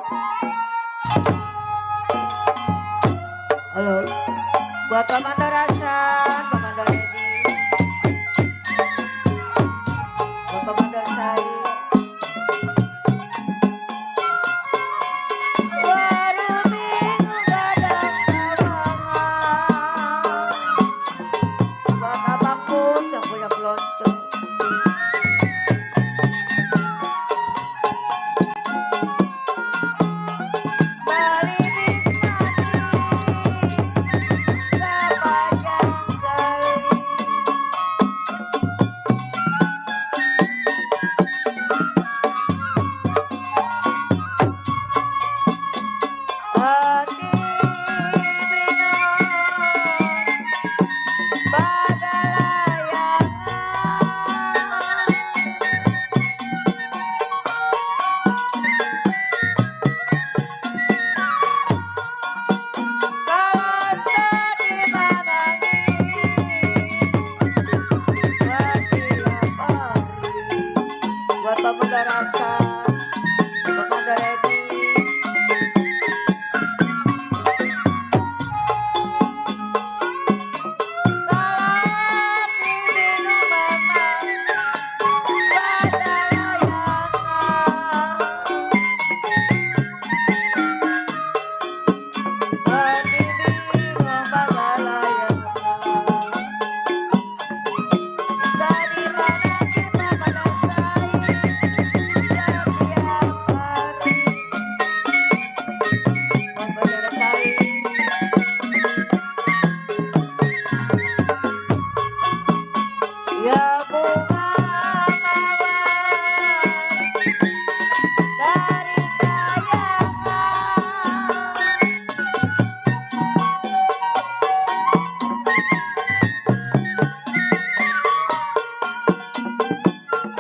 Halo, buat Komando Rasan, Komando Edi, buat Komando Sai. Baru minggu gadang sawangan, buat Abang Pun yang punya pelonceng. Buat Komando Rasan, Komando Edi, salah diminum memang pada layangan, diminum pada layangan. Dari mana kita menasai setiap hari, Komando Sai. Ya bunga mawar dari kayangan,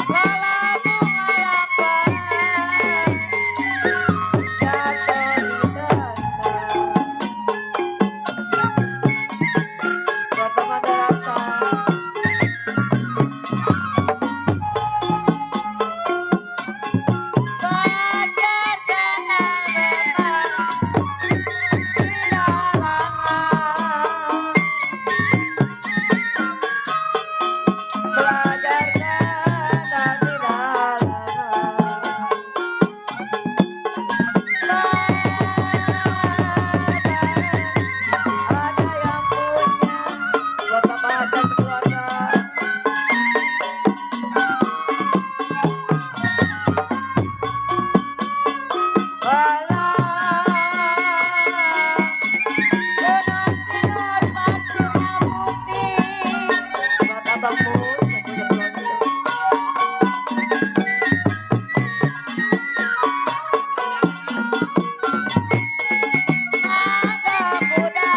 lala bunga lapangan jatuh di tanah. Buat Komando Rasan, belajar tenang memang tidak halangan, belajar tenang tidak halangan. Ada yang punya, buat Bapak Hajat keluarga. Walau sinar pasirnya putih, buat Abang Pun yang punya pelonceng. Ada kuda,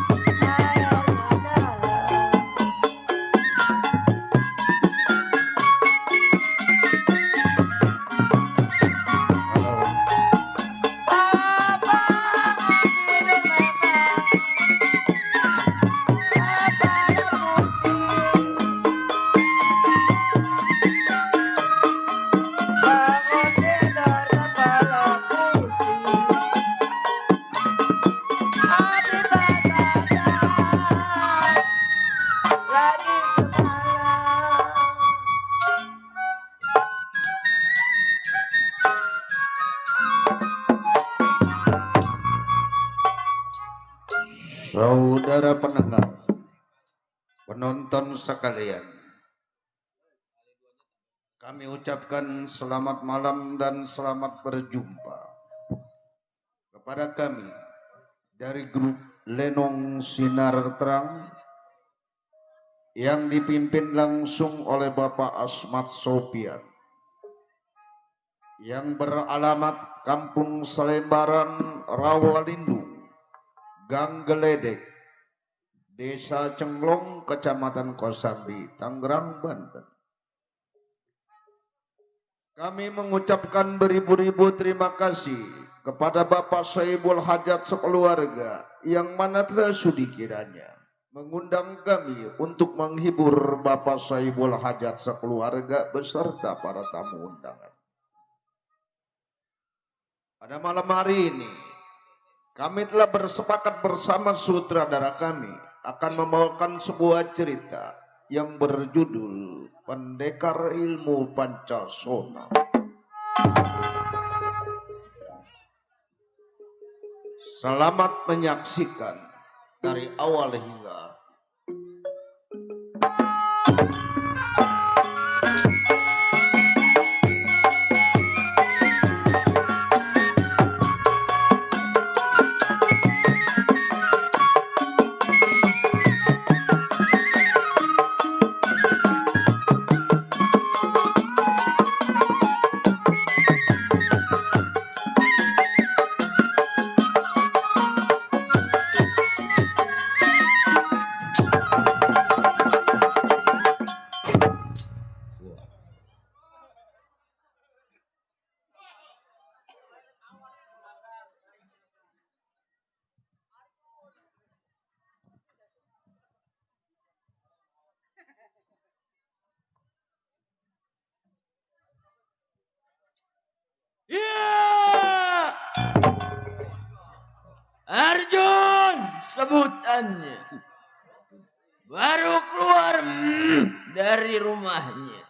airnya dalam. Abang hidup memang kepala pusing, bangun tidur kepala pusing. Abi Bagadan lagi semalam. Saudara pendengar, penonton sekalian, kami ucapkan selamat malam dan selamat berjumpa kepada kami dari grup Lenong Sinar Terang yang dipimpin langsung oleh Bapak Asmat Sopian yang beralamat Kampung Selembaran, Rawalindung, Gang Geledek, Desa Cenglong, Kecamatan Kosambi, Tangerang, Banten. Kami mengucapkan beribu-ribu terima kasih kepada Bapak Soebul Hajat sekeluarga yang mana telah sudi kiranya mengundang kami untuk menghibur Bapak Soebul Hajat sekeluarga beserta para tamu undangan. Pada malam hari ini, kami telah bersepakat bersama sutradara kami akan membawakan sebuah cerita yang berjudul Pendekar Ilmu Pancasona. Selamat menyaksikan dari awal hingga. Iya, Arjun sebutannya baru keluar dari rumahnya.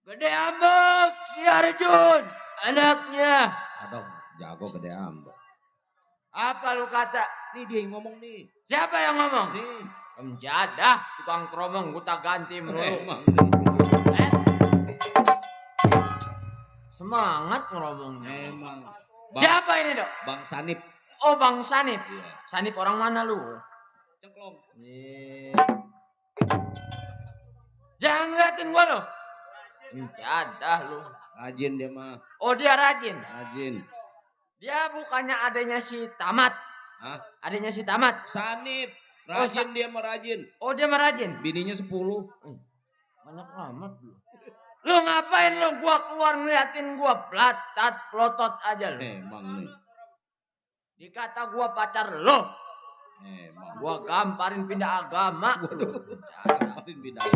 Gede ambek si Arjun, anaknya. Aduh, jago gede ambek. Apa lu kata? Nih dia yang ngomong nih. Siapa yang ngomong? Nih. Penjadah, tukang kromong guta ganti melulu. Emang nih. Eh? Semangat ngomongnya. Emang. Siapa ini, Dok? Bang Sanip. Oh, Bang Sanip. Iya. Sanip orang mana lu? Ceklong. Jangan ngeliatin gua lo. Penjadah lu. Rajin dia mah. Oh, dia rajin. Rajin. Dia bukannya adanya si Tamat. Hah? Adanya si Tamat. Sanip. Oh, Rajin dia mah rajin. Oh, dia mah rajin. Bininya 10. Banyak amat lu. Lu ngapain lu? Gua keluar ngeliatin gua plotot aja lu. Emang nih. Dikata gua pacar lu. Emang. Gua gamparin pindah agama. Waduh. Penjadah. Makin bidang.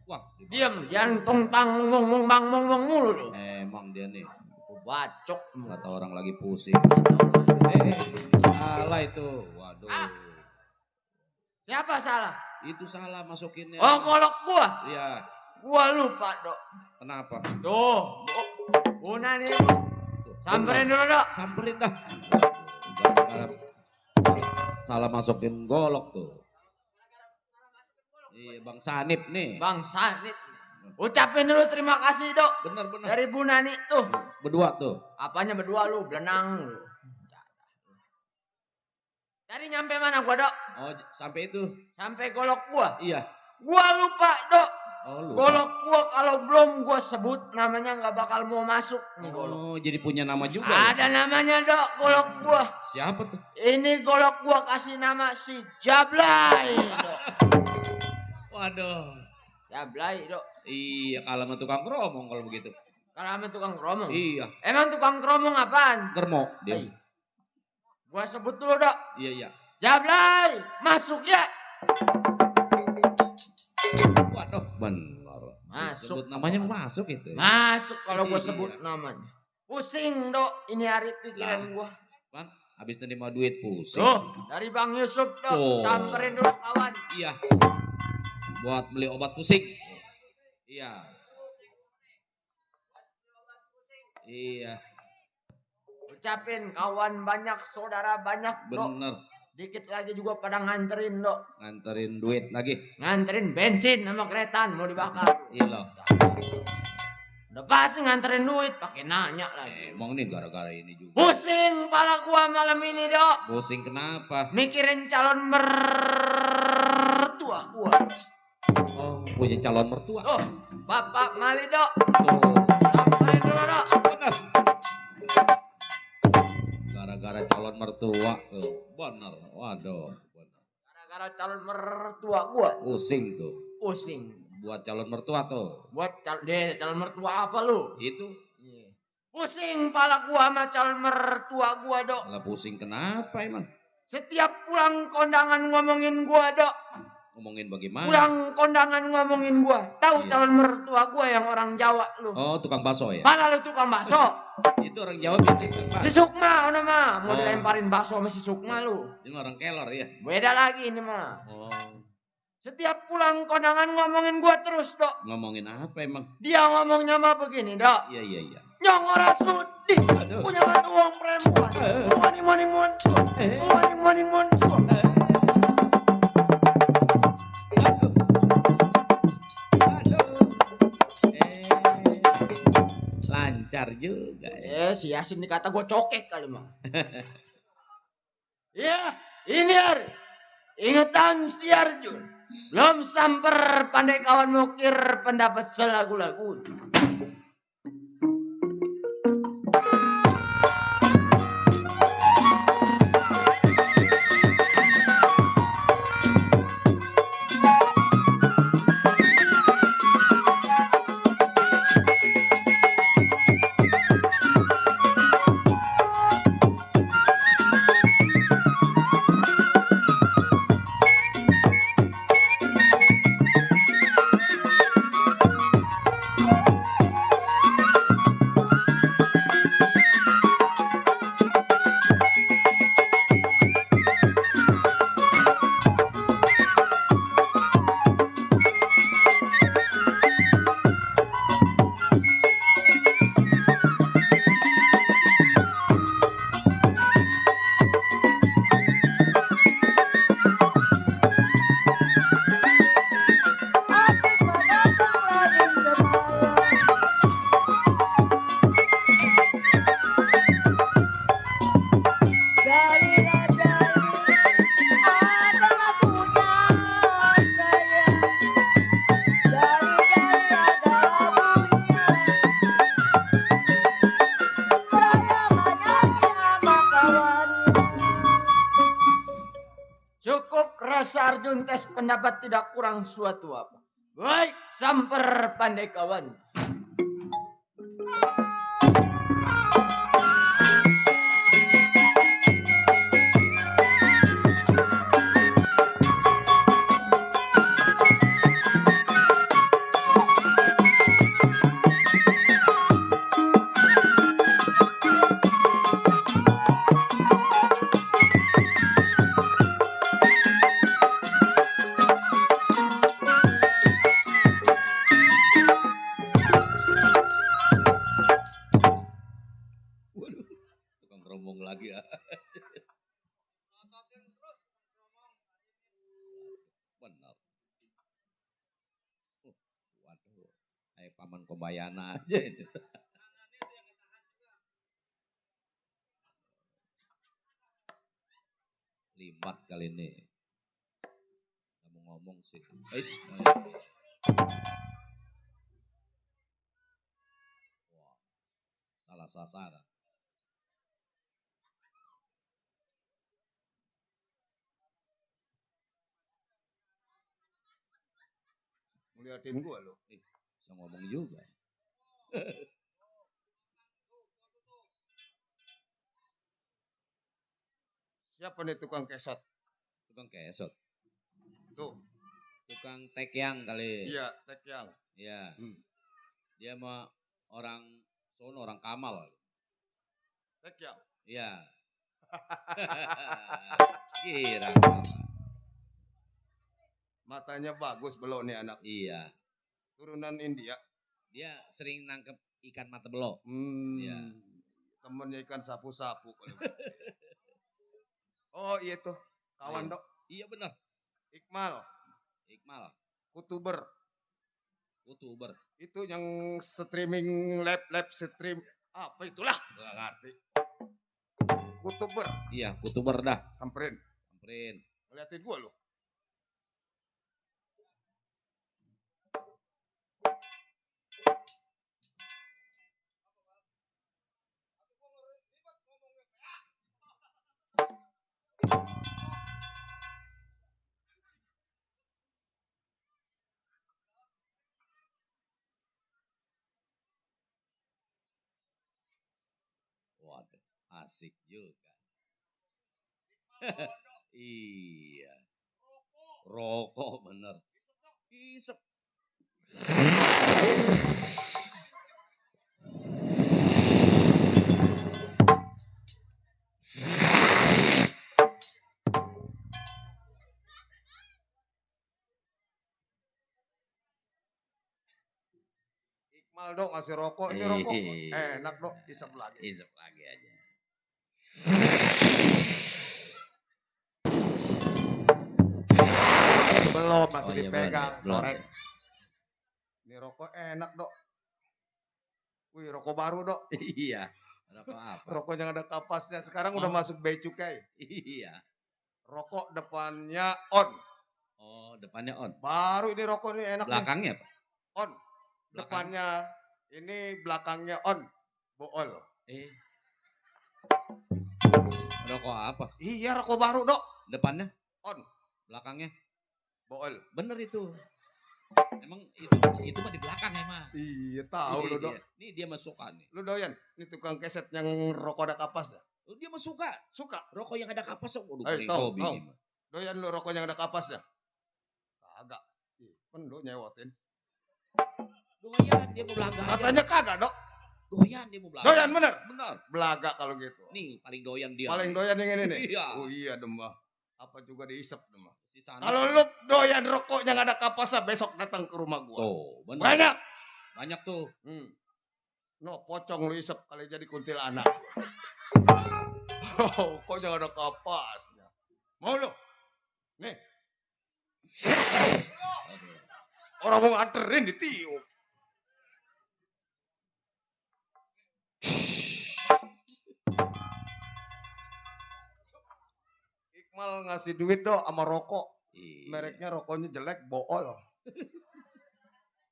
Wah. Diam, jangan tong-tang ngomong mulu lu. Emang dia nih. Gua bacok. Kata orang lagi pusing. Salah itu. Waduh. Ah. Siapa salah? Itu salah masukinnya. Oh, golok gua. Iya. Gua lupa, Dok. Kenapa? Tuh. Una nih. Samperin dulu, Dok. Samperin dah. Salah masukin golok tuh. Iya, Bang Sanip nih. Bang Sanip. Ucapin dulu terima kasih, Dok. Bener. Dari Bu Nani tuh. Berdua tuh. Apanya berdua lu? Belenang lu. Tadi nyampe mana gua, Dok? Oh, sampai itu. Sampai golok gua. Iya. Gua lupa, Dok. Oh, lu. Golok gua kalau belum gua sebut namanya nggak bakal mau masuk nih golok. Oh, jadi punya nama juga. Ya? Ada namanya, Dok, golok gua. Siapa tuh? Ini golok gua kasih nama si Jablay, Dok. Waduh. Jablay, Dok. Iya, kalau sama tukang keromong kalau begitu. Kalau sama tukang kromong. Iya. Emang tukang kromong apaan? Germo dia. Ay. Gua sebut dulu, Dok. Iya. Jablay, masuk ya. Waduh, benar. Masuk. Sebut namanya masuk itu. Masuk kalau gua Iya. sebut namanya. Pusing, Dok. Ini hari pikiran Nah. gua. Bang, habis nerima duit pusing. Tuh, dari Bang Yusuf, Dok. Oh. Samperin dulu kawan. Iya. Buat beli obat pusing. Iya. Iya, Ucapin kawan banyak, saudara banyak, Dok. bener. Dikit lagi juga pada nganterin, Dok. Nganterin duit lagi. Nganterin bensin sama keretaan mau dibakar. Iya loh. Udah pasti nganterin duit, pakai nanya lagi. Emang nih gara-gara ini juga. Pusing pala gua malam ini, Dok. Pusing kenapa? Mikirin calon mertua gua. Oh, punya calon mertua. Tuh, Bapak Mali, Dok. Tuh, Samperin dulu, Dok. bener. Gara-gara calon mertua. Tuh, bener. Waduh, bener. Gara-gara calon mertua gua. Pusing tuh. Pusing. Buat calon mertua tuh. Buat calon mertua apa lu? Itu Pusing pala gua sama calon mertua gua, Dok. malah pusing kenapa emang? Setiap pulang kondangan ngomongin gua, Dok. Ngomongin bagaimana? Pulang kondangan ngomongin gua. Tahu Iya. calon mertua gua yang orang Jawa lu. Oh, tukang bakso ya? Malah lu tukang bakso. Itu orang Jawa biasa tukang Si bakso. Sukma ono mah mau Oh. dilemparin bakso sama si Sukma lu. Ini orang kelor ya? Beda lagi ini mah. Oh, Setiap pulang kondangan ngomongin gua terus, Dok. ngomongin apa emang? Dia ngomongnya mah begini, Dok. Iya, iya, iya. Nyong ora sudi Aduh. punya mata uang perempuan. Moni mon. Moni mon. Lancar juga ya. Si Yasin dikata gua cokek kali mah. Iya, ini Ar. Ingetan si Arjun. Belum samper pandai kawan mukir pendapat selagu-lagu. Asik begadang lagi semalam. Dari adalah punya saya. Dari adalah punya. Saya menyanyi sama kawan. Cukup rasa Arjun tes pendapat tidak kurang suatu apa. Baik, samper pandai kawan. Waduh, tukang rombong lagi ya. Benar. Waduh, kayak paman Kobayana aja ini. Limbah kali ini. Kamu ngomong sih. Wah, salah sasaran. Ngeliatin gua lo. Bisa ngomong juga. Siapa nih tukang kesot? Tukang kesot. Tuh, Tukang tekyang kali. iya, tekyang. Iya. Hmm. Dia mah orang sono, orang Kamal. Tekyang. Iya. Kira. Matanya bagus belok nih anak. Iya. Turunan India. Dia sering nangkep ikan mata belok. Iya. Temennya ikan sapu-sapu. Oh iya tuh, kawan Iya. dok. Iya benar. Iqmal, Iqmal. kutuber. YouTuber. Itu yang streaming lab stream. Apa itulah? Gak ngerti. Kutuber. Iya, YouTuber dah. Samperin. Samperin. Ngeliatin gua lo. Waduh, asik juga. Iya. Rokok bener. Isep. Iqmal dok ngasih rokok. Ini rokok enak dok. Isep lagi. Isep lagi aja. Belum masih Oh, iya, dipegang. belum. Korek. Ini rokok enak dok. Wih rokok baru dok. Iya. Ada apa-apa. Rokok yang ada kapasnya. Sekarang udah Oh. masuk bea cukai. Iya. Rokok depannya on. Oh, depannya on. Baru ini rokok ini enak nih. Belakangnya apa? On. Depannya ini belakangnya on. Bool. Rokok apa? Iya rokok baru dok. Depannya On. belakangnya. Bool. Bener itu. Emang itu mah di belakang emang. Iya tahu lo dok. Nih dia mah suka nih. Lu doyan? Ini tukang keset yang rokok ada kapas ya? Oh, dia mah suka. Suka? Rokok yang ada kapas. Waduh, Ayo, paling Tong, hobi Tong. ini mah. Doyan lu rokok yang ada kapasnya? Kagak. Ih, kan lu nyewotin. Doyan dia mau belaga. aja. Katanya kagak dok. Doyan dia mau belaga. Doyan bener? Bener. Belaga kalau gitu. Nih paling doyan dia. Paling doyan yang ini nih? Iya. Oh iya demah. Apa juga diisep demah. Si sana. Kalau lu doyan rokok yang ada kapasnya besok datang ke rumah gua. Tuh, bener. Banyak. Banyak tuh. No, pocong lu isep kali jadi kuntilanak. Oh, kok jangan ada kapasnya. Mau lu? Nih, Aduh. orang mau nganterin ditiup. Iqmal ngasih duit dong sama rokok. Iya. Mereknya rokoknya jelek, bool.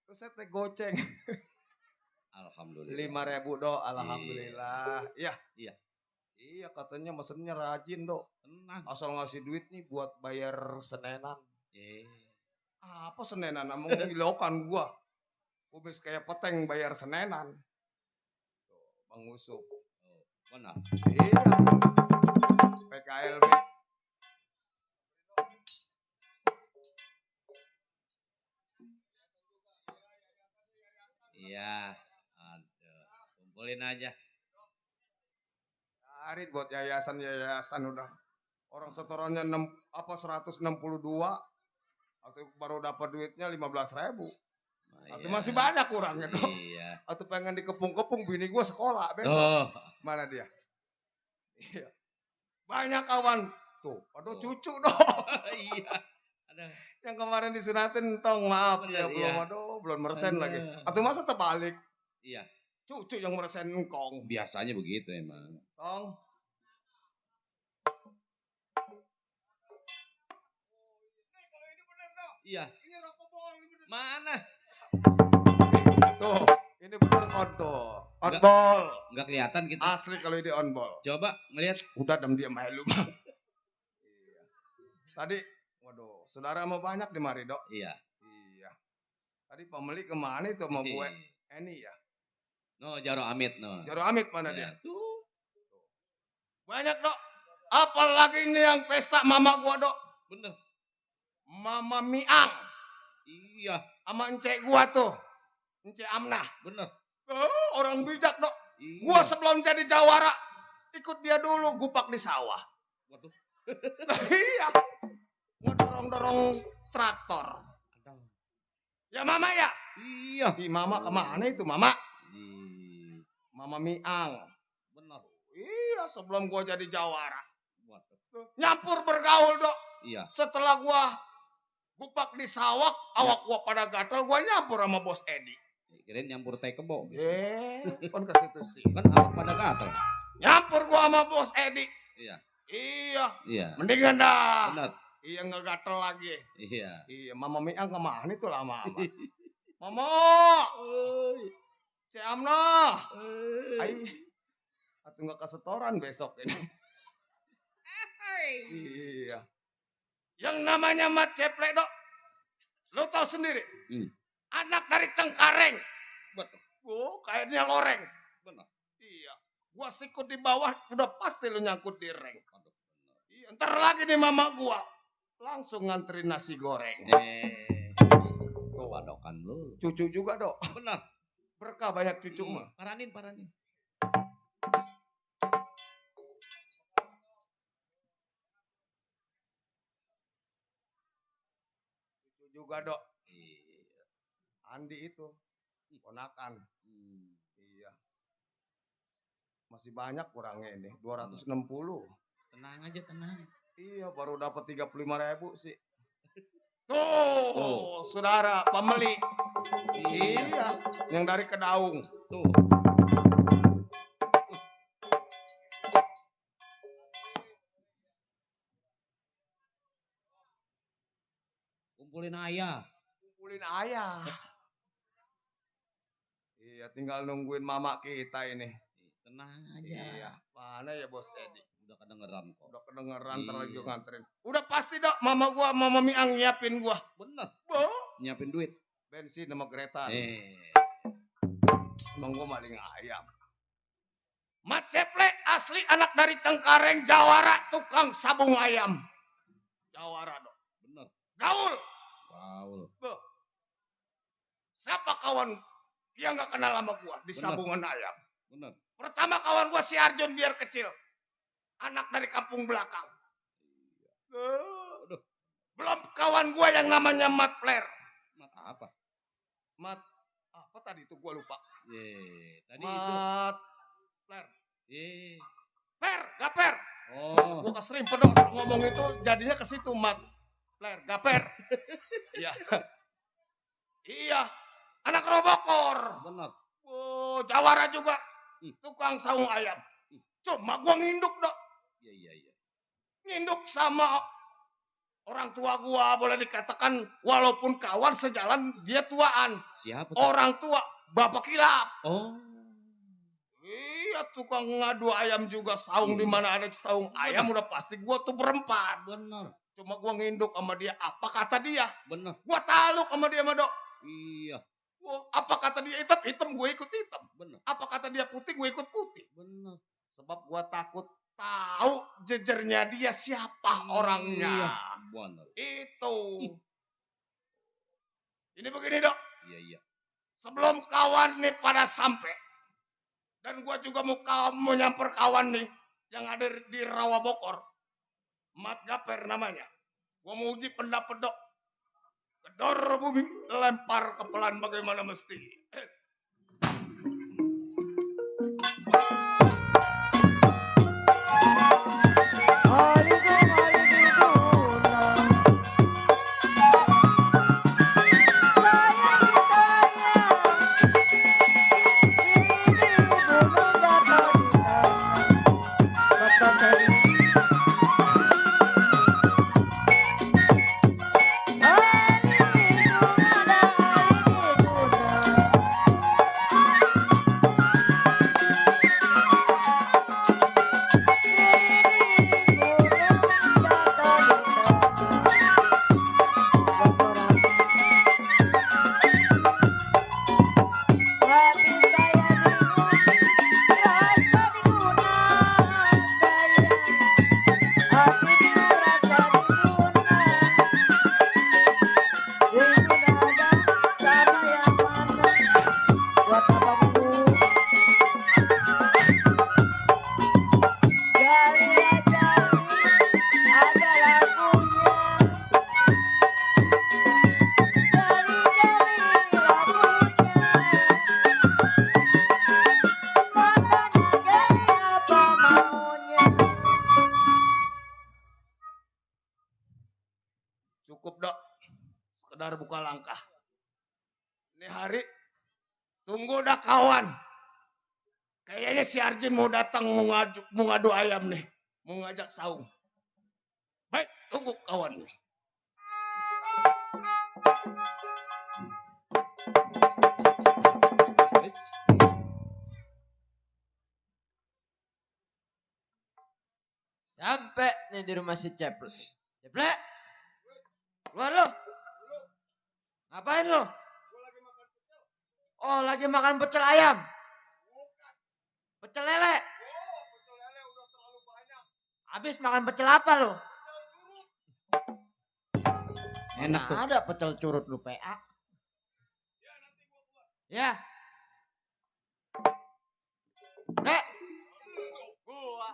Terus saya teh goceng. Alhamdulillah. 5.000 dong, alhamdulillah. Iya. Iya. Iya, katanya mesennya rajin dong. Tenang. Asal ngasih duit nih buat bayar senenan. Eh. Apa senenan? Emang ngilokan gua. Gua bis kayak peteng bayar senenan. Tuh, Bang Usup. Oh, benar. Iya. PKLB. Iya. Aduh. Kumpulin aja. Cari buat yayasan udah. Orang setorannya 162. Atau baru dapat duitnya 15.000. Nah, Atau iya. masih banyak kurangnya dong. Iya. Atau pengen dikepung-kepung bini gua sekolah besok. Oh. Mana dia? Iya. Banyak kawan. Tuh, aduh Oh. cucu dong. Iya. Ada. Yang kemarin disunatin tong maaf ya Bener, belum iya. aduh belum meresen Bener. lagi. Atau masa terbalik? Iya. Cucu yang meresen engkong. Biasanya begitu emang. Tong. Iya. Mana? Tuh, ini bener on tuh. On ball. Enggak kelihatan gitu. Asli kalau ini on ball. Coba ngelihat. Udah diam aja lu. Iya. Tadi, waduh, saudara mau banyak di mari, Dok. Iya. Iya. Tadi pembeli kemana itu sama gue? Ini ya. No, Jaro Amit no. Jaro Amit mana dia? Ya, tuh. Banyak, Dok. Apalagi ini yang pesta mama gua, Dok. Bener. Mama Miang. Iya, Sama encek gua tuh. Encek Amnah. bener. Orang bijak, Dok. Iya. Gua sebelum jadi jawara, ikut dia dulu gupak di sawah. Waduh. Iya. Ngedorong-dorong traktor. Ada. Ya mama ya? Iya. Ih, mama kemana itu mama? Ih, Mama Miang. bener. Iya, sebelum gua jadi jawara. Waduh. Nyampur bergaul, Dok. Iya. Setelah gua gupak di sawah, awak gua pada gatel, gua nyampur sama bos Edi. Kirain nyampur teh kebo. Kan ke situ sih. Kan awak pada gatel. Nyampur gua sama bos Edi. Iya. Iya, Iya. mendingan dah. Bener. Iya nggak gatel lagi. Iya. Iya, Mama Miang kemana itu lama-lama. Mama, si Amna. Ai, atau nggak kesetoran besok ini. Iya. Yang namanya Mat Ceple, Dok. Lo tau sendiri. Anak dari Cengkareng. Betul. Oh, kayaknya loreng. Bener. Iya. Gua sikut di bawah, udah pasti lo nyangkut di reng. Waduh, bener. Iya, ntar lagi nih mama gua. langsung nganterin nasi goreng. Tuh wadokan lu. Cucu juga dok. Benar. Berkah banyak cucu mah. Paranin. Cucu juga dok. Iya. Andi itu ponakan. Iya. Masih banyak kurangnya ini. 260. Tenang aja, tenang. Iya, baru dapat 35.000 sih. Tuh, saudara pembeli. Iya, yang dari Kedaung. Tuh. Kumpulin ayah. Kumpulin ayah. Iya, tinggal nungguin mama kita ini. Tenang aja. Iya, mana ya bos Edi? Udah kedengeran kok. Udah kedengeran Iya. terlagi nganterin. Udah pasti dok, mama Miang nyiapin gua. Bener. Bo, Nyiapin duit. bensin sama kereta. Emang gua maling ayam. Mat Ceple asli anak dari Cengkareng, Jawara, tukang sabung ayam. Jawara dok. Bener. Gaul. Wow. Siapa kawan yang gak kenal sama gua di Bener. sabungan ayam? Bener. Pertama kawan gua si Arjun biar kecil. Anak dari kampung belakang. Aduh. Belum kawan gua yang namanya Mat Flair. Mat apa? Mat, apa tadi itu gua lupa. Tadi itu. Mat Flair. Per. Gaper. Oh. Gua keserimpet dong ngomong itu jadinya ke situ Mat Flair, Gaper. Iya. Iya. Anak Robokor. Bener. Oh, Jawara juga. Tukang saung ayam. Cuma gua nginduk dok. Iya. Nginduk sama orang tua gua, boleh dikatakan walaupun kawan sejalan dia tuaan. Siapa tuh? Orang tua Bapak Kilap. Oh. Iya, tukang ngadu ayam juga saung di mana ada saung ayam udah pasti gua tuh berempat. Bener. Cuma gua nginduk sama dia, apa kata dia? Bener. Gua taluk sama dia mah dok. Iya. Wah, apa kata dia hitam, gue ikut hitam. Bener. Apa kata dia putih, gue ikut putih. Bener. Sebab gua takut tahu jejernya dia siapa orangnya. Bener. Itu. Ini begini dok. Iya. Sebelum kawan nih pada sampai. Dan gua juga mau nyamper kawan nih. Yang ada di Rawa Bokor. Mat Gaper namanya. Gua mau uji pendapat dok. Kedor bumi lempar ke pelan bagaimana mesti. Cukup dok, sekedar buka langkah. Ini hari, tunggu dah kawan. Kayaknya si Arjun mau datang mau ngadu ayam nih. Mau ngajak saung. Baik, tunggu kawan nih. Sampai nih di rumah si Ceple. Ceple. Keluar lu. Ngapain lu? Oh, lagi makan pecel ayam. Pecel lele. Habis makan pecel apa lu? Enak tuh. Ada pecel curut lu PA. Ya. Rek. Gua.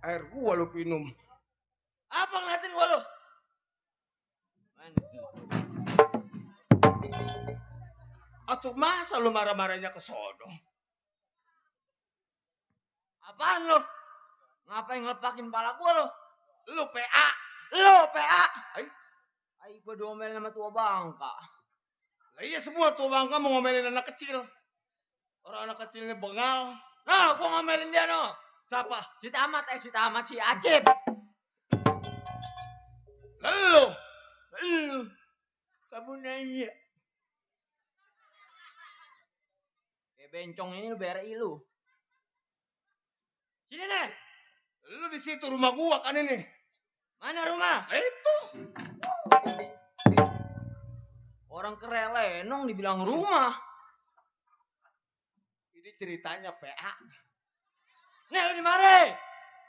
Air gua lu minum. Apa ngeliatin gua lu? Atuh masa lu marah-marahnya ke sono? Apaan lu? Ngapain ngelepakin pala gua lu? Lu PA. Lu PA. Ay. Ay, gua diomelin sama tua bangka. Lah iya semua tuh bangka mau ngomelin anak kecil. Orang anak kecilnya bengal. Nah, gua ngomelin dia no. Siapa? Si Tamat, si Acip. Lalu. Lu. Kamu nanya. Kayak bencong ini lu BRI lu. Sini nih. Lu di situ rumah gua kan ini. Mana rumah? Itu. Orang kerelenong dibilang rumah. Ini ceritanya PA. Nih lu di mare.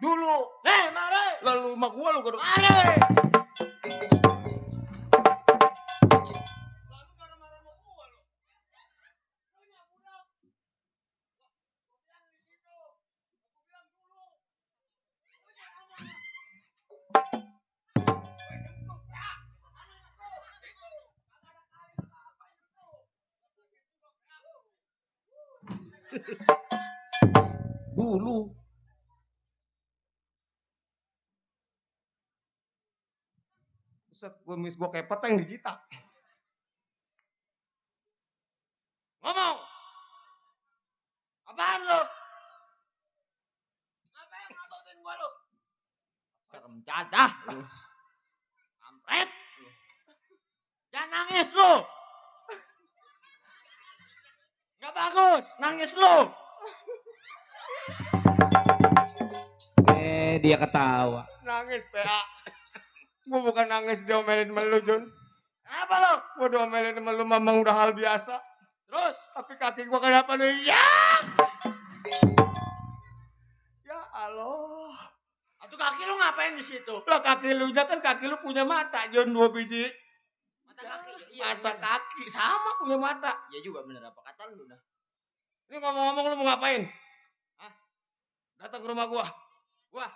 Dulu. Nih mare. Lalu rumah gua lu gua. Mare. Lalu marah-marah sama gua lu. Dulu. Buset, gua kayak peta yang digitak. Ngomong. Apaan lu? Ngapain ngototin gua lu? Serem jadah lu. Kampret. Jangan nangis lu. Nggak bagus, nangis lu. Dia ketawa. Nangis PA. Gua bukan nangis diomelin sama lu, Jun. Kenapa lu? Gua diomelin sama lu memang udah hal biasa. Terus? Tapi kaki gua kenapa nih? Ya! Ya Allah. Atau kaki lu ngapain di situ? Lah kaki lu kan kaki lu punya mata, Jon 2 biji. Mata kaki. Mata kaki sama punya mata. Ya juga bener apa kata lu dah. Ini ngomong-ngomong lu mau ngapain? Hah? Datang ke rumah gua. Gua?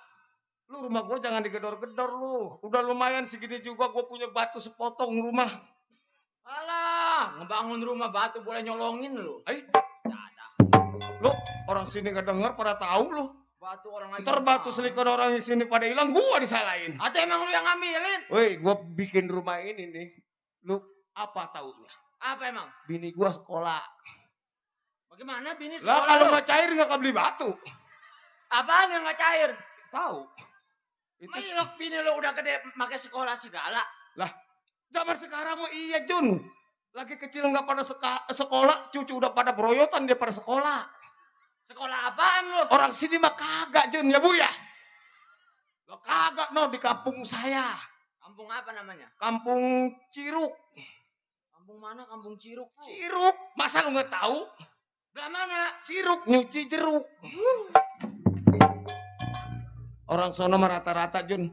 Lu rumah gua jangan digedor-gedor lu. Udah lumayan segini juga gua punya batu sepotong rumah. Alah, ngebangun rumah batu boleh nyolongin lu. Ada. Lu orang sini gak denger pada tahu lu. Batu orang lagi. Ntar batu silikon orang di sini pada hilang gua disalahin. Atau emang lu yang ngambilin? Woi, gua bikin rumah ini nih. Lu apa taunya? Apa emang? Bini gua sekolah. Bagaimana bini Lah sekolah kalau lu? nggak cair nggak beli batu. Apaan yang nggak cair? Tahu. Itu Melok bini lu udah gede pakai sekolah segala. zaman sekarang mah iya Jun. Lagi kecil nggak pada sekolah, cucu udah pada beroyotan dia pada sekolah. Sekolah apaan lu? Orang sini mah kagak Jun ya Bu ya. Lo kagak no di kampung saya. Kampung apa namanya? Kampung Ciruk. Kampung mana? Kampung Ciruk. Ciruk. Masa lu nggak tahu? Belah mana? Ciruk nyuci jeruk. Orang sono mah rata-rata Jun.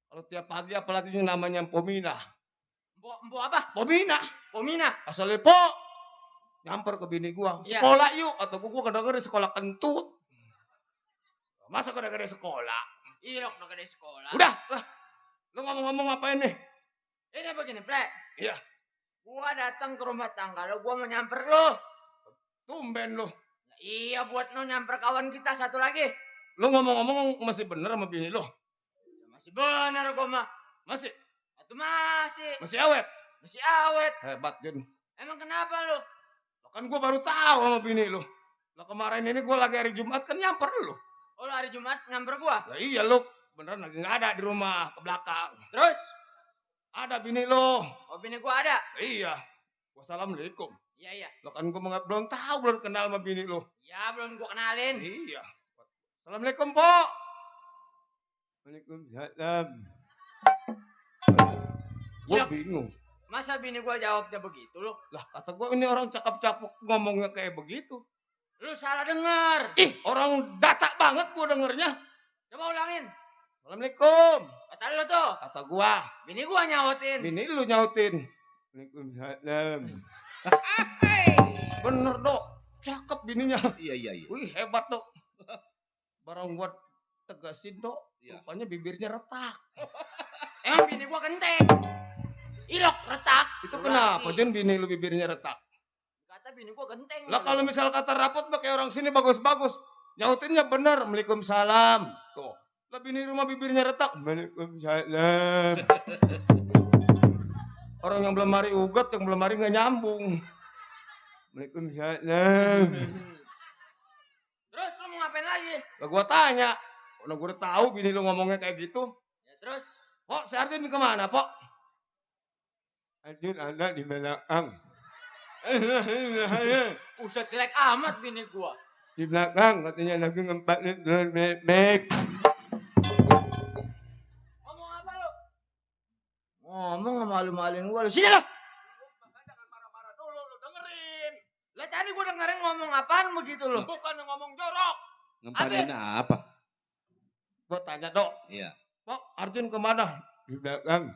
Kalau tiap pagi apalagi yang namanya Pomina. Empo apa? Pomina. Pomina. Asalnya po. Nyamper ke bini gua. Iya. Sekolah yuk. Atau gua kadang-kadang di sekolah kentut. Masa kadang-kadang di sekolah? Ilok udah gede sekolah. Udah lah. Lu ngomong-ngomong ngapain nih? Ini begini, Plek. Iya. Gua datang ke rumah tangga lo, gua mau nyamper lo. Tumben lu. Nah, iya buat lo nyamper kawan kita satu lagi. Lu ngomong-ngomong masih bener sama bini lu? Ya, masih bener gua mah. Masih? Atau masih. Masih awet? Masih awet. Hebat Jun. Emang kenapa lo? Kan gua baru tahu sama bini lu. Lah kemarin ini gua lagi hari Jumat kan nyamper lu. Oh lo hari Jumat nyamper gua? Lah iya lu. Beneran lagi nggak ada di rumah ke belakang. Terus? Ada bini lu. Oh bini gua ada? Iya. Wassalamualaikum. Iya, iya. Lo kan gua belum tahu belum kenal sama bini lu. Ya belum gua kenalin. Iya. Assalamualaikum, Po. Waalaikumsalam. Gua Iya. bingung. Masa bini gua jawabnya begitu lo? Lah, kata gua ini orang cakep-cakep ngomongnya kayak begitu. Lu salah denger. Ih, orang datak banget gua dengernya. Coba ulangin. Assalamualaikum. Kata lu tuh. Kata gua. Bini gua nyautin. Bini lu nyautin. Waalaikumsalam. Bener, Dok. Cakep bininya. Iya, iya, iya. Wih, hebat, Dok. Barang gua tegasin, Dok. Iya. Rupanya bibirnya retak. Emang bini gua genteng. Ilok retak. Itu Lu kenapa, lagi. Jun, bini lu bibirnya retak? Kata bini gua genteng. Lah kalau misal kata rapot mah kayak orang sini bagus-bagus. Nyautinnya bener. Waalaikumsalam. Tuh. Lah bini rumah bibirnya retak. Waalaikumsalam. Orang yang belum mari ugat, yang belum mari nggak nyambung. Waalaikumsalam. Terus lu mau ngapain lagi? Lah gua tanya. Udah gua udah tahu bini lu ngomongnya kayak gitu. Ya terus. Pok, si Arjun kemana, Pok? Arjun ada di belakang. Usah jelek amat bini gua. Di belakang katanya lagi ngempatin telur bebek. Ngomong apa lu? Ngomong malu-maluin gua lu. Sini lu. Jangan marah-marah dulu, lu dengerin. Lah tadi gua dengerin ngomong apaan begitu lu? Bukan ngomong jorok. Ngempanin apa? Gua tanya, Dok. Iya. Pok, Arjun kemana? Di belakang.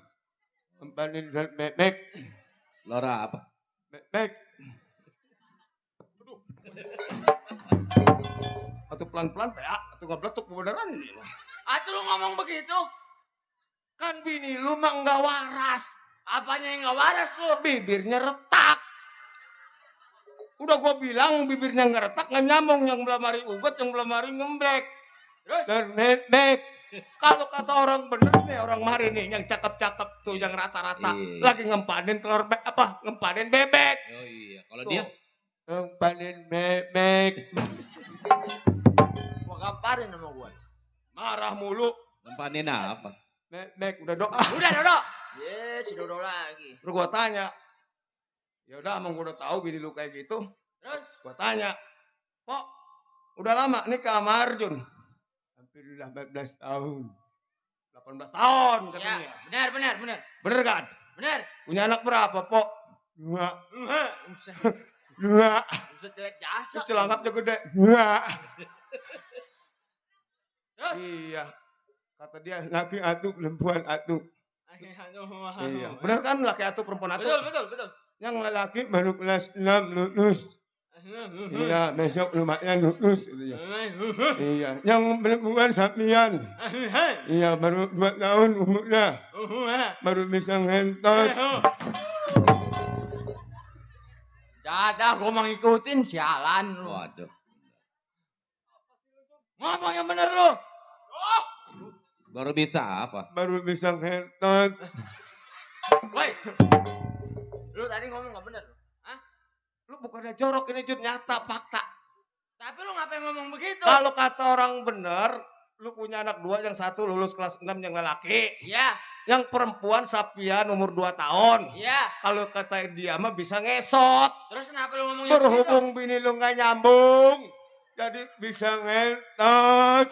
Ngempatin telur bebek. Lora apa? Bebek. Aduh. Atau pelan-pelan, ya. Atau nggak beletuk beneran ini. Atuh lu ngomong begitu? Kan bini lu mah nggak waras. Apanya yang gak waras lu? Bibirnya retak. Udah gua bilang bibirnya nggak retak, nggak nyambung. Yang belum hari ugat, yang belum hari ngemblek. Terus? Dan bebek. Kalau kata orang bener nih, orang mari nih, yang cakep-cakep tuh, yang rata-rata. Iya. Lagi ngempanin telur ngempanin bebek. Oh iya. Kalau Tuh. dia Ngempanin bebek. Gua gamparin sama gua. Marah mulu. ngempanin apa? Bebek, udah doa. Udah Dodo. Yes, si Dodo lagi. Terus gua tanya. Ya udah, emang gua udah tahu bini lu kayak gitu. Terus? Gua tanya. Pok, udah lama nikah sama Arjun? Hampir 18 tahun. 18 tahun Ya, katanya. benar. Bener kan? Benar. Punya anak berapa, Pok? 2. Usah 2. jelek jasa. Celangapnya gede. 2. Terus? Iya. Kata dia laki atu perempuan atu. Iya. Benar kan laki atu perempuan atu? Betul. Yang laki baru kelas 6 lulus. Iya, besok lumayan lulus gitu ya. Iya, yang perempuan Sapian. Iya, baru 2 tahun umurnya. Baru bisa ngentot. Dadah, gue mau ngikutin sialan lu. Waduh. Ngomong yang bener lu. Baru bisa apa? Baru bisa ngentot. Woi. Lu tadi ngomong gak bener lu. Hah? Lu bukannya jorok ini Jun, nyata fakta. Tapi lu ngapain ngomong begitu? Kalau kata orang bener, lu punya anak 2, yang 1 lulus kelas 6 yang lelaki. Iya. Yang perempuan Sapian umur 2 tahun. Iya. Kalau kata dia mah bisa ngesot. Terus kenapa lu ngomong Berhubung bini lu gak nyambung, jadi bisa ngentot.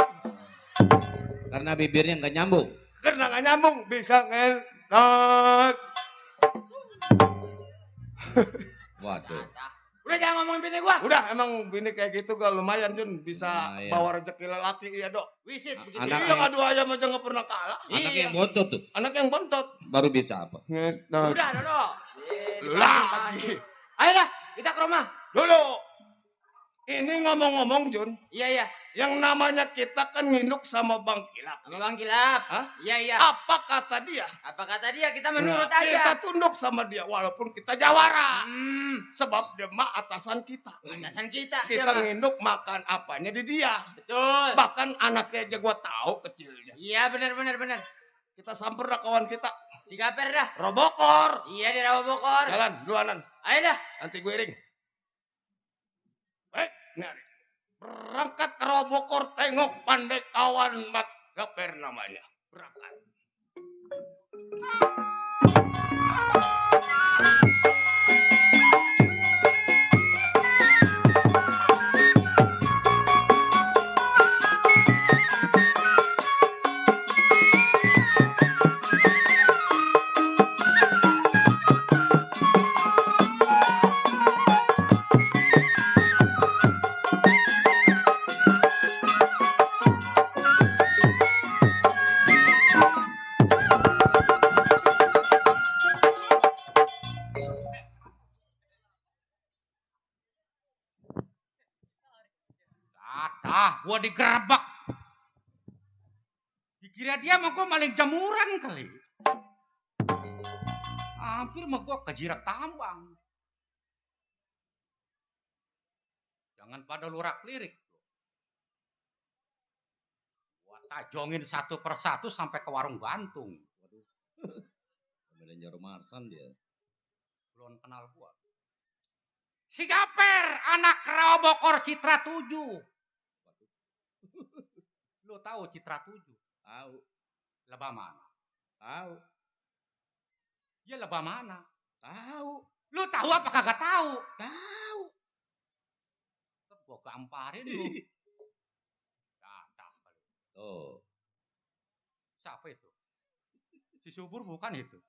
Karena bibirnya nggak nyambung. Karena gak nyambung, bisa ngentot. Waduh. Udah jangan ngomongin bini gua. Udah, emang bini kayak gitu gak lumayan Jun, bisa Lumayan. bawa rezeki lelaki ya Dok. Wisit begitu. Anak- Iya, ngadu ayam aja gak pernah kalah. Anak Iya. yang bontot tuh. Anak yang bontot. Baru bisa apa? Ngentot. Udah, Dodo. Lu lagi. Ayo dah, kita ke rumah. Dulu, ini ngomong-ngomong Jun, Iya. yang namanya kita kan nginduk sama Bang Kilap. Sama Bang Kilap. Hah? Iya. Apa kata dia? Apa kata dia? Kita menurut Nah, aja. kita tunduk sama dia walaupun kita jawara. Hmm, Sebab dia mah atasan kita. atasan kita. dia Kita mah. nginduk makan apanya di dia. Betul. Bahkan anaknya aja gua tahu kecilnya. Iya, benar. Kita samper dah kawan kita. Si Gaper dah. Robokor. Iya, di Rawa Bogor. Jalan duluanan. Ayo dah. Nanti gue ring. Baik, nyari. Berangkat ke Robokor, tengok pandai kawan Mat Gaper namanya. Berangkat. Gua digerebek. Dikira dia mah gua maling jamuran kali. Hampir mah gua kejirak tambang. Jangan pada lurak lirik. Gua tajongin satu persatu sampai ke warung gantung. Waduh. Manajer Marsan dia. Belum kenal gua. Si Gaper, anak Robokor Citra 7. Lu tahu Citra 7? Tahu. Lebah mana? Tahu. Ya lebah mana? Tahu. Lu tahu apa kagak tahu? Tahu. Ntar gua gamparin lu. Dadah kali. Tuh. Siapa itu? Si Subur bukan itu?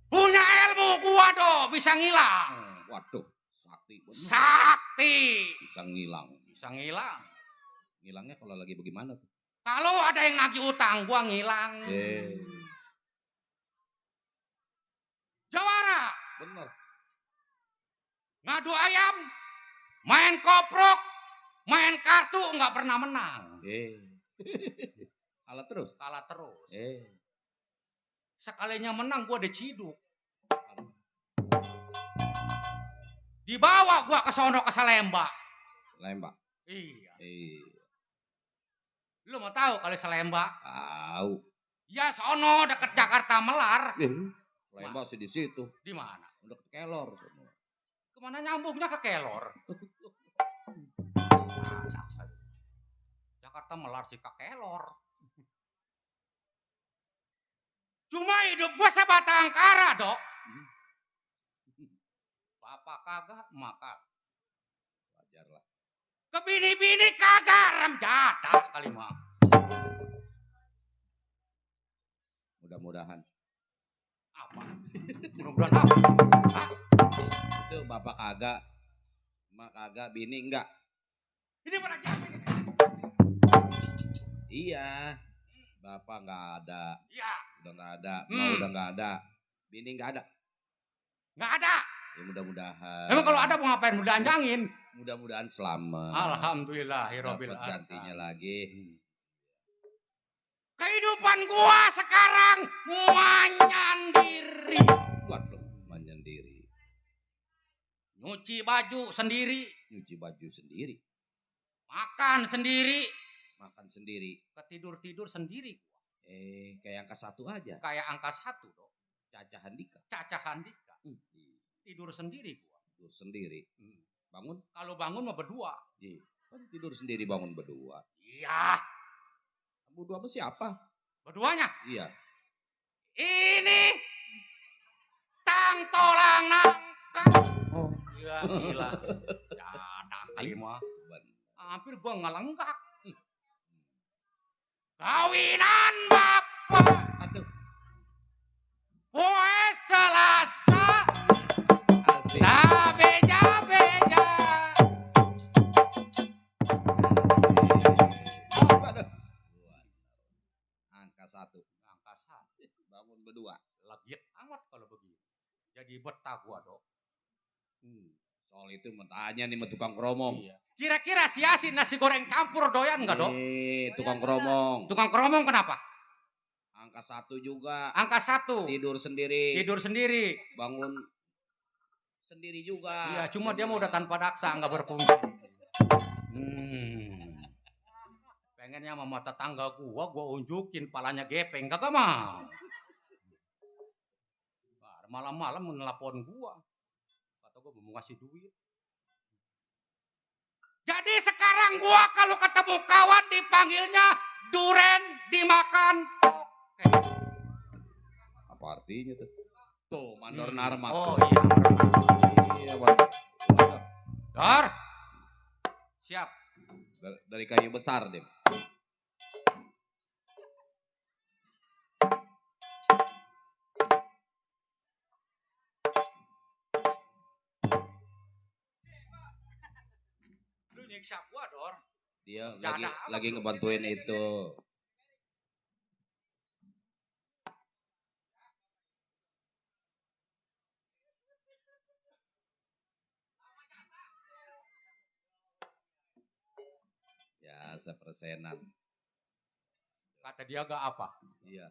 Punya ilmu gua do, bisa ngilang. Waduh. Sakti. Bener. Sakti. Bisa ngilang. Bisa ngilang. Ngilangnya kalau lagi bagaimana tuh? Kalau ada yang nagih utang, gua ngilang. Jawara, Bener. ngadu ayam, main koprok, main kartu nggak pernah menang. Alat terus. Kalah terus. Sekalinya menang gua diciduk. Dibawa gua ke sono ke Salemba. Lembak. Iya. Iya. Lu mau tahu kali Salemba? Tahu. Ya sono deket Jakarta Melar. Lembak sih di situ. Di mana? Udah ke Kelor. Kemana nyambungnya ke Kelor? Jakarta Melar sih ke Kelor. Cuma hidup gua sebatang kara, Dok. Bapak kagak, maka Wajar lah. ke bini-bini kagak, rem jadah kali mah. Mudah-mudahan. Apa? Mudah-mudahan apa? Hah? Itu bapak kagak. Emak kagak. Bini enggak. Ini pada jamin. Iya. Bapak nggak ada. Iya. Udah nggak ada. Mau udah nggak ada. Bini nggak ada. Nggak ada. Ya mudah-mudahan. Emang kalau ada mau ngapain? Mau dianjangin? Mudah-mudahan selamat. Alhamdulillah, hirobil Dapat gantinya lagi. Kehidupan gua sekarang menyendiri. Waduh, menyendiri. Nyuci baju sendiri, Nyuci baju sendiri. makan sendiri, Makan sendiri. ketidur-tidur sendiri. Kayak angka 1 aja. Kayak angka 1 dong. Caca Handika. Caca Handika. Tidur sendiri gua. Tidur sendiri. Bangun. Kalau bangun mah berdua. Iya. Kan tidur sendiri bangun berdua. Iya. Berdua sama siapa? Berduanya. Iya. Ini tang tolang nangka. Oh. Gila. Jadah kali mah. Hampir gua ngelenggak. Kawinan bapak. Aduh. Poe Selasa. Asik. Sabeja-beja. Waduh. Angka 1. Angka 1. Bangun berdua. Legit amat kalau begitu. Jadi betah gua dok. Soal itu tanya nih sama tukang keromong. Iya. Kira-kira si Asin nasi goreng campur doyan nggak dok? Tukang keromong. Tukang keromong kenapa? Angka 1 juga. Angka 1. Tidur sendiri. Tidur sendiri. Bangun sendiri juga. Iya, cuma dia mau udah tanpa daksa, nggak berfungsi. Pengennya sama tetangga gua unjukin palanya gepeng, kagak mau. Malam-malam menelpon gua. Kata gua mau ngasih duit. Jadi sekarang gua kalau ketemu kawan dipanggilnya duren dimakan toke. Apa artinya tuh? Tuh, mandor narmak. Oh iya. Iya, Bang. Dor. Siap. Dari kayu besar, Dim. Lu nyiksa gua, Dor. Dia Jangan lagi ngebantuin itu. Ya, sepersenan. Kata dia gak apa? Iya.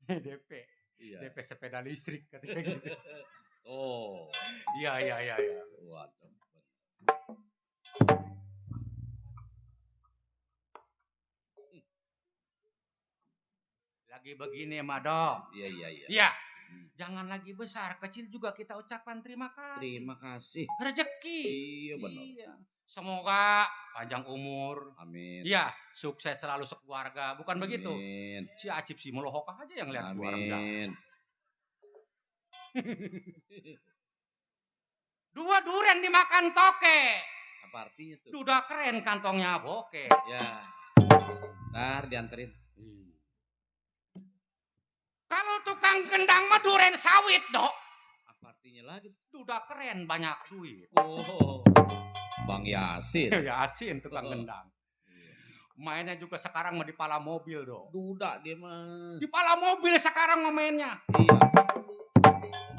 DP. Iya. DP sepeda listrik katanya gitu. Oh. Iya. Waduh. Lagi begini, Mado. Iya. Iya. Jangan lagi besar, kecil juga kita ucapkan terima kasih. Terima kasih. Rezeki. Iya, benar. Iya. Semoga panjang umur. Amin. Iya, sukses selalu sekeluarga. Bukan begitu? Amin. Si Acip si Melohok aja yang lihat gua rendah. Amin. 2 duren dimakan toke. Apa artinya tuh? Duda keren kantongnya boke. Ya. Ntar dianterin. Kalau tukang gendang mah duren sawit, Dok. Apa artinya lagi? Duda keren banyak duit. Oh. Bang Yasin. Yasin tukang gendang. Mainnya juga sekarang mah di pala mobil, Dok. Duda dia mah. Di pala mobil sekarang mah mainnya. Iya.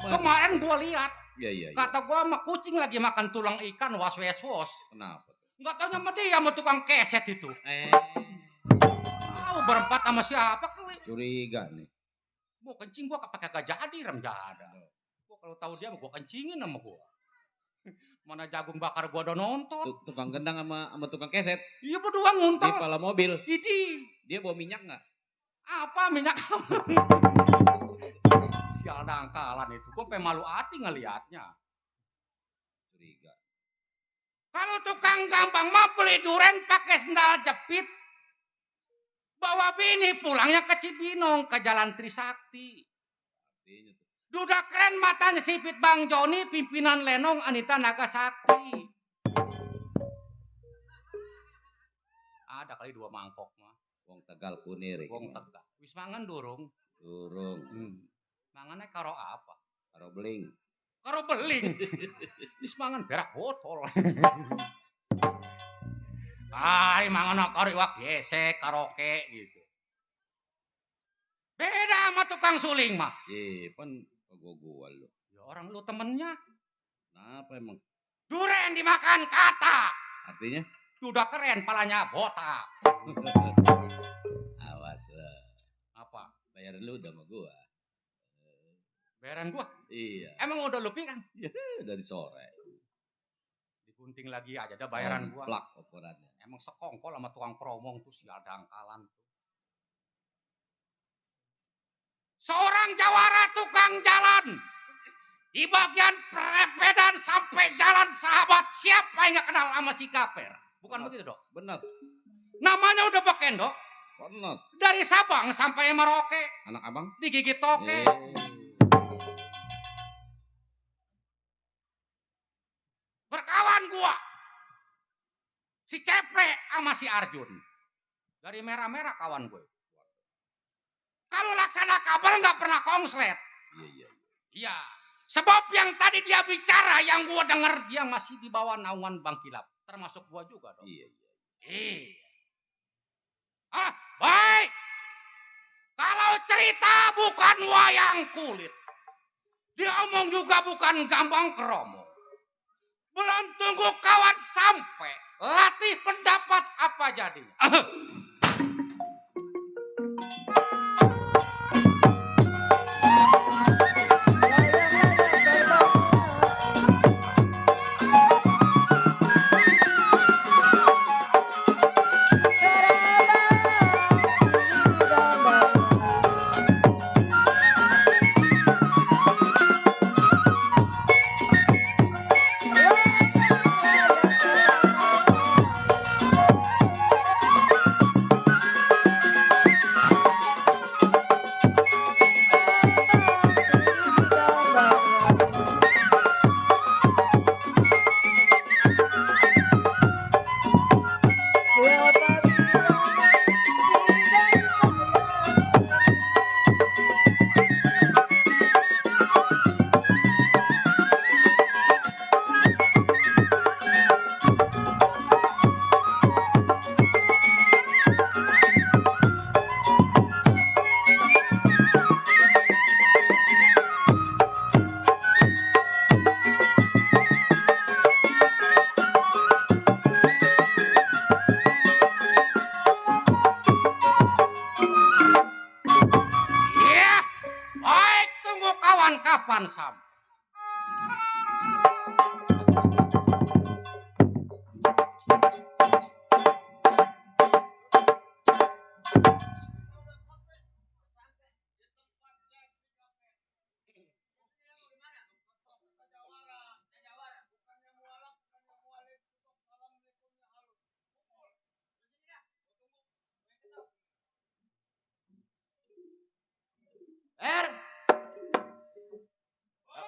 Kemarin gua lihat, Iya. kata gua mah kucing lagi makan tulang ikan was. Kenapa? Enggak tahu sama dia sama tukang keset itu. Tahu berempat sama siapa kali? Curiga nih. Mau kencing gua pakai gak jadi rem jada. Gua kalau tahu dia gua kencingin sama gua. Mana jagung bakar gua udah nonton. Tukang gendang sama tukang keset Iya berdua di nguntang. pala mobil. Idi. Dia bawa minyak nggak? Apa minyak sial dangkalan itu. Gua pengen malu hati ngelihatnya. Curiga. Kalau tukang gampang mah beli duren pakai sendal jepit. Bawa bini pulangnya ke Cibinong ke Jalan Trisakti. Artinya tuh. Duda keren matanya sipit Bang Joni, pimpinan Lenong Anita Nagasakti. Ada kali 2 mangkok mah. Wong Tegal Kunir. Wong Tegal. Wis mangan durung. Durung. Mangannya karo apa? Karo beling. Karo beling. Wis mangan berak botol. Mangono kori wak gesek karaoke gitu. Beda sama tukang suling mah. Pan gua lu. Ya orang lu temennya. Kenapa emang? Duren dimakan kata. Artinya? Udah keren palanya botak. Awas lah. Apa? Bayaran lu udah sama gua. Bayaran gua? Iya. Emang udah lupi kan? Dari sore. Digunting lagi aja ada bayaran gua. Plak ukurannya. Emang sekongkol sama tukang promong tuh si dangkalan tuh. Seorang jawara tukang jalan. Di bagian perepedan sampai jalan sahabat. Siapa yang gak kenal sama si Kaper? Bukan begitu, Dok? Benar. Namanya udah beken, Dok. Benar. Dari Sabang sampai Merauke. Anak abang? Digigit toke. Berkawan gua. Si Cepre sama si Arjun. Dari merah-merah kawan gue. Kalau laksana kabel nggak pernah konslet. Iya. Sebab yang tadi dia bicara, yang gua denger, dia masih di bawah naungan Bang Kilap. Termasuk gua juga dong. Iya. Baik. Kalau cerita bukan wayang kulit. Dia omong juga bukan gampang keromo. Belum tunggu kawan sampai. Latih pendapat apa jadinya. Kapan Sam?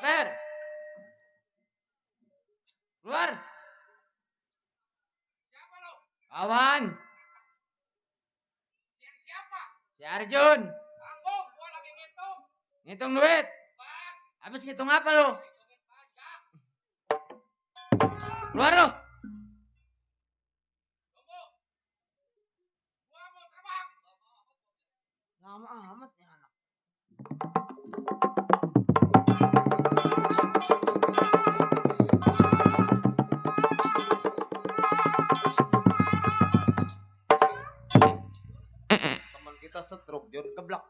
Kaper. Keluar. Siapa lo? Kawan. Siapa? Si Arjun. Tanggung, gua lagi ngitung. Ngitung duit. Habis ngitung apa lo? Keluar lo. Tunggu. Gua mau terbang. Lama amat nih anak. Teman kita stroke, Jun. Keblok.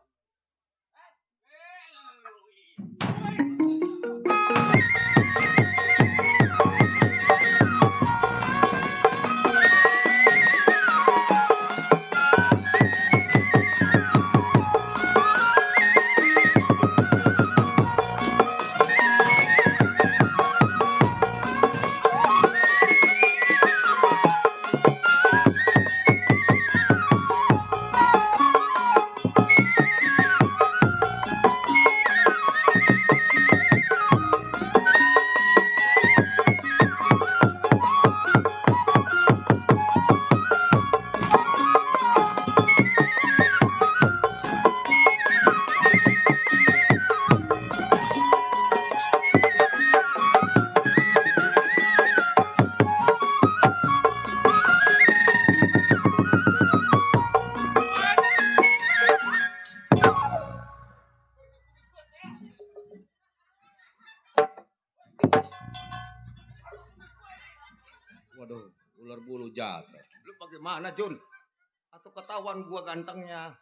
Waduh, ular bulu jatuh. Lu bagaimana, Jun? Atau ketahuan gua gantengnya?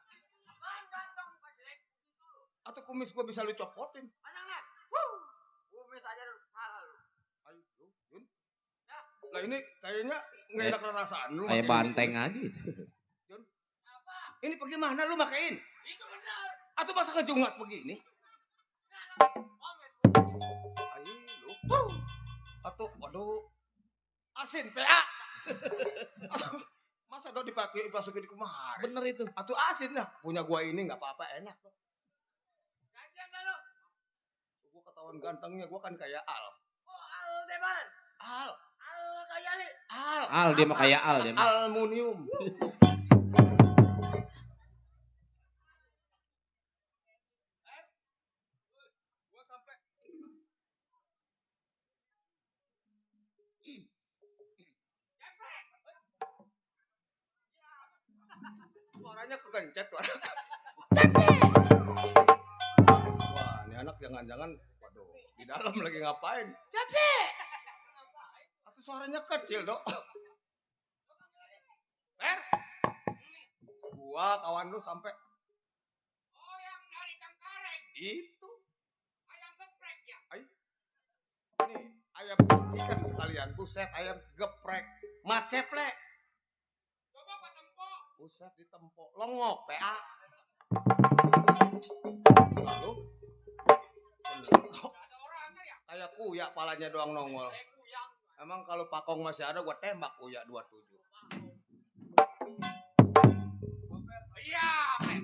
Atau kumis gua bisa lu copotin? Kumis aja salah lu. Ayo, Jun. Lah ini kayaknya nggak enak rasaan lu. Kayak makin banteng kumis. aja itu. Ini bagaimana lu makain? Itu benar. Atau masa ngejungat begini? Ayo lu. Atau waduh. Asin PA. Atau masa dong dipakai dimasukin kemari? Bener itu. Atau asin lah. Punya gua ini nggak apa-apa enak. Gantian dah lu. Gua ketahuan gantengnya, gua kan kayak Al. Oh, Aldebaran. Al. Al kayak li. Al. Al dia mah kayak Al dia mah. Aluminium. Gua sampai suaranya kegencet tuh anak. Wah, ini anak jangan-jangan waduh, di dalam lagi ngapain? Capi. Atau suaranya kecil, Dok. Per. Gua kawan lu sampai Oh, yang dari Cengkareng. itu. Ayam geprek ya. Nih, ayam cikan sekalian. Buset, ayam geprek. Maceplek. Coba ke tempok. Buset, ditempok. Longok, PA. Lalu. Ada orangnya ya. Kayak kuya, palanya doang nongol. Kuyang. Emang kalau pakong masih ada, gua tembak kuya 27. Iya, men.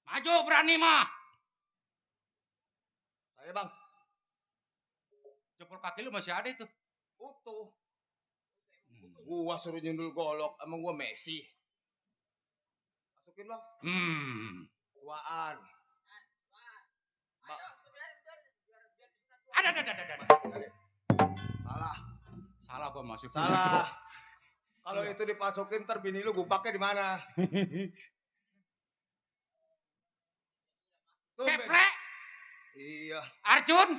Maju berani mah. Saya, Bang. Jempol kaki lu masih ada itu. Utuh. Gua suruh nyundul golok, emang gua Messi. Masukin, Bang. Tuaan. Ada. Salah. Salah gua masuk. Salah. Kalau itu dipasukin ntar bini lu gupaknya di mana? Tumben. Ceplek. Iya. Arjun.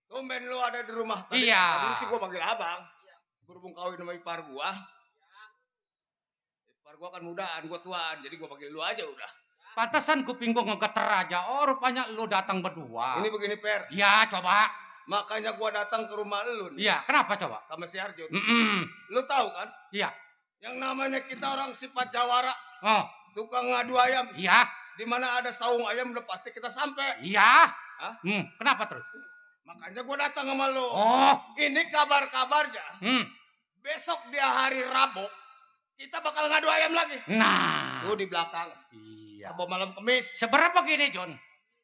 Tumben lu ada di rumah. Tadi, Iya. Tadi sih gua panggil abang. Berhubung kawin sama ipar gua. Ipar gua kan mudaan, gua tuaan. Jadi gua panggil lu aja udah. Pantesan kuping gua ngegeter aja. Oh, rupanya lu datang berdua. Ini begini, Per. Iya, coba. Makanya gua datang ke rumah lu nih. Iya, kenapa coba? Sama si Arjun. Mm-mm. Lu tahu kan? Iya. Yang namanya kita orang sifat jawara. Oh, Tukang ngadu ayam. iya. Di mana ada saung ayam udah pasti kita sampai. Iya. Hah? Kenapa terus? Makanya gua datang sama lu. Oh, Ini kabar-kabarnya. Besok dia hari Rabu. Kita bakal ngadu ayam lagi. nah. Tuh di belakang. Iya. Rabu malam Kemis. Seberapa gini, John?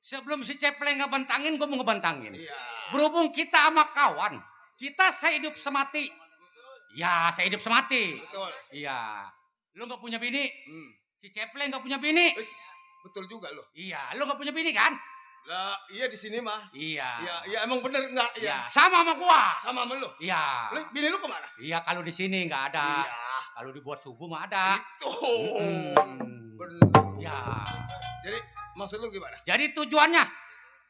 Sebelum si Cepleng ngebentangin, gue mau ngebentangin. Iya. Berhubung kita sama kawan, kita sehidup semati. Ya, sehidup semati. Betul. Iya. Lu gak punya bini, Hmm. si Cepleng gak punya bini. Terus, betul juga lo. Iya, lu gak punya bini kan? Lah, iya di sini mah. Iya. Iya, iya emang bener enggak? Iya, Iya. sama sama gua. Sama sama lu. Iya. Lu, bini lu kemana? Iya, kalau di sini nggak ada. Iya. Kalau dibuat subuh mah ada. Itu. Mm-mm. Bener. Ya. Jadi maksud lu gimana? Jadi tujuannya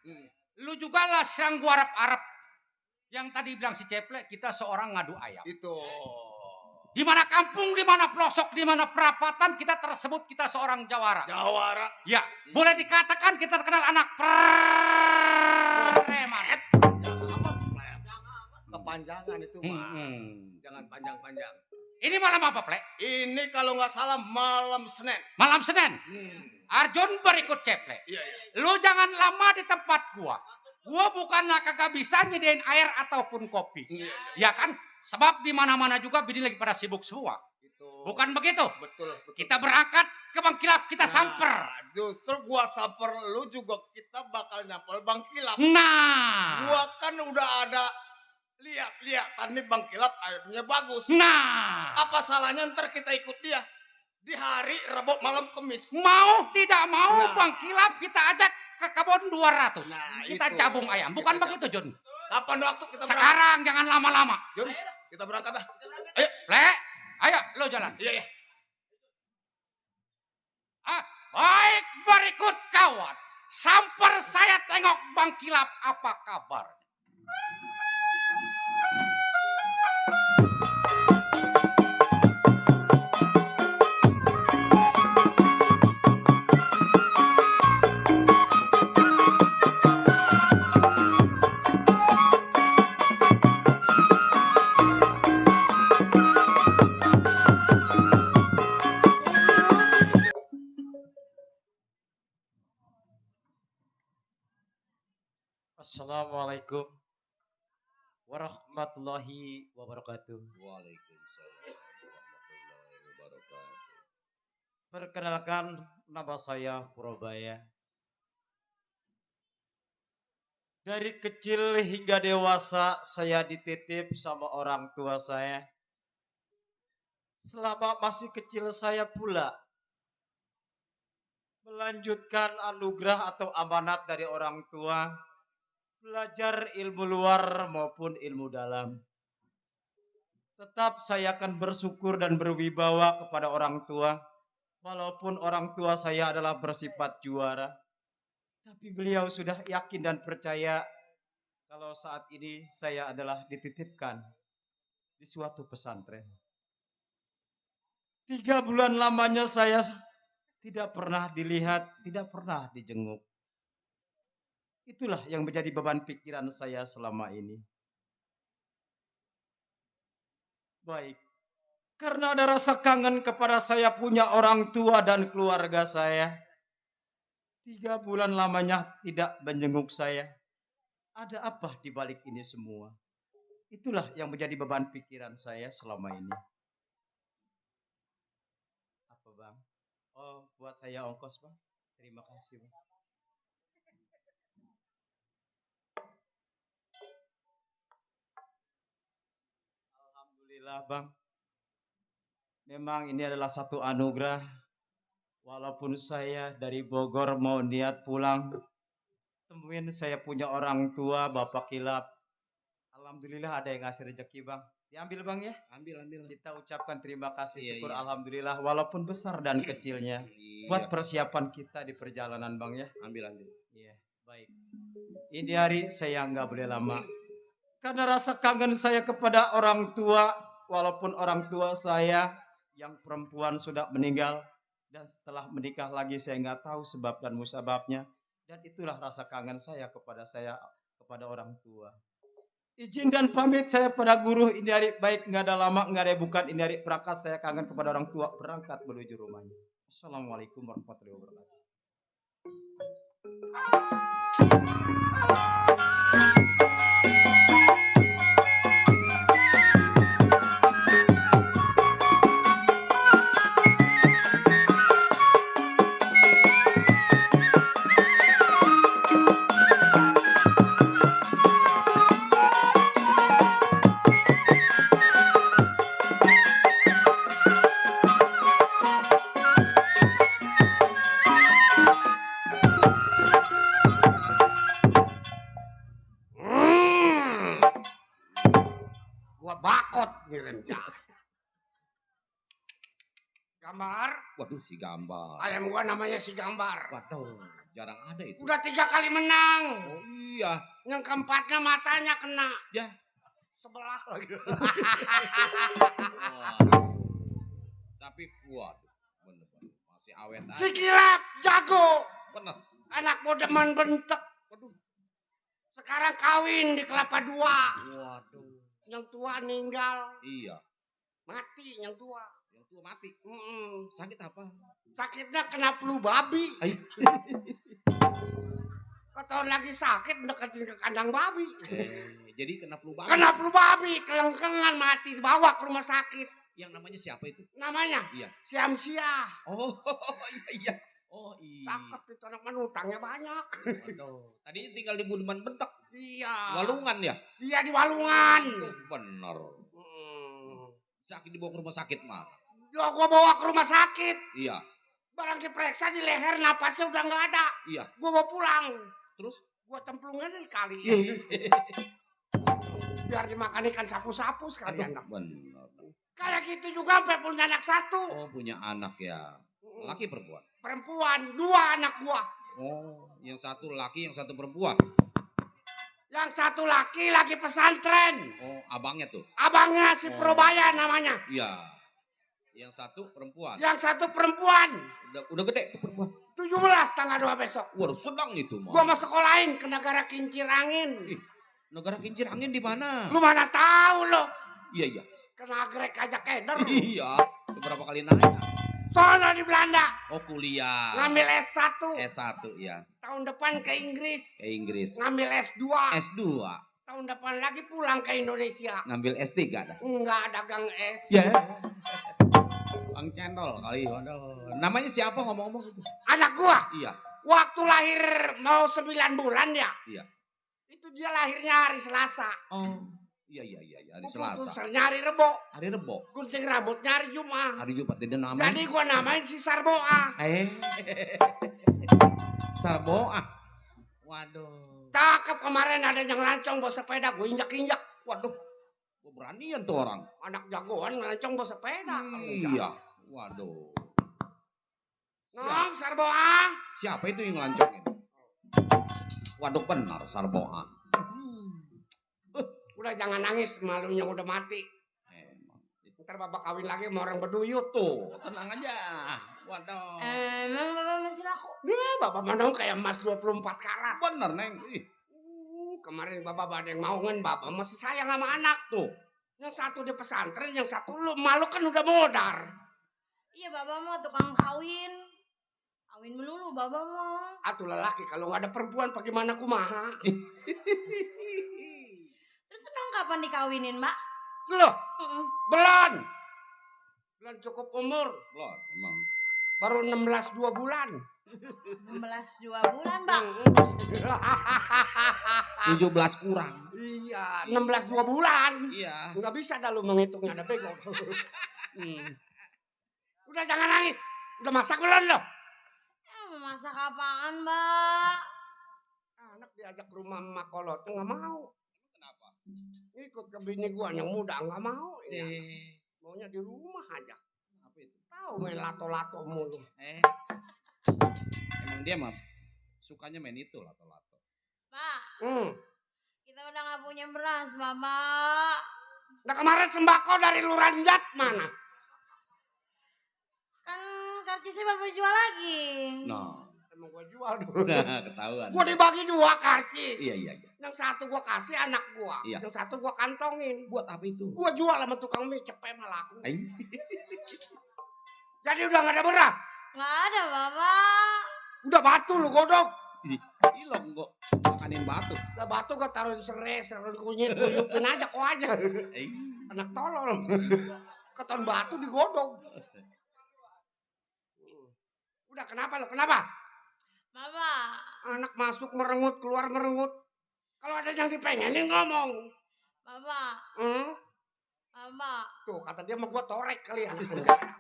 Hmm. Lu juga lah serang gua Arab-Arab. Yang tadi bilang si Ceplek, kita seorang ngadu ayam. Itu. Di mana kampung, di mana pelosok, di mana perapatan, kita tersebut kita seorang jawara. Jawara. Ya, boleh dikatakan kita terkenal anak preman. Kepanjangan itu mah. Jangan panjang-panjang. Ini malam apa, Plek? Ini kalau nggak salah malam Senin. Malam Senin. Arjun berikut Ceplek. Iya, iya. Lu jangan lama di tempat gua. Gua bukanlah kagak bisa nyediain air ataupun kopi. Iya. Ya kan? Sebab di mana-mana juga bini lagi pada sibuk semua. Itu. Bukan begitu? Betul, betul. Kita berangkat ke Bang Kilap, kita samper. Justru gua samper lu juga kita bakal nyampel Bang Kilap. Nah. Gua kan udah ada lihat nih Bang Kilap airnya bagus. Nah. Apa salahnya ntar kita ikut dia di hari Rabu malam Kemis? Mau tidak mau Nah. Bang Kilap kita ajak ke kebun 200. Nah, Kita itu. cabung ayam. Bukan Kita begitu, Jun? Kapan waktu kita berangkat? Sekarang jangan lama-lama. Jun, kita berangkat dah. Plek, ayo lo jalan. Iya, iya. Baik, berikut kawan. Samper saya tengok Bang Kilap apa kabar. Assalamualaikum warahmatullahi wabarakatuh. Waalaikumsalam warahmatullahi wabarakatuh. Perkenalkan, nama saya Purobaya. Dari kecil hingga dewasa saya dititip sama orang tua saya. Selama masih kecil saya pula melanjutkan anugerah atau amanat dari orang tua, belajar ilmu luar maupun ilmu dalam. Tetap saya akan bersyukur dan berwibawa kepada orang tua, walaupun orang tua saya adalah bersifat juara. Tapi beliau sudah yakin dan percaya kalau saat ini saya adalah dititipkan di suatu pesantren. 3 bulan lamanya saya tidak pernah dilihat, tidak pernah dijenguk. Itulah yang menjadi beban pikiran saya selama ini. Baik, karena ada rasa kangen kepada saya punya orang tua dan keluarga saya. 3 bulan lamanya tidak menjenguk saya. Ada apa di balik ini semua? Itulah yang menjadi beban pikiran saya selama ini. Apa bang? Oh, buat saya ongkos bang. Terima kasih bang. Alhamdulillah bang. Memang ini adalah satu anugerah. Walaupun saya dari Bogor mau niat pulang, temuin saya punya orang tua Bapak Kilap. Alhamdulillah ada yang ngasih rezeki bang. Diambil bang ya. Ambil. Kita ucapkan terima kasih, syukur alhamdulillah. Walaupun besar dan kecilnya. Buat persiapan kita di perjalanan bang ya. Ambil. Iya baik. Ini hari saya nggak boleh lama. Karena rasa kangen saya kepada orang tua. Walaupun orang tua saya yang perempuan sudah meninggal. Dan setelah menikah lagi saya nggak tahu sebab dan musababnya. Dan itulah rasa kangen saya kepada orang tua. Izin dan pamit saya pada guru. Ini hari baik nggak ada lama nggak ada bukan. Ini hari berangkat saya kangen kepada orang tua berangkat menuju rumahnya. Assalamualaikum warahmatullahi wabarakatuh. Gua bakot nih rencana. Gambar. Waduh, si gambar. Ayam gua namanya si Gambar. Waduh, jarang ada itu. Udah 3 kali menang. Oh Iya. Yang keempatnya matanya kena. Ya. Sebelah lagi. Waduh. Tapi waduh, bener masih awet aja. Si Kilap jago. Bener. Anak modeman bentek. Waduh. Sekarang kawin di Kelapa Dua. Waduh. Yang tua meninggal. Iya. Mati yang tua. Yang tua mati. Sakit Sakit apa? Sakitnya kena flu babi. Ay. Ketahuan lagi sakit deketin ke kandang babi. Jadi kena flu babi. Kena flu babi, kelengkengan mati dibawa ke rumah sakit. Yang namanya siapa itu? Namanya Iya. Siamsia. Oh, iya. Oh, iya. Cakep itu anak mana utangnya banyak. Waduh. Tadinya tinggal di Budeman Bentek. Iya. Walungan ya? Iya di Walungan. Oh, bener. Sakit dibawa ke rumah sakit mah. Ya gua bawa ke rumah sakit. Iya. Barang diperiksa di leher napasnya udah nggak ada. Iya. Gua bawa pulang. Terus? Gua cemplungin di kali. Iya. Biar dimakan ikan sapu-sapu sekalian dong. Bener. Kayak gitu juga sampai punya anak satu. Oh, punya anak ya. Laki perempuan? Perempuan, 2 anak gua. Oh, yang satu laki, yang satu perempuan. Yang satu laki lagi pesantren. Oh, abangnya tuh. Abangnya si Oh. Probaya namanya. Iya. Yang satu perempuan. Yang satu perempuan. Udah gede tuh perempuan. 17 tanggal 2 besok. Waduh, sedang itu mah. Gua mau sekolahin ke negara kincir angin. Negara kincir angin di mana? Lu mana tahu lo? Iya, iya. Ke Nagrek aja keder. Iya. Beberapa kali nanya. Soalnya di Belanda. Oh, kuliah. Ngambil S1. S1 ya. Tahun depan ke Inggris. Ke Inggris. Ngambil S2. S2. Tahun depan lagi pulang ke Indonesia. Ngambil S3 dah. Enggak dagang es. Ya. Bang Cendol kali. Waduh. Namanya siapa ngomong-ngomong itu? Anak gua. Iya. Waktu lahir mau 9 bulan ya. Iya. Itu dia lahirnya hari Selasa. Oh. Iya. Hari Selasa. Putusnya hari Rebo. Hari Rebo. Gunting rambutnya hari Jumat. Hari Jumat dia namain. Jadi gua namain si Sarboa. Sarboa. Waduh. Cakep kemarin ada yang lancong bawa sepeda. Gue injak-injak. Waduh. Gue beranian tuh orang. Anak jagoan lancong bawa sepeda. Iya. Waduh. Nong Sarboa. Siapa itu yang ngelancongin? Waduh, benar Sarboa. Udah jangan nangis. Malunya udah mati. Emang. Ntar bapak kawin lagi sama orang berduyut. Tuh, tenang aja. Waduh. Emang bapak masih laku? Duh, bapak mandong kayak emas 24 karat. Bener, Neng. Ih, Kemarin bapak ada yang mau ngen, bapak masih sayang sama anak. tuh. Yang satu di pesantren, yang satu lu malu kan udah modar. Iya bapak mah tukang kawin. Kawin melulu bapak mah. Atuh lelaki kalau nggak ada perempuan bagaimana kumaha? Terus senang kapan dikawinin mbak? Loh, belum cukup umur, Belum, emang. baru 16 2 bulan. 16 2 bulan mbak. 17 kurang. Iya, 16 2 bulan. Iya. Nggak bisa dah lu menghitungnya, ada bego. Udah jangan nangis. Udah masak belum lo? Mau masak apaan mbak? Anak diajak ke rumah emak kolot nggak mau. Kenapa? Ikut ke bini gua yang muda nggak mau. Ini anak. Eh, Maunya di rumah aja. apa itu? Tahu main lato-lato mulu. Emang dia mah sukanya main itu lato-lato. Mbak, kita udah gak punya beras bapak. Nah kemarin sembako dari Luranjat mana? Kan karcisnya bapak jual lagi. Nah, Emang gua jual dulu. ketahuan. Gua dibagi 2 karcis. Iya. Yang satu gua kasih anak gua. Iya. Yang satu gua kantongin. Buat apa itu? Gua jual sama tukang mie cepet malah laku. Ay. Jadi udah gak ada beras. Gak ada bapak. Udah batu lu godok. Ilong kok makanin batu. Udah batu gua taruh di serai, taruh kunyit, guyupin aja kok aja. Anak tolol. Keton batu digodok. Udah kenapa lu? Kenapa? Bapak. Anak masuk merengut, keluar merengut. Kalau ada yang dipengenin ngomong. Bapak. Bapak. Tuh kata dia sama gua torek kali anak negara.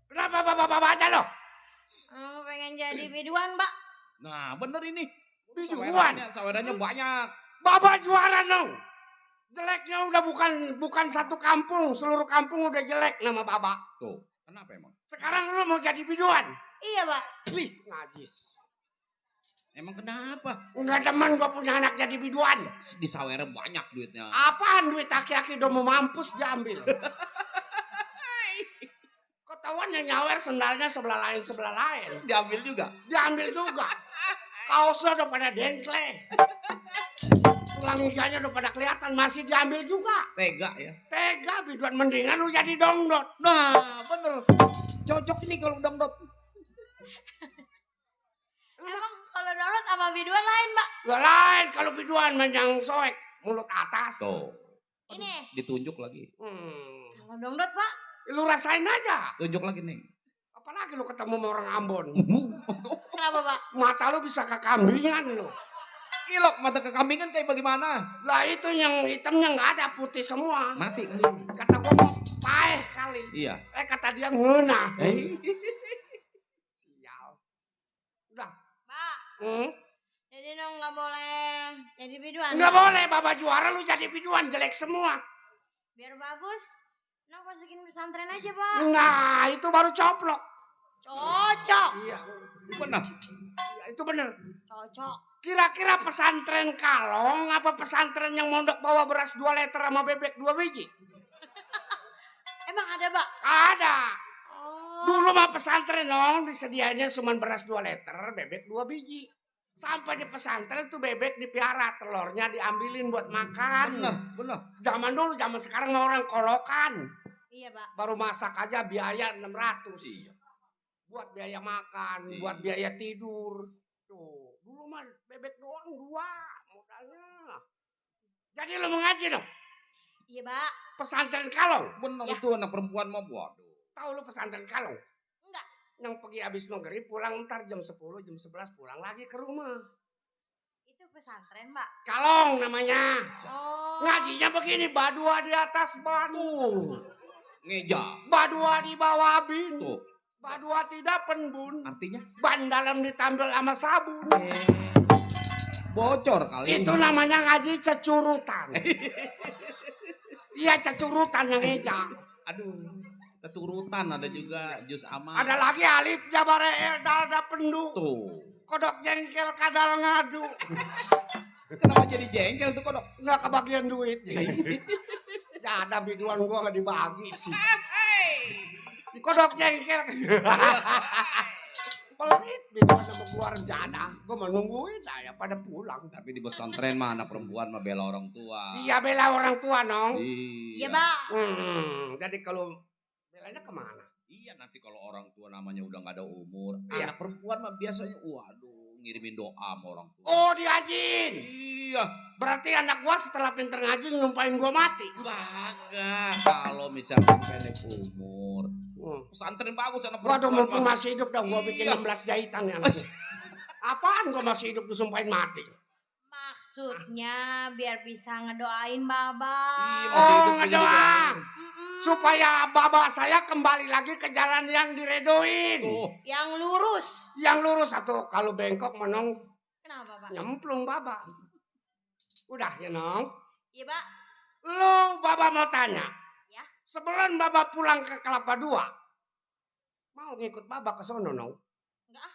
Kenapa bapak-bapak aja lo? Aku pengen jadi biduan mbak. Nah, bener ini. Biduan. Sawerannya banyak. Bapak juara dong. Jeleknya udah bukan satu kampung, seluruh kampung udah jelek nama bapak. Tuh, kenapa emang? Sekarang lu mau jadi biduan? Iya pak. Wih, najis. Emang kenapa? Enggak demen gue punya anak jadi biduan. Di Sawernya banyak duitnya. Apaan duit aki-aki udah mau mampus diambil. Ketahuan yang nyawer sendalnya sebelah lain. Diambil juga. Diambil juga. Kaosnya udah pada dengkle. Tulang iganya udah pada kelihatan, masih diambil juga. Tega ya. Tega biduan, mendingan lu jadi dongdot. Nah, bener. Cocok ini kalau dangdut. Emang kalau download sama biduan lain, Mbak? Gak lain kalau biduan yang soek, mulut atas. Tuh. Ini. Ditunjuk lagi. Kalau download, Pak? Lu rasain aja. Tunjuk lagi nih. Apalagi lu ketemu sama orang Ambon. Kenapa, Pak? Mata lu bisa kekambingan lu. Gilok mata kekambingan kayak bagaimana? Lah itu yang hitamnya nggak ada, putih semua. Mati kali. Kata gua mau paeh kali. Iya. Kata dia ngena. Sial. Udah. Pak, jadi dong nggak boleh jadi biduan. Nggak boleh, Bapak juara lu jadi biduan, jelek semua. Biar bagus, nong masukin pesantren aja, Pak. Nah, itu baru coplok. Cocok. Iya. Benar. Iya, itu bener. Cocok. Kira-kira pesantren Kalong apa pesantren yang mondok bawa beras 2 liter sama bebek 2 biji? Emang ada, Pak? Ada. Oh. Dulu mah pesantren dong disediainnya cuma beras 2 liter, bebek 2 biji. Sampai di pesantren tuh bebek dipiara, telurnya diambilin buat makan. Benar. Zaman dulu, zaman sekarang orang kolokan. Iya, Pak. Baru masak aja biaya 600. Iya. Buat biaya makan, Iya. buat biaya tidur. Tuh, dulu mah bebek doang 2 modalnya. Jadi lo mengaji dong? Iya, Pak. Pesantren Kalong. Benar Ya. itu anak perempuan mah waduh. Tahu lo pesantren Kalong? Enggak. Yang pergi habis maghrib pulang ntar jam 10, jam 11 pulang lagi ke rumah. Itu pesantren, Pak. Kalong namanya. Oh. Ngajinya begini, badua di atas ban. Ngeja. Badua di bawah bin. Tuh. Badua tidak penbun. Artinya Ban dalam ditambal sama sabun. bocor kali. Itu namanya ngaji cecurutan. Iya, cecurutan yang ngeja. Aduh. Keturutan ada juga jus aman. Ada lagi alif jabare dalda pendu. Tuh. Kodok jengkel kadal ngadu. Kenapa jadi jengkel tuh kodok? Nggak kebagian duit. Ya ada biduan gua nggak dibagi sih. Kodok jengkel. Pelit biduan sama gua rencana. Gua mau nungguin ya pada pulang. Tapi di pesantren mah anak perempuan mah bela orang tua. Iya, bela orang tua, Nong. Iya, Pak. Jadi kalau belanya kemana? Iya, nanti kalau orang tua namanya udah nggak ada umur, Iya. anak perempuan mah biasanya waduh ngirimin doa sama orang tua. Oh, diajin. Iya. Berarti anak gua setelah pinter ngaji nyumpahin gua mati. Kagak. Kalau misalkan pendek umur, pesantren bagus anak Waduh, perempuan. mumpung mah. masih hidup dah gua bikin Iya. 16 jahitan ya anaknya. Apaan gua masih hidup disumpahin mati? Maksudnya biar bisa ngedoain Baba. Iya, masih Oh, hidup juga ngedoa. Mm-mm. Supaya baba saya kembali lagi ke jalan yang diredoin. Tuh. Yang lurus. Yang lurus atau kalau bengkok menong Kenapa, Pak? nyemplung baba. Udah ya, Nong. Iya, Pak. Lu baba mau tanya. Ya. Sebelum baba pulang ke Kelapa Dua, mau ngikut baba ke sono, Nong? Enggak ah,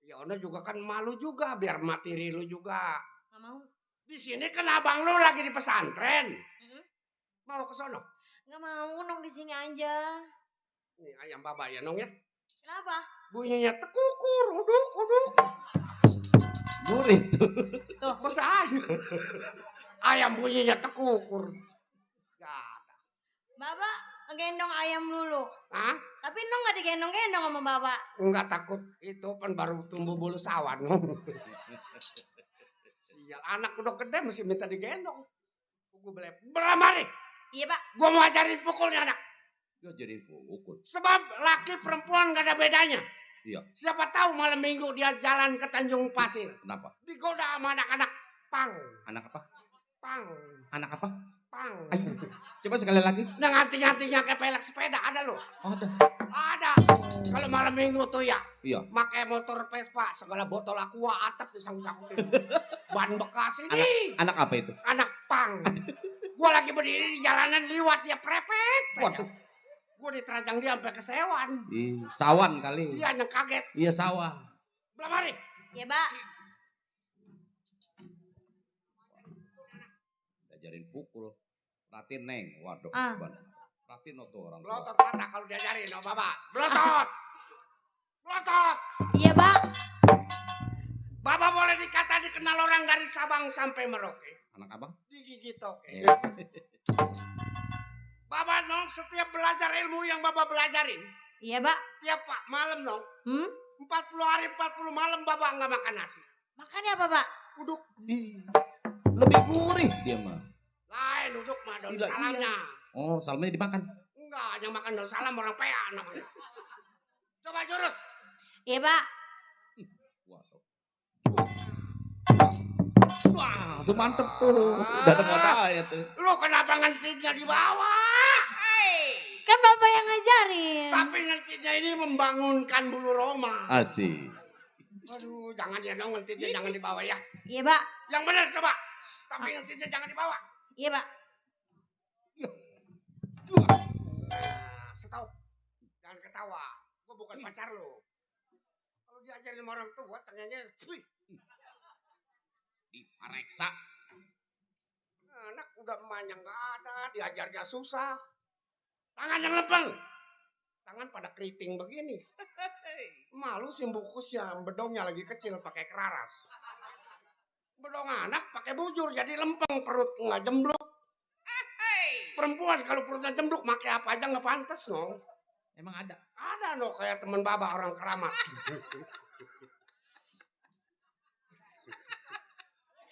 Ya Ono juga kan malu juga biar materi lu juga. nggak mau. Di sini kan abang lu lagi di pesantren. Mm-mm. Mau ke sono? Nggak mau, nong di sini aja. Nih ayam baba ya, Nong ya. Kenapa? Bunyinya tekukur, uduk, uduk. Gurih tuh. Tuh. Masa aja. Ayam bunyinya tekukur. Ya. Baba ngegendong ayam dulu. Hah? Tapi nong nggak digendong-gendong sama Baba. Enggak takut itu kan baru tumbuh bulu sawan. Sial, anak udah gede masih minta digendong. Gue belamari. Iya, Pak. Gue mau ajarin pukulnya anak. Dia jadi pukul. Sebab laki perempuan gak ada bedanya. Iya. Siapa tahu malam minggu dia jalan ke Tanjung Pasir. Kenapa? Digoda sama anak-anak. Pang, Anak apa? pang, Anak apa? pang. Ayo. Coba sekali lagi. Yang anting-antingnya kayak pelek sepeda ada loh. Ada. Ada. Kalau malam minggu tuh ya. Iya. Pakai motor Vespa, segala botol aqua atap disangkut-sangkutin. Ban bekas ini. Anak apa itu? Anak pang. Gue lagi berdiri di jalanan liwat dia prepet. Waduh. Gue diterajang dia sampai ke Sewan. Ih, sawan kali. Dia yang kaget. Iya sawah. Belamari. Iya, Pak. diajarin pukul. Perhatiin Neng, waduh. Ah. Perhatiin tuh orang tua. Belotot mata kalau diajarin, oh Baba. Belotot. Belotot. Iya, Pak. Baba boleh dikata dikenal orang dari Sabang sampai Merauke. Anak abang? Digigit oke. Iya. Baba nong setiap belajar ilmu yang Baba belajarin. Iya, Pak. Tiap Pak malam nong. Hmm? 40 hari 40 malam Baba nggak makan nasi. Makannya apa, Pak? Uduk. Lebih gurih dia mah. Lain uduk mah daun Iya, salamnya. Oh, salmanya dimakan. Enggak, yang makan daun salam orang PA namanya. Coba jurus. Iya, Pak. Waduh. Wah, tuh mantep tuh. Udah ada modalnya tuh. Lu kenapa ngentiknya di bawah? Kan Bapak yang ngajarin. Tapi ngentiknya ini membangunkan bulu Roma. Asik. Aduh, jangan ya dong ngentiknya jangan di bawah ya. Iya, Pak. Yang benar coba. Tapi ngentiknya jangan di bawah. Iya, Pak. Stop. Jangan ketawa. Gue bukan pacar lo. Kalau diajarin sama orang tua, cengengnya, Dipareksa. anak udah emaknya nggak ada, diajarnya susah. Tangan yang lempeng. Tangan pada keriting begini. Malu sih bukusnya, bedongnya lagi kecil pakai keraras. Bedong anak pakai bujur jadi lempeng, perut nggak jembluk. Perempuan kalau perutnya jembluk pakai apa aja nggak pantas no. Emang ada? Ada no kayak temen Baba orang Keramat.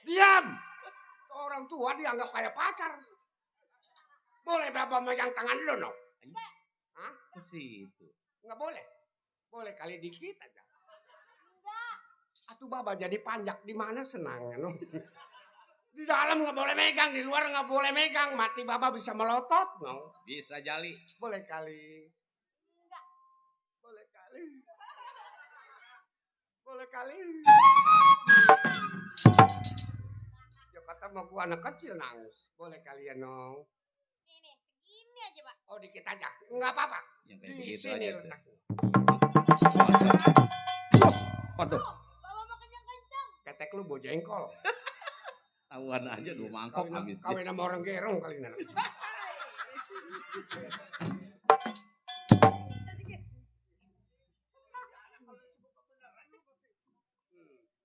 Diam. Orang tua dianggap kayak pacar. Boleh Baba megang tangan lo no? Hah? Ke situ. Nggak boleh. Boleh kali dikit aja. Atuh Baba jadi panjak di mana senangnya no? Di dalam nggak boleh megang, di luar nggak boleh megang. Mati Baba bisa melotot no? Bisa jali. Boleh kali. Boleh kali. Boleh kali. Ya kata mau gua anak kecil nangis. Boleh kalian no? Nih, segini aja, Pak. Oh dikit aja. Nggak apa-apa. Yang kayak Di begitu sini aja tuh. letaknya. Waduh. Bapak mau kencang-kencang. Ketek lu bau jengkol. Tahuan aja 2 mangkok habis. Kawin sama orang gerong kali ini.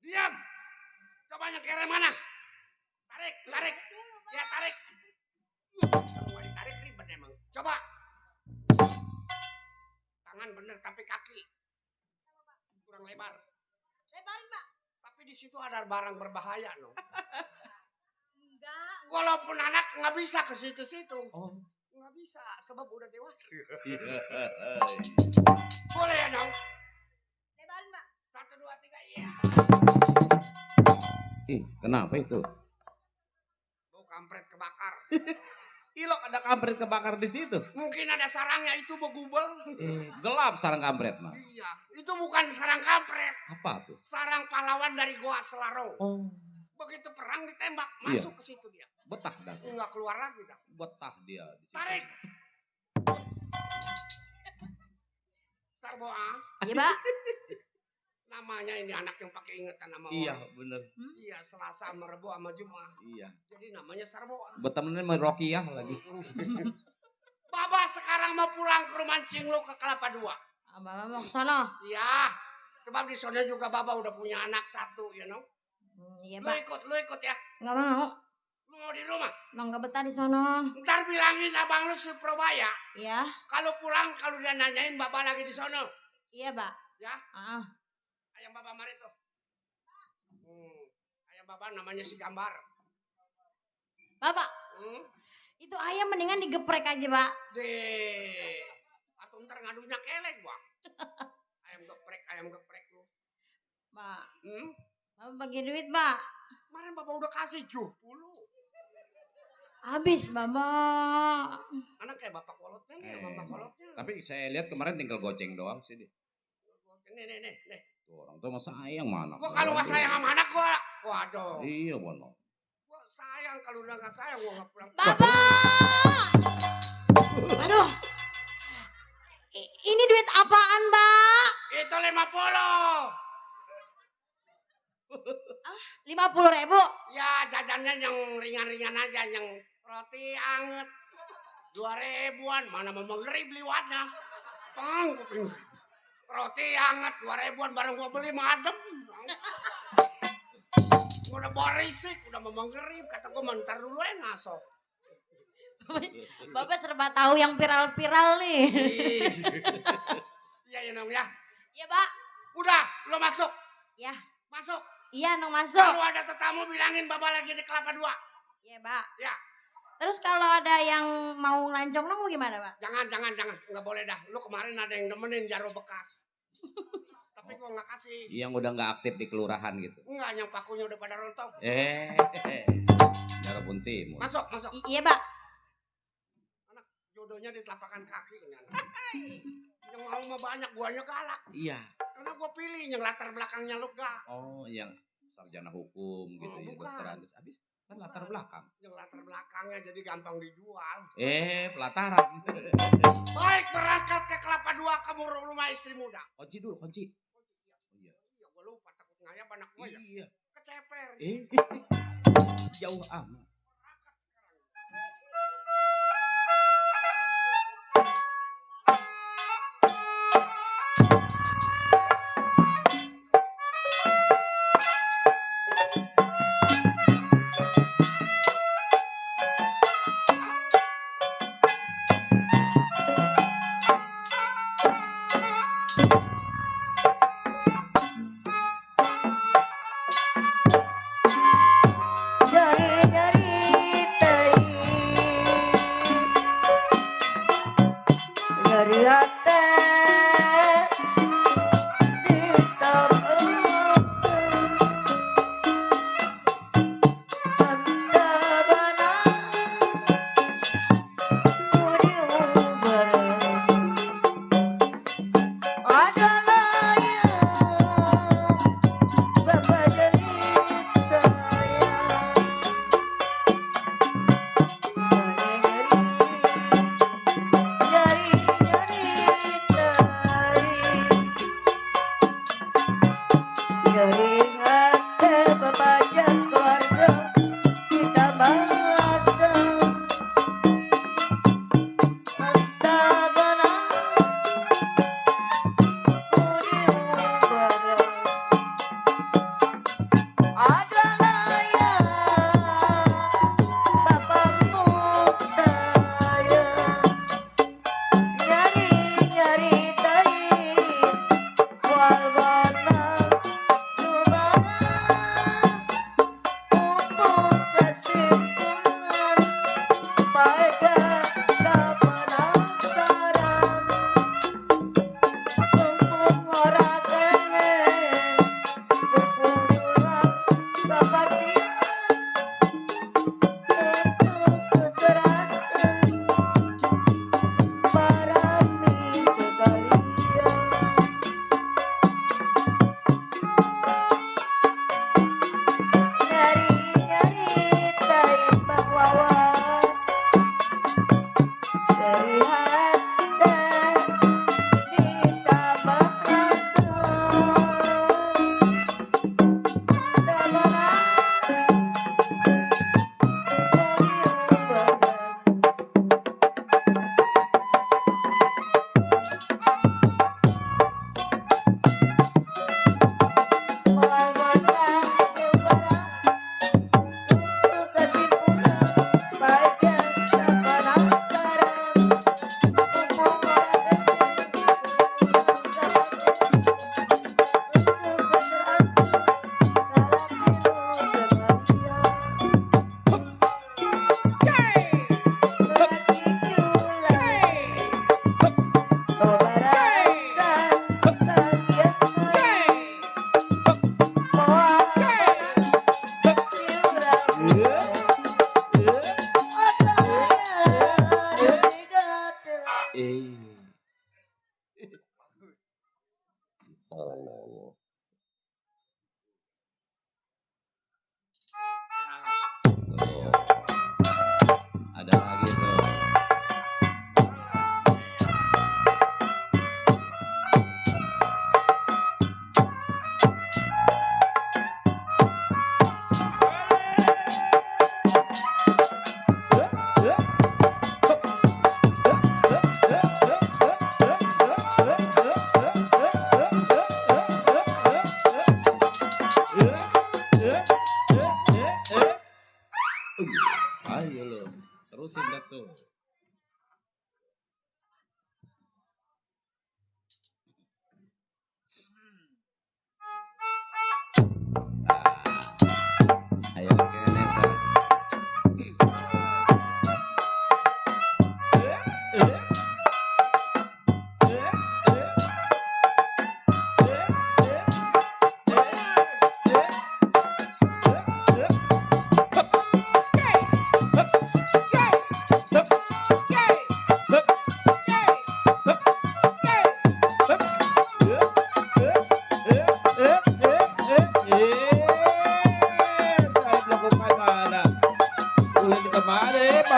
Diam. Coba nyengkere mana? Tarik, tarik. Ya tarik. Kalau ditarik ribet emang. Coba. Tangan bener tapi kaki kurang lebar. Lebarin, Pak. Tapi di situ ada barang berbahaya no. Enggak. Walaupun anak nggak bisa ke situ-situ. Oh. Nggak bisa sebab udah dewasa. Iya. Boleh ya dong? Lebarin, Pak. 1, 2, 3 iya. Ih, kenapa itu? Bau kampret kebakar. Ilok ada kampret kebakar di situ. Mungkin ada sarangnya itu begubel. Gelap sarang kampret mah. Iya, itu bukan sarang kampret. Apa tuh? Sarang pahlawan dari Goa Selaro. Oh. Begitu perang ditembak, masuk ke situ dia. Betah dah. Enggak keluar lagi dah. Betah dia di situ. Tarik. Sarboa, Iya, Pak. namanya ini anak yang pakai ingetan nama Iya, orang. bener. Iya, Selasa sama Rebo sama Jumat. Iya. Jadi namanya Sarboa. Betemennya sama Rokiah lagi. Baba sekarang mau pulang ke rumah Cing lu ke Kelapa Dua. Bapak mau ke sana. Iya, sebab di sana juga Baba udah punya anak 1, you know. Iya, Lu Pak. ikut ya. Enggak mau. Lu mau di rumah. Lo enggak betah di sana. Ntar bilangin abang lu si Probaya. Iya. Kalau pulang, kalau dia nanyain Bapak lagi di sana. Iya, Pak. Ya, Ah. ayam Bapak mari tuh. Ayam Bapak namanya si Gambar. Bapak, Hmm. itu ayam mendingan digeprek aja, Pak. Deh. Atau ntar ngadunya kelek gua. Ayam geprek lu. Pak, Hmm? Bapak bagi duit, Pak. Kemarin Bapak udah kasih 70. Habis, Bapak. Anak kayak Bapak kolotnya nih, Bapak kolotnya. Tapi saya lihat kemarin tinggal goceng doang sih. Dia. Nih. Tuh, orang tua mah sayang mana. Gua kalau nggak sayang sama anak gua, waduh. Iya, bono. Gua sayang, kalau udah nggak sayang gua nggak pulang. Bapak! Aduh. Ini duit apaan, Pak? Itu 50. Ah, 50.000. Ya jajannya yang ringan-ringan aja, yang roti anget 2.000-an, mana mau mengerib liwatnya. Pang, kuping. Roti anget 2.000-an bareng gua beli madem. Gua udah berisik, udah mau mengerib, kata gua mentar dulu ngaso. Bapak serba tahu yang viral-viral nih. Iya ya Nong ya. Iya, Pak. Udah, lo masuk. Ya. Masuk. Iya, Nong masuk. Kalau ada tetamu bilangin Bapak lagi di Kelapa 2. Iya, Pak. Ya. Terus kalau ada yang mau ngelancong Nong gimana, Pak? Jangan. Nggak boleh dah. Lu kemarin ada yang nemenin jaro bekas. Tapi gua nggak kasih. Yang udah nggak aktif di kelurahan gitu. Enggak, yang pakunya udah pada rontok. Darapun Timur. Masuk. Iya, Pak. Jodohnya di telapakan kaki ini anak. Yang mau mah banyak, guanya galak. Iya. Karena gua pilih yang latar belakangnya lu gak. Oh, yang sarjana hukum gitu ya, bukan. dokteran. Terus habis kan latar belakang. Yang latar belakangnya jadi gampang dijual. Pelataran. Baik, berangkat ke Kelapa 2 kamu rumah istri muda. Kunci dulu, kunci. Iya, gua lupa takut ngayap anak gua ya. Iya. Keceper. Jauh amat.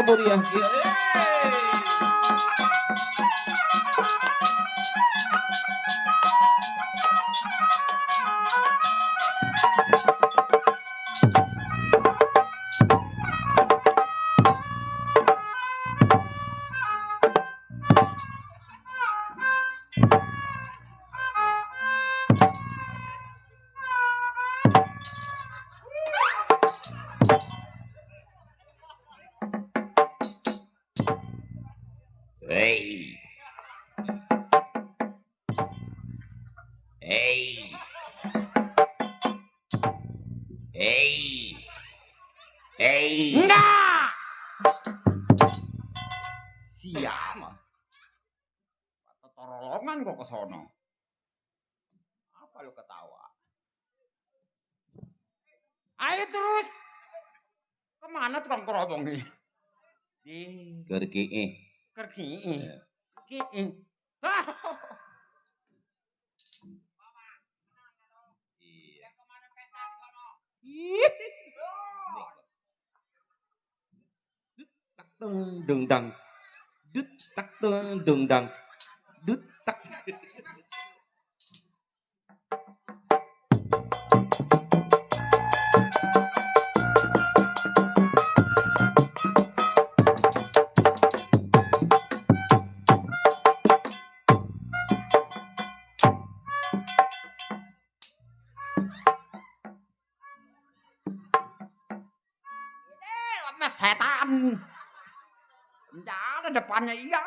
meriah. Hey. Hey. Hey. Hey. Enggak. Siapa? Torolongan kok ke sono. Apa lu ketawa? Ayo terus. Kemana tukang kerobong nih? Di Kerki. Kerki. Ya. Ki. Iya. Tak dung dang. Dut tak dung dang. Dut tak. Lepnya setan. Enggak ada depannya iya.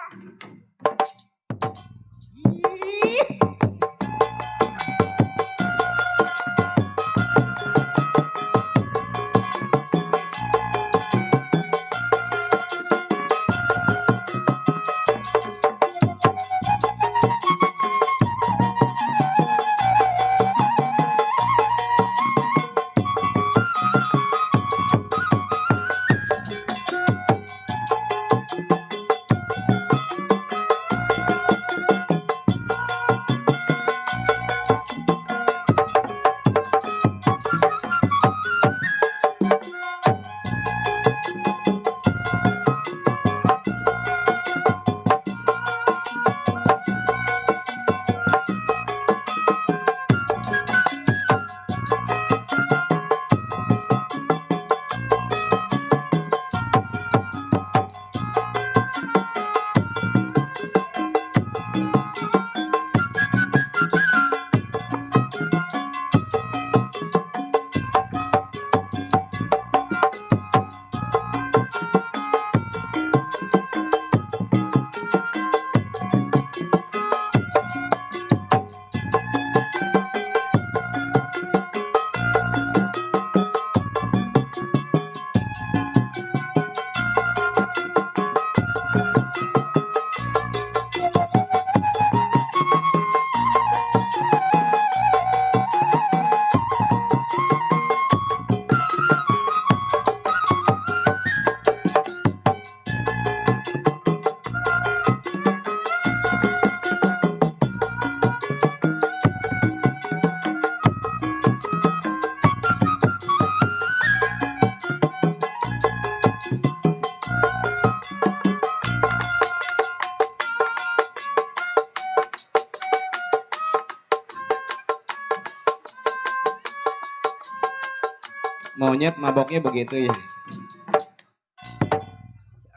Monyet maboknya begitu ya.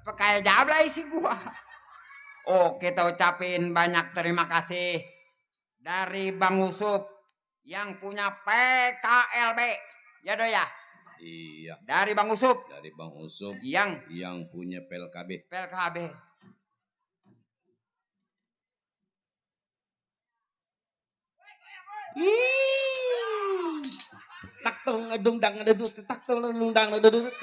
Apa kayak jablay sih gua. Oh, kita ucapin banyak terima kasih dari Bang Usup yang punya PKLB. Ya do ya? Iya. Dari Bang Usup Dari Bang Usup yang punya PLKB. PKLB. Tak dung dang ada dut. Tak dung dang ada dut.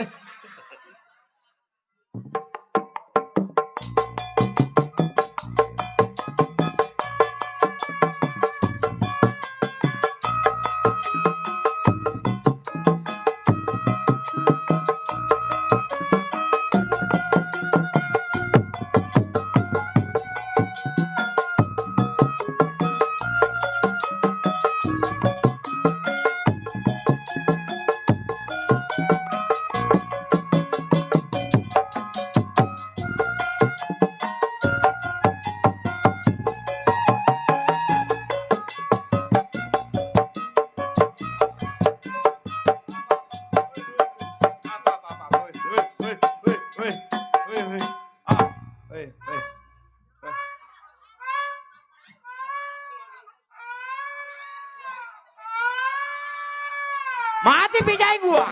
Mati bijai gua.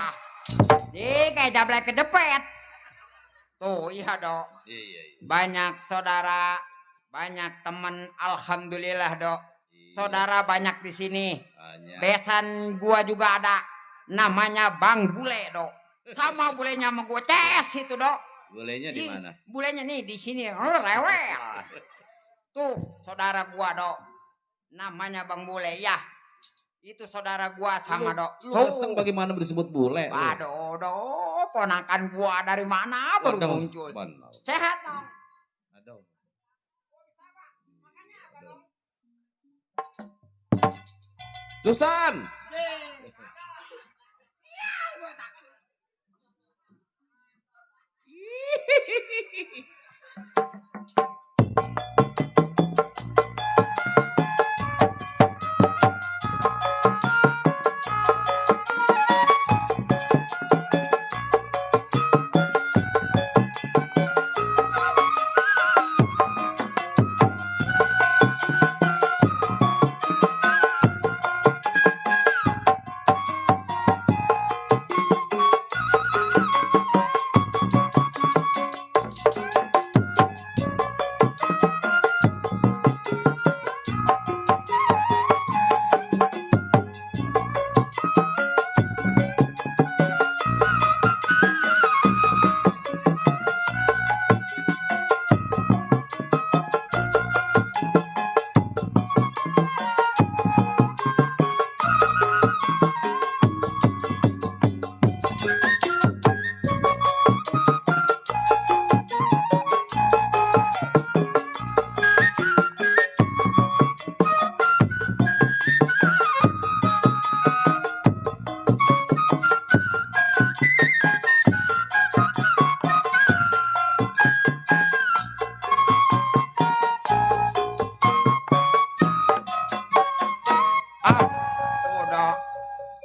Kayak jablay kejepit. Tuh, iya dok. Iya. Banyak saudara, banyak teman, alhamdulillah dok. Iya. Saudara banyak di sini. Banyak. Besan gua juga ada. Namanya Bang Bule dok. Sama bulenya sama gua CS itu dok. Bolehnya di mana? Bulenya nih di sini. Rewel. Tuh saudara gua dok. Namanya Bang Bule ya. Itu saudara gua sama dok. Lu keseng bagaimana disebut bule? Aduh dok. Ponakan gua dari mana baru muncul. Sehat dok. Aduh. Susan.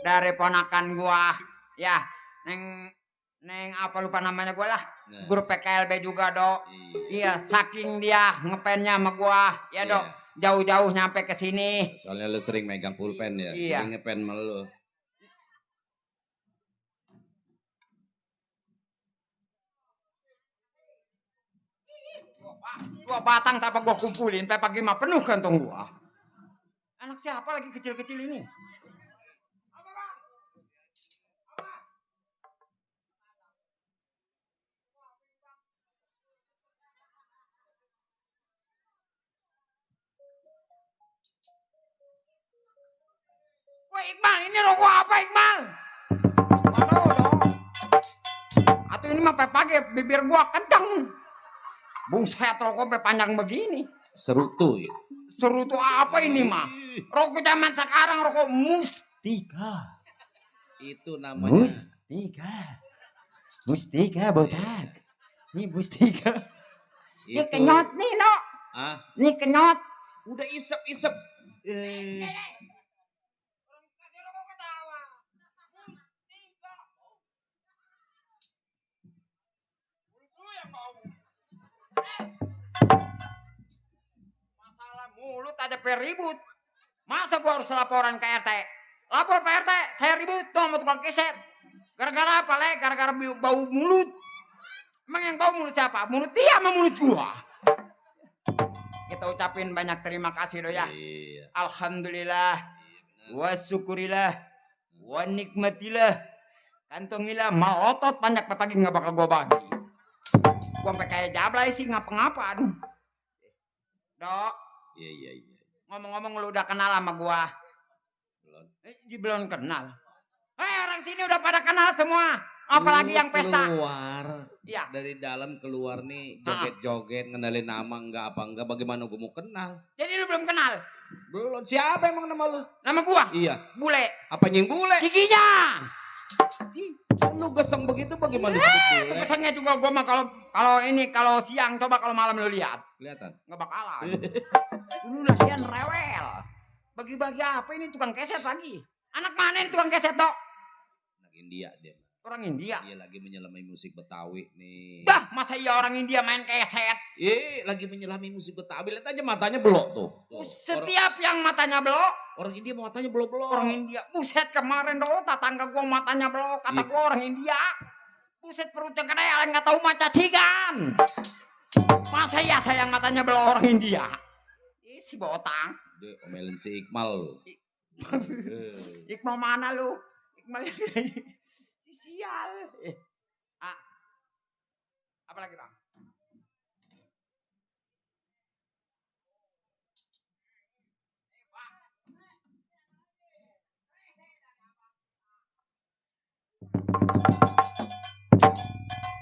Dari ponakan gua ya neng apa lupa namanya gua lah, grup PKLB juga dok. Iya saking dia ngepennya sama gua ya dok, jauh-jauh nyampe ke sini. Soalnya lu sering megang pulpen ya. Iya. Sering ngepen sama lu. Dua batang tak apa gua kumpulin, sampai pagi mah penuh kantong gua. Anak siapa lagi kecil-kecil ini? Woi Iqbal, ini rokok apa Iqbal? Aduh dong. Atau ini mah pagi bibir gua kenceng. Buset rokok sampai panjang begini. Serutu ya. Serutu apa ini mah? Rokok zaman sekarang rokok Mustika. Itu namanya. Mustika. Mustika botak. Ini Mustika. Ini Itu. kenyot nih no. Ah, Ini kenyot. udah isep-isep. Masalah mulut aja peribut. Masa gua harus laporan ke RT? Lapor Pak RT, saya ribut tuh sama tukang keset. Gara-gara apa le? Gara-gara bau mulut. Emang yang bau mulut siapa? Mulut dia sama mulut gua. Kita ucapin banyak terima kasih do ya. Iya. Alhamdulillah. Wa syukurillah. Wa nikmatillah. Kantongilah malotot banyak pagi nggak bakal gua bagi. Gua sampai kayak jablay sih ngapa-ngapaan. Dok, Iya. ngomong-ngomong lu udah kenal sama gua? Belum. Belum kenal. Orang sini udah pada kenal semua. Apalagi Lu yang pesta. Keluar. Iya. Dari dalam keluar nih joget-joget ngenalin nama enggak apa enggak, bagaimana gua mau kenal? Jadi lu belum kenal? Belum. Siapa emang nama lu? Nama gua? Iya. Bule. Apa yang bule? Giginya. Lu geseng begitu bagaimana disebut Itu bule? kesannya juga gua mah kalau siang coba kalau malam lu lihat. Kelihatan. Nggak bakalan. Lu latihan rewel. Bagi-bagi apa ini tukang keset lagi? Anak mana ini tukang keset dok? Anak India dia. Orang India. Dia lagi menyelami musik Betawi nih. Dah, masa iya orang India main keset? Lagi menyelami musik Betawi. Lihat aja matanya belok tuh. Setiap yang matanya belok, Orang India matanya belok-belok. orang India. Buset kemarin dong, tetangga gua matanya belok. Kata Iya. gua orang India. Buset perutnya gede, yang nggak tahu maca cigan. Masa iya saya yang matanya belok orang India? Ih, si botang. Deh, omelin si Iqmal lu. Iqmal mana lu? Iqmal si sial. Apa lagi bang?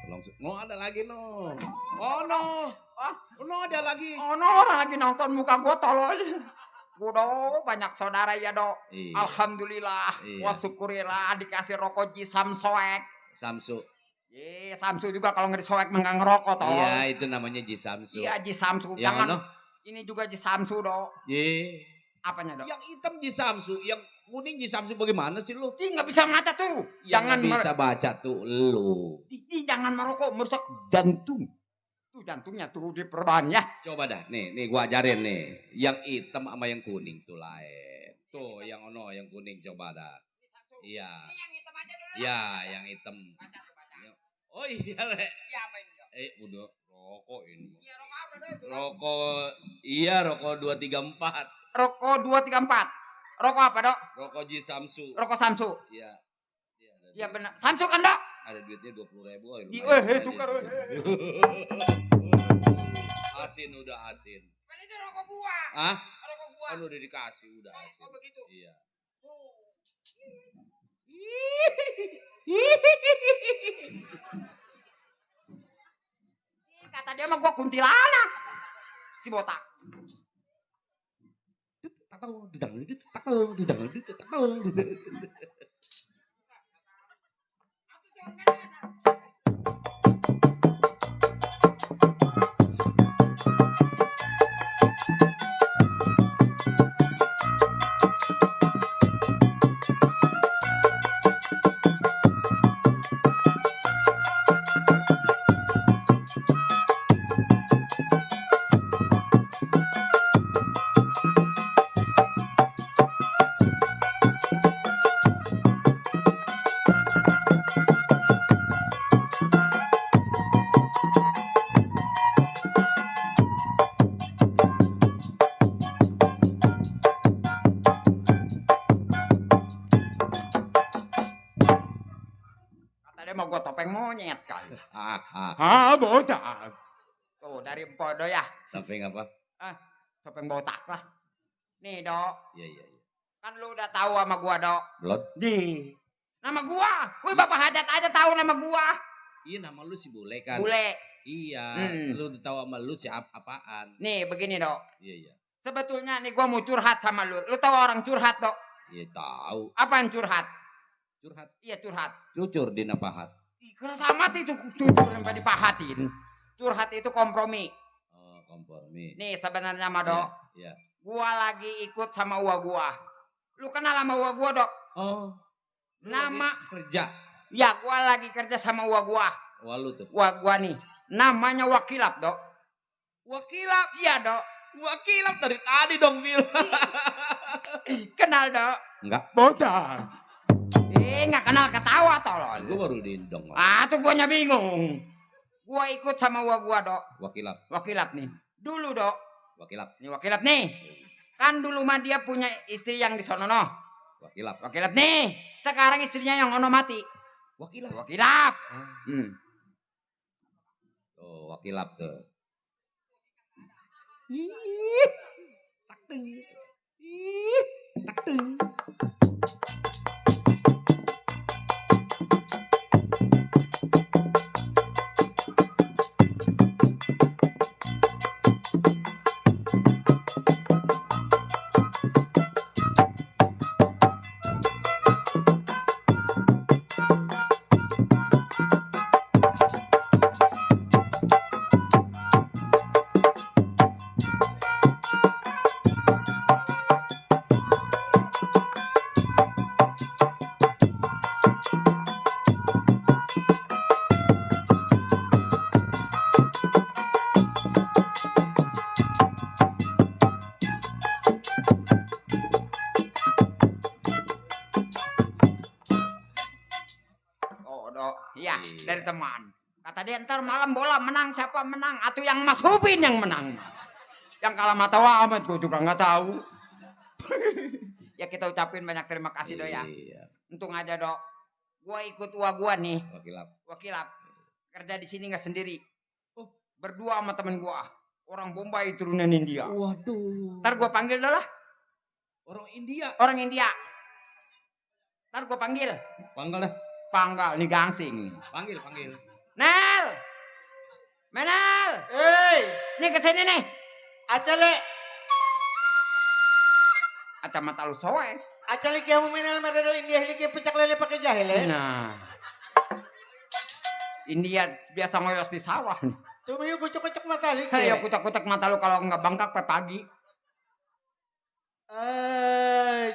Langsung. No ada lagi no. Oh no. No ada lagi. Oh no, orang lagi nonton muka gua tolol. Gua do banyak saudara ya do. Iya. Alhamdulillah, Iya. wa syukurillah dikasih rokok Jisam soek. Samsu. Samsu juga kalau nggak disoek nggak ngerokok tolol. Iya itu namanya Ji Samsu. Iya Jisamsu. Yang Jangan ano? ini juga Jisamsu do. Ye. Apanya do? Yang hitam Ji Samsu, yang kuning Ji Samsu bagaimana sih lu? Ih, nggak bisa ngaca tuh. Yang nggak bisa baca tuh lu. Jangan merokok merusak jantung. Tuh jantungnya tuh diperban ya. Coba dah, nih gua ajarin nih. Yang hitam sama yang kuning tuh lain. Tuh yang ono, yang kuning coba dah. Iya. Yang hitam aja dulu. Iya, yang hitam. Baca. Oh iya, Le. Iya apa ini do? Udah rokok ini. Iya rokok apa do itu? Rokok, iya rokok 234. Rokok 234. Rokok apa dok? Rokok Ji Samsu. Rokok Samsu. Iya. Iya benar. Samsu kan dok? Ada duitnya 20.000. Tukar. Asin udah asin. Kan itu rokok buah. Hah? Rokok buah. Kan udah dikasih, udah asin. Oh begitu. Iya. Kata dia mah gua kuntilanak. Si botak. Kata dia mah gua topeng monyet kali. Botak. Tuh dari empodo ya. Sampai apa? Topeng botak lah. Nih dok. Iya. Kan lu udah tahu sama gua dok. Belum? Nama gua. Wih bapak hajat aja tahu nama gua. Iya nama lu si Bule kan. Bule. Iya. Hmm. Lu udah tahu sama lu si apaan? Nih begini dok. Iya. Sebetulnya nih gua mau curhat sama lu. Lu tahu orang curhat dok? Iya tahu. Apaan curhat? Curhat. Iya curhat. Cucur di napahat. Keras amat itu jujur sampai dipahatin. Curhat itu kompromi. Oh, kompromi. Nih sebenarnya mah dok. Iya. Gua lagi ikut sama uwa gua. Lu kenal sama uwa gua dok? Oh. lu Nama. lagi kerja. Ya gua lagi kerja sama uwa gua. Wah lu tuh. Uwa gua nih. Namanya Wakilap dok. Wakilap. Iya dok. Wakilap dari tadi dong Bil. Kenal dok? Enggak. Bocah. Nggak kenal ketawa tolol. Gue baru diindong. Tuh guanya bingung. Gua ikut sama gua dok. Wakilap. Wakilap nih. Dulu dok. Wakilap. Nih Wakilap nih. Kan dulu mah dia punya istri yang di sono noh. Wakilap. Wakilap nih. Sekarang istrinya yang ono mati. Wakilap. Wakilap. Oh, wakilap tuh. Iya, dari teman. Kata dia ntar malam bola menang siapa menang atau yang Mas Hubin yang menang. Yang kalah mata amat gue juga nggak tahu. Ya kita ucapin banyak terima kasih Dok ya. Iya. Untung aja Dok. Gua ikut uang gua nih. Wakilap. Kerja di sini nggak sendiri. Berdua sama temen gua. Orang Bombay turunan India. Waduh. Ntar gua panggil dah lah. Orang India. Orang India. Ntar gua panggil. Panggil dah. Panggal nih gangsing. Panggil. Nel. Menel. Nih kesini nih. Acale, Kacamata lu soe. acale kamu menel meredal India hili pecak lele pakai jahil Nah. India biasa ngoyos di sawah. Tuh yuk kucuk-kucuk mata lagi. Ayo kutak-kutak mata lu kalau nggak bangkak pe pagi.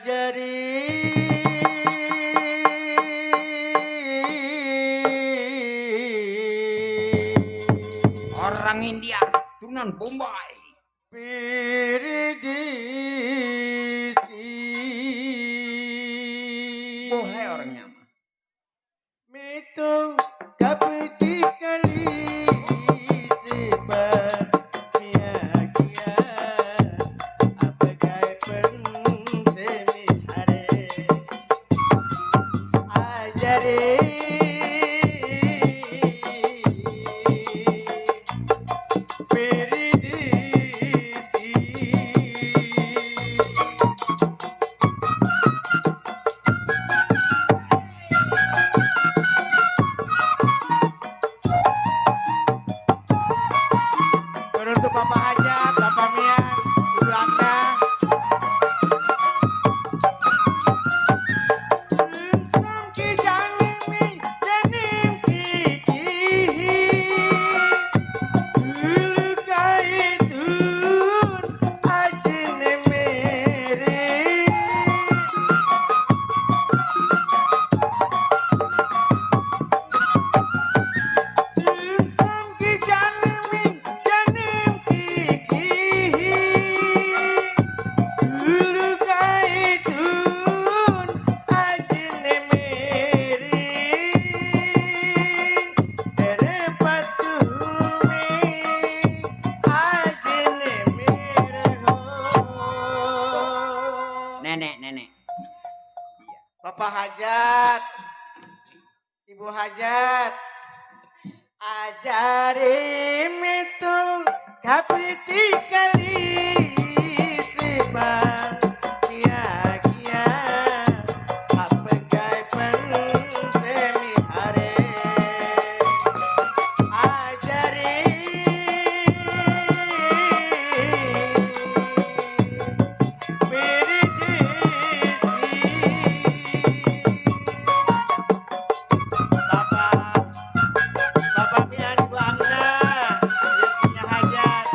Jadi Orang India turunan Bombay. Boleh orangnya mah. Mitung kapiti kali sebab kia apa kai semi hare ajare untuk Bapak Hajat, Bapak Mian, Ibu Anda. Sungsang ki janim mi janim kiki. Dulu kaitun ajne mere. Sungsang ki janim mi janim kiki. Dulu kaitun ajne mere. Tere patume ajne mere ho. Nenek. Bapak Hajat, Ibu Hajat, ajari mitung kapiti kali sebab kia apa gai semi hare ajari Bapak Mian, Ibu Amna, yang punya hajat.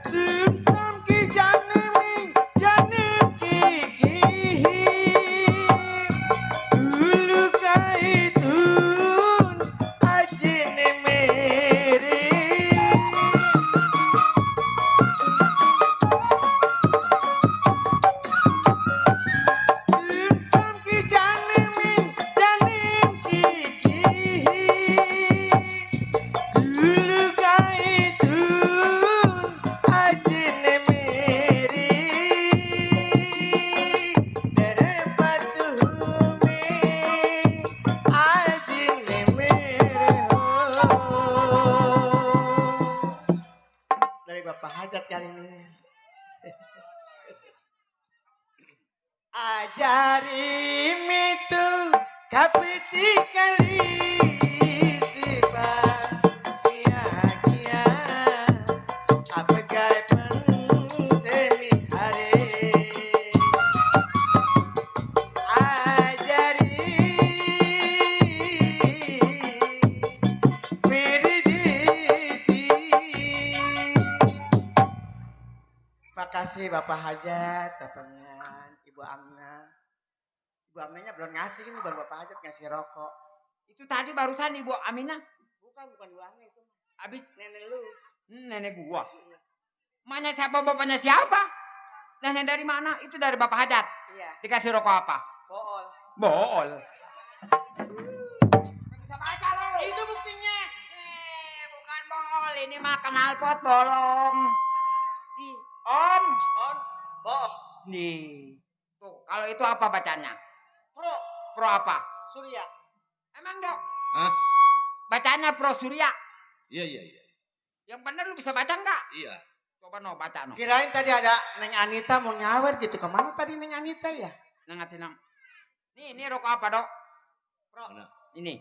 Sumsum ki janim kiki. Dulu kaitun ajne mere. Sumsum ki janim kiki. Dulu kaitun ajne mere. Tere patume ajne mere ho. Dari Bapak Hajat kali ini. Ajari mitu kapiti kali sebab kia apa gai semi hare ajari piriditi. Makasih Bapak Hajat, Bapak Mian, Ibu Amna. Ibu Aminanya belum ngasih ini baru Bapak Hajat ngasih rokok. Itu tadi barusan Ibu Aminah. bukan Buangna itu. Habis Nenek lu. nenek gua. Emaknya siapa, bapaknya siapa? Nenek dari mana? Itu dari Bapak Hajat. Iya. Dikasih rokok apa? Bool. Bool. Bisa baca lo. Itu buktinya. Bukan bool, ini mah knalpot bolong. On. Bool. Nih. Tuh, kalau itu apa bacanya? Pro. Pro apa? Surya. Emang, Dok? Hah? Bacanya Pro Surya. Iya. Yang bener lu bisa baca enggak? Iya. Coba no baca no. Kirain tadi ada Neng Anita mau nyawer gitu. Kemana tadi Neng Anita ya? Nengatin nang. Ini rokok apa, Dok? Mana? Ini.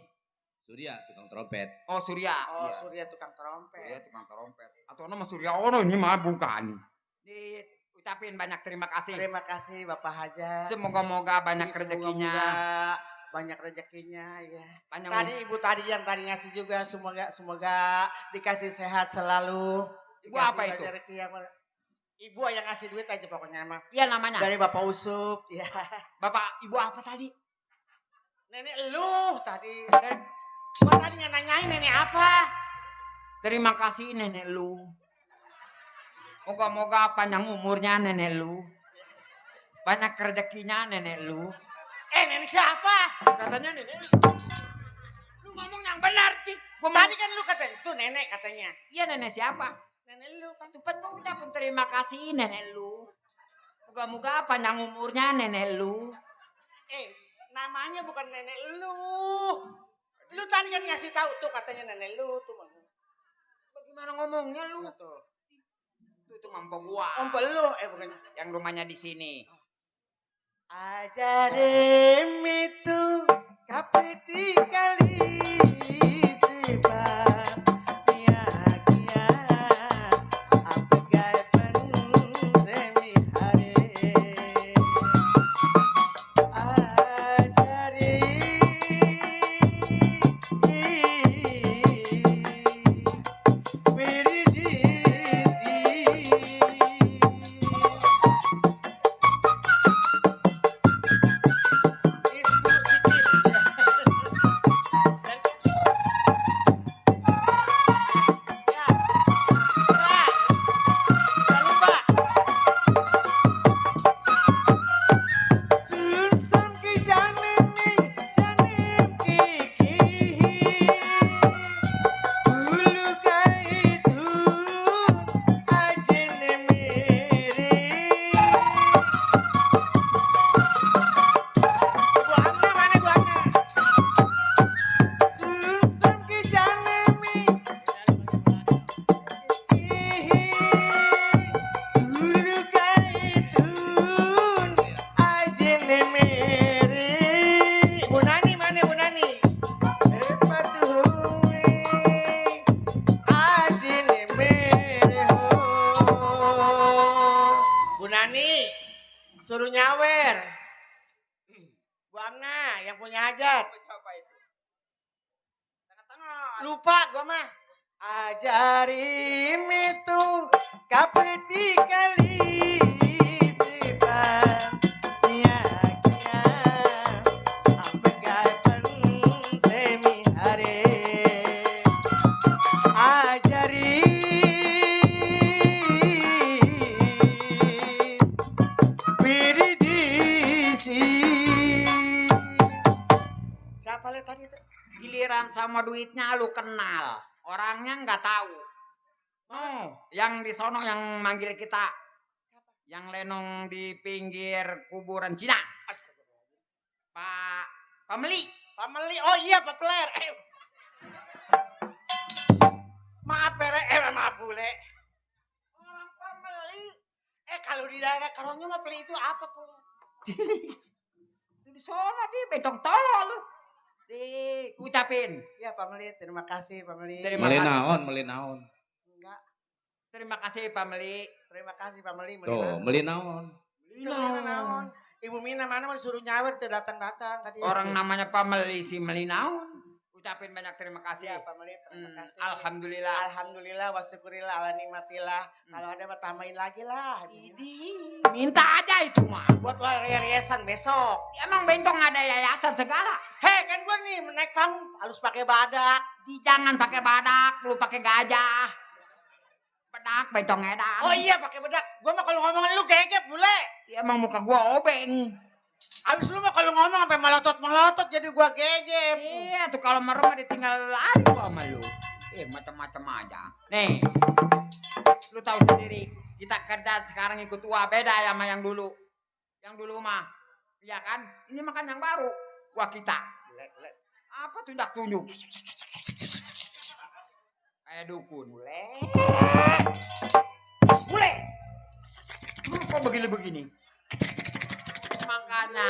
Surya, tukang trompet. Oh, Surya. Oh, Iya. Surya tukang Surya trompet. tukang trompet. Atau nama Surya Ono ini mah bukan. Diucapin banyak terima kasih. Terima kasih Bapak Haja. Semoga-moga banyak rezekinya. Banyak rezekinya ya. Banyak Tadi ibu tadi yang tadi ngasih juga semoga dikasih sehat selalu. Ibu Dikasih apa itu? banyak rezeki yang ibu yang ngasih duit aja pokoknya mah. Iya namanya. Dari Bapak Usup ya. Bapak, ibu apa tadi? Nenek lu tadi. Gua tadi nanyain nenek apa? Terima kasih nenek lu. Moga-moga panjang umurnya nenek lu. Banyak rezekinya nenek lu. Nenek siapa? Katanya nenek lu. Lu ngomong yang benar, Cik. Tadi kan lu katanya itu nenek katanya. Iya nenek siapa? Nenek lu kan. Itu kan gua ucapin terima kasih nenek lu. Moga-moga panjang umurnya nenek lu. Namanya bukan nenek lu. Lu tadi kan ngasih tahu tuh katanya nenek lu tuh. Bagaimana ngomongnya lu? Tuh. Itu mampu gua. Ompel lu bukan. Yang rumahnya di sini. Ajarim itu kapiti kali sifat niagia apegai semi hari suruh nyawer. Buangna yang punya hajat. Siapa itu? Tengah-tengah. Lupa gua mah. Ajarim itu kapiti kali sifat niagia apegai semi hari siapa lihat tadi itu? Giliran sama duitnya lu kenal, orangnya nggak tahu. Oh, yang di sono yang manggil kita, yang lenong di pinggir kuburan Cina. Pak Pameli. Pameli, oh iya Pak Peler. Maaf Pere, maaf bule. Orang Pameli. Kalau di daerah Karonyo mah Peli itu apa pun? Itu di sono di Bencong Tolol. Diucapin. Iya Pak Meli, terima kasih Pak Meli. Terima Meli kasih. naon, meli naon. Enggak, Terima kasih Pameli. terima kasih Pak Meli. Tuh, meli naon. Naon. Ibu Mina mana mau disuruh nyawer tuh datang-datang tadi. Orang namanya Pameli si Melinaun. Ucapin banyak terima kasih. Iya Pak Meli, terima kasih. Alhamdulillah. Alhamdulillah wa syukurillah ala nikmatillah. Kalau ada mah tambahin lagi lah. Minta aja itu mah. Buat yayasan besok. Emang Bencong ada yayasan segala. Hei kan gua nih naik panggung harus pakai badak. Jangan pakai badak, lu pakai gajah. Bedak, bencong edan. Oh iya pakai bedak. Gua mah kalau ngomongin lu gegep bule. Ya, emang muka gua obeng. Abis lu mah kalau ngomong sampai melotot jadi gua gegep. Iya tuh kalau merem mah ditinggal lari gua sama lu. Macam-macam aja. Nih, lu tahu sendiri. Kita kerja sekarang ikut tua beda ya sama yang dulu. Yang dulu mah, iya kan? Ini makan yang baru. Wah kita. Apa tunjuk tunjuk? Kayak dukun. Bule. Kok begini-begini? Makanya.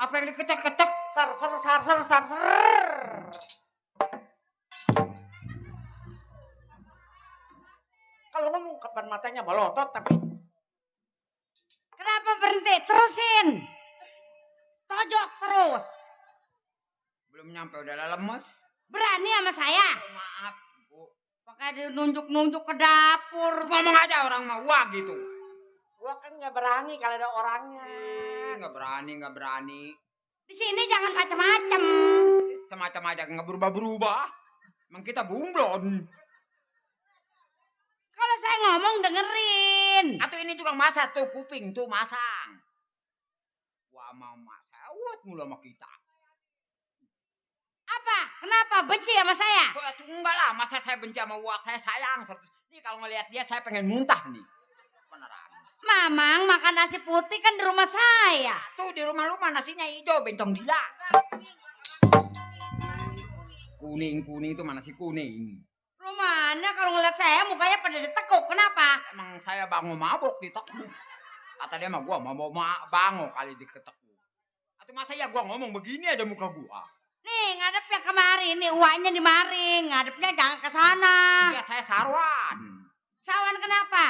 Apa yang dikecek-kecek? Sar. Kalau ngomong kapan matanya melotot tapi Kenapa berhenti? Terusin. Tojok terus. Belum nyampe udah lemes. Berani sama saya? Maaf, Bu. Pakai nunjuk-nunjuk ke dapur. Ngomong aja orang mau wah gitu. gua kan nggak berani kalau ada orangnya. Nggak berani. Di sini jangan macam-macam. Semacam aja nggak berubah-berubah. Emang kita bunglon. Kalau saya ngomong dengerin. Atau ini juga masa tuh kuping tuh masang. Wah mama sewot mulu sama kita. Apa? Kenapa? Benci sama saya? Wah tuh enggak lah, masa saya benci sama Wak, saya sayang. Nih kalau ngelihat dia saya pengen muntah nih. Beneran. Mamang makan nasi putih kan di rumah saya. Tuh di rumah lu mah nasinya hijau, bencong gila. Kuning itu mana sih kuning? Rumahnya kalau ngeliat saya mukanya pada ditekuk. Kenapa? Emang saya bangun mabok ditekuk. Kata dia mah gua mau bangun kali diketekuk. Atau masa ya gua ngomong begini aja muka gua. Nih ngadepnya kemari. Nih uangnya dimaring. Ngadepnya jangan ke sana. Iya saya sarwan. Sawan kenapa?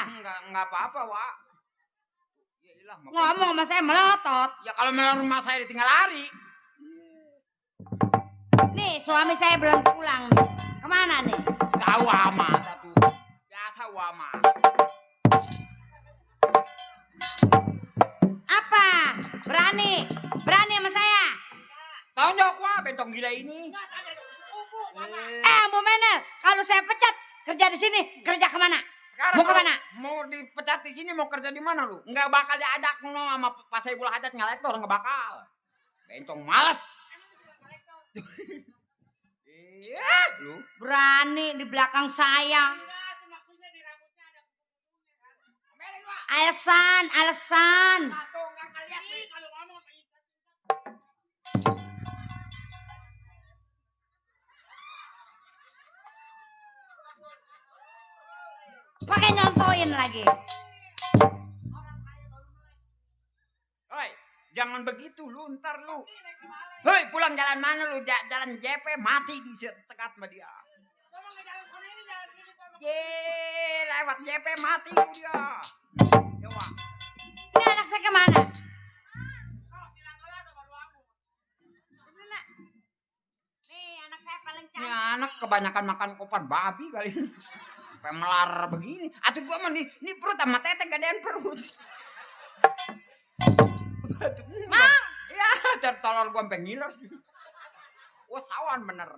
Enggak apa-apa, Wak. Ya iyalah. Ngomong sama saya melotot. Ya kalau memang rumah saya ditinggal lari. Nih suami saya belum pulang nih. Kemana nih? Tahu amat satu. Biasa wama. Apa? Berani sama saya? Tahu nyok wah bentong gila ini. Bu Menel, kalau saya pecat kerja di sini, kerja kemana? Sekarang Mau kemana? Mau dipecat di sini mau kerja di mana lu? Enggak bakal diajak lu sama Pak Saibul Hajat ngalek tuh orang enggak bakal. Bentong males. Iya, lu Berani di belakang saya. Alasan. Satu enggak ngeliat nih kalau ngomong. Pakai nyontoin lagi. Hoi, jangan begitu lu ntar lu. Hei, pulang jalan mana lu? Jalan JP mati disekat sama dia. Lewat JP mati lu dia. Coba. Ini anak saya kemana? Nih anak saya paling Ini cantik. anak kebanyakan makan kopan babi kali ini. Sampai melar begini. Atuh gua mah nih perut sama tete gadean perut. Mang! Ya, tertolol gua sampai ngiler sih. Wah, sawan bener.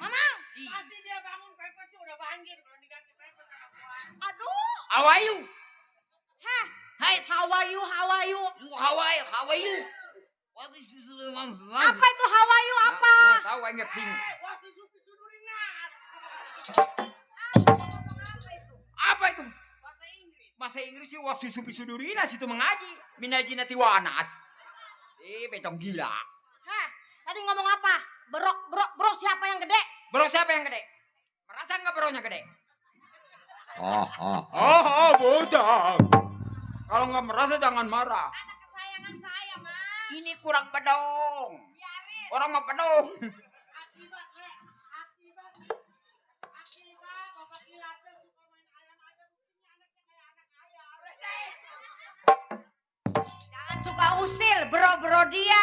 Mamang! Pasti dia bangun pepesnya udah banjir kalau diganti pepes sama gua. Aduh! How are you? Hah? Hai, How are you? how are you? What is this nonsense? Apa itu how are you? Apa? Tahu enggak ping. Wah, susurin nas. Apa itu? Bahasa Inggris. Bahasa Inggris sih wah susu-pisudurinas itu mengaji. Minajinati wanas. Becong gila. Hah? Tadi ngomong apa? Bro siapa yang gede? Bro siapa yang gede? Merasa enggak bronya gede? Bocah. Kalau nggak merasa jangan marah. Anak kesayangan saya, Mang. Ini kurang pedong. Biarin. Orang mah pedong. Akibat bapak Ilater suka main ayam aja begini anaknya kayak anak ayam. Jangan suka usil, bro dia. Bro dia.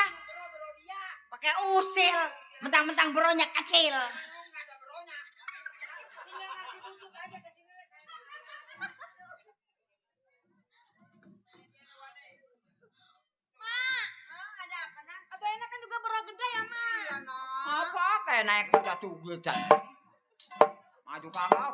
Pakai usil. Mentang-mentang bronya kecil. Nggak ada bronya. Ini ngasih tunjuk aja ke sini. Ada apa, Nak? Abah enak kan juga bro gede ya, kayak naik kuda tugul jan. Maju kakak.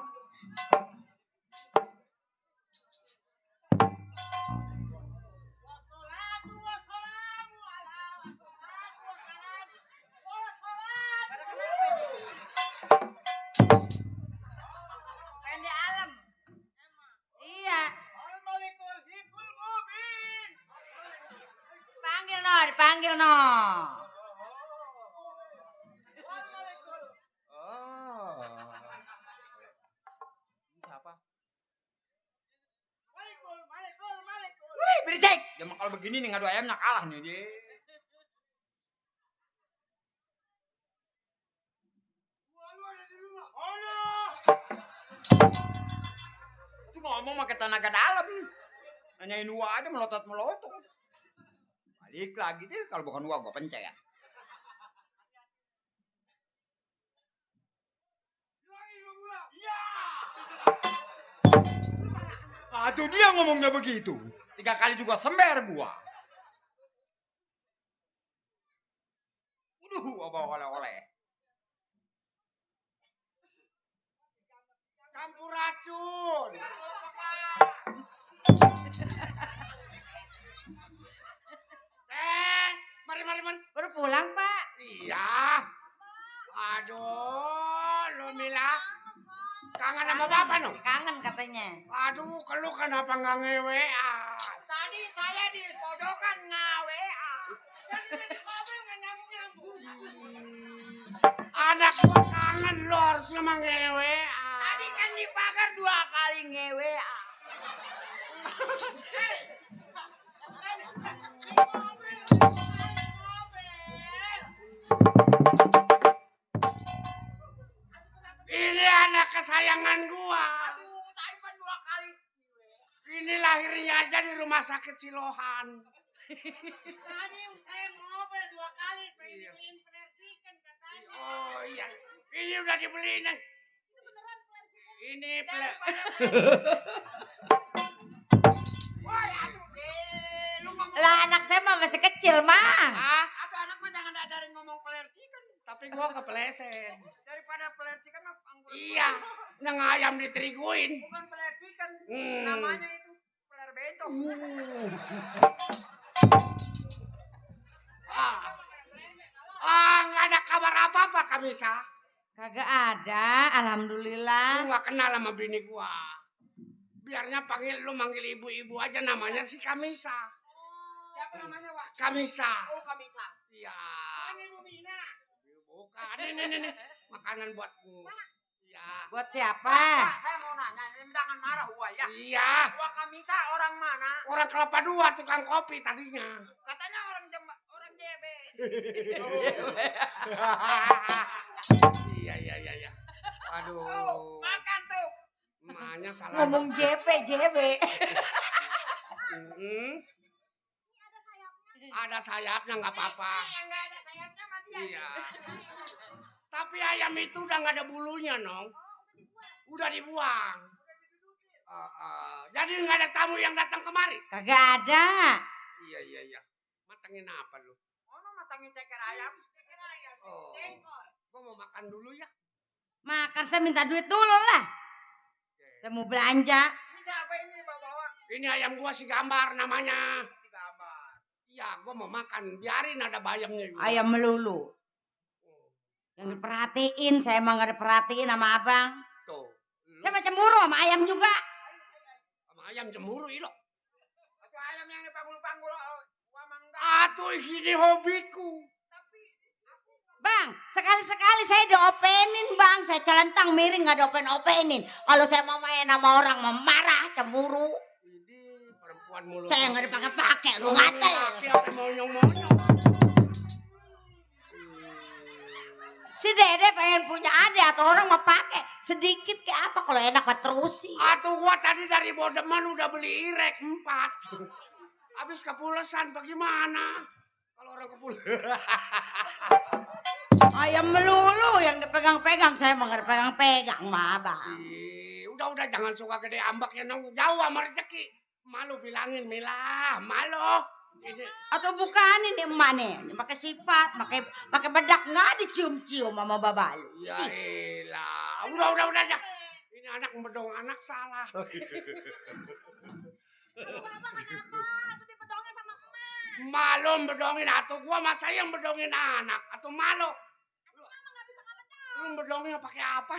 Pendek alam. Iya. Dipanggil no. Oh. Siapa? Wih, berisik. Emang kalau begini nih ngadu ayamnya kalah nih dia. Itu ngomong pakai tenaga dalam. Nanyain Wah aja melotot-melotot. Balik lagi deh, kalau bukan Wah gua pencet. Ah, tuh dia ngomongnya begitu. 3 kali juga sember gua. Bawa oleh-oleh. Campur racun. Mari. Baru pulang, Pak. Iya. Aduh, lu Mila. Kangen sama bapak no? Kangen katanya. Aduh, lu kenapa nggak nge-WA? Tadi saya di pojokan nge-WA. Anak gua kangen lu harusnya mah nge-WA. Tadi kan di pagar 2 kali nge-WA. Ini anak kesayangan gua. Aduh, tadi kan 2 kali. Ini lahirnya aja di rumah sakit Silohan. Tadi saya ngobel 2 kali pengen dibeliin flare chicken katanya. Oh iya, ini udah dibeliin. Ini Woi, aduh deh, lu ngomong. Lah anak saya mah masih kecil, Mang. Aduh, anak mah jangan diajarin ngomong flare chicken. tapi gua kepleset. Daripada flare chicken mah anggur. Iya, yang ayam diteriguin. Bukan flare chicken. Hmm. Namanya itu flare bencong. Nggak ada kabar apa-apa Kamisa. Kagak ada, Lu alhamdulillah. nggak kenal sama bini gua. Biarnya panggil lu manggil ibu-ibu aja, namanya si Kamisa. Siapa namanya, Wak? Kamisa. Oh, Kamisa. Iya. Ini Bu Mina. Bukan, ini makanan buatmu. Iya. Buat siapa? Pak, saya mau nanya, jangan marah Wak ya. Iya. Wak Kamisa orang mana? Orang Kelapa Dua, tukang kopi tadinya. Katanya orang JB. Iya. Aduh. Oh, makan tuh. Emaknya salah. Ngomong JP. Ada sayapnya nggak apa-apa. Yang nggak ada sayapnya mah dia. Iya. Tapi ayam itu udah nggak ada bulunya, Nong. Udah dibuang. Jadi nggak ada tamu yang datang kemari. Kagak ada. Iya. Matangin apa lu? Ono matangin ceker ayam. Oh. Gua mau makan dulu ya. Makan saya minta duit dulu lah. Saya mau belanja. Ini siapa ini bawa? Ini ayam gua si Gambar namanya. Si Gambar. Iya, gua mau makan. Biarin ada bayamnya juga. Ayam melulu. Yang diperhatiin, saya emang gak diperhatiin sama abang. Tuh. Saya macam cemburu sama ayam juga. Sama ayam cemburu itu. Itu ayam yang dipanggul-panggul. Gua mah enggak. Atuh ini hobiku. Bang, sekali-sekali saya diopenin bang. Saya celentang miring gak diopen-openin. Kalau saya mau main sama orang marah, cemburu. Ini perempuan mulut. Saya gak dipakai-pakai, lu ngate. Apa monyong-monyong. Si Dede pengen punya adik atau orang mau pakai sedikit kayak apa kalau enak mah terusin. Atuh gua tadi dari Bodeman udah beli irek 4. Habis kepulesan bagaimana? Kalau orang kepulesan. Ayam melulu yang dipegang-pegang, saya mau nggak dipegang-pegang mah bang. Udah jangan suka gede ambak ya Nong. Jauh sama rezeki. Malu bilangin Mila, malu. Atau bukan ini emak nih, pakai sifat, pakai bedak nggak dicium-cium sama babalu. Ya elah. Udah aja. Ini anak bedong anak salah. Bapak kenapa? Tuh dibedongnya sama emak. Malu bedongin atuh gua masa yang bedongin anak atau malu? Mama nggak bisa ngabedong. Lu bedongnya pakai apa?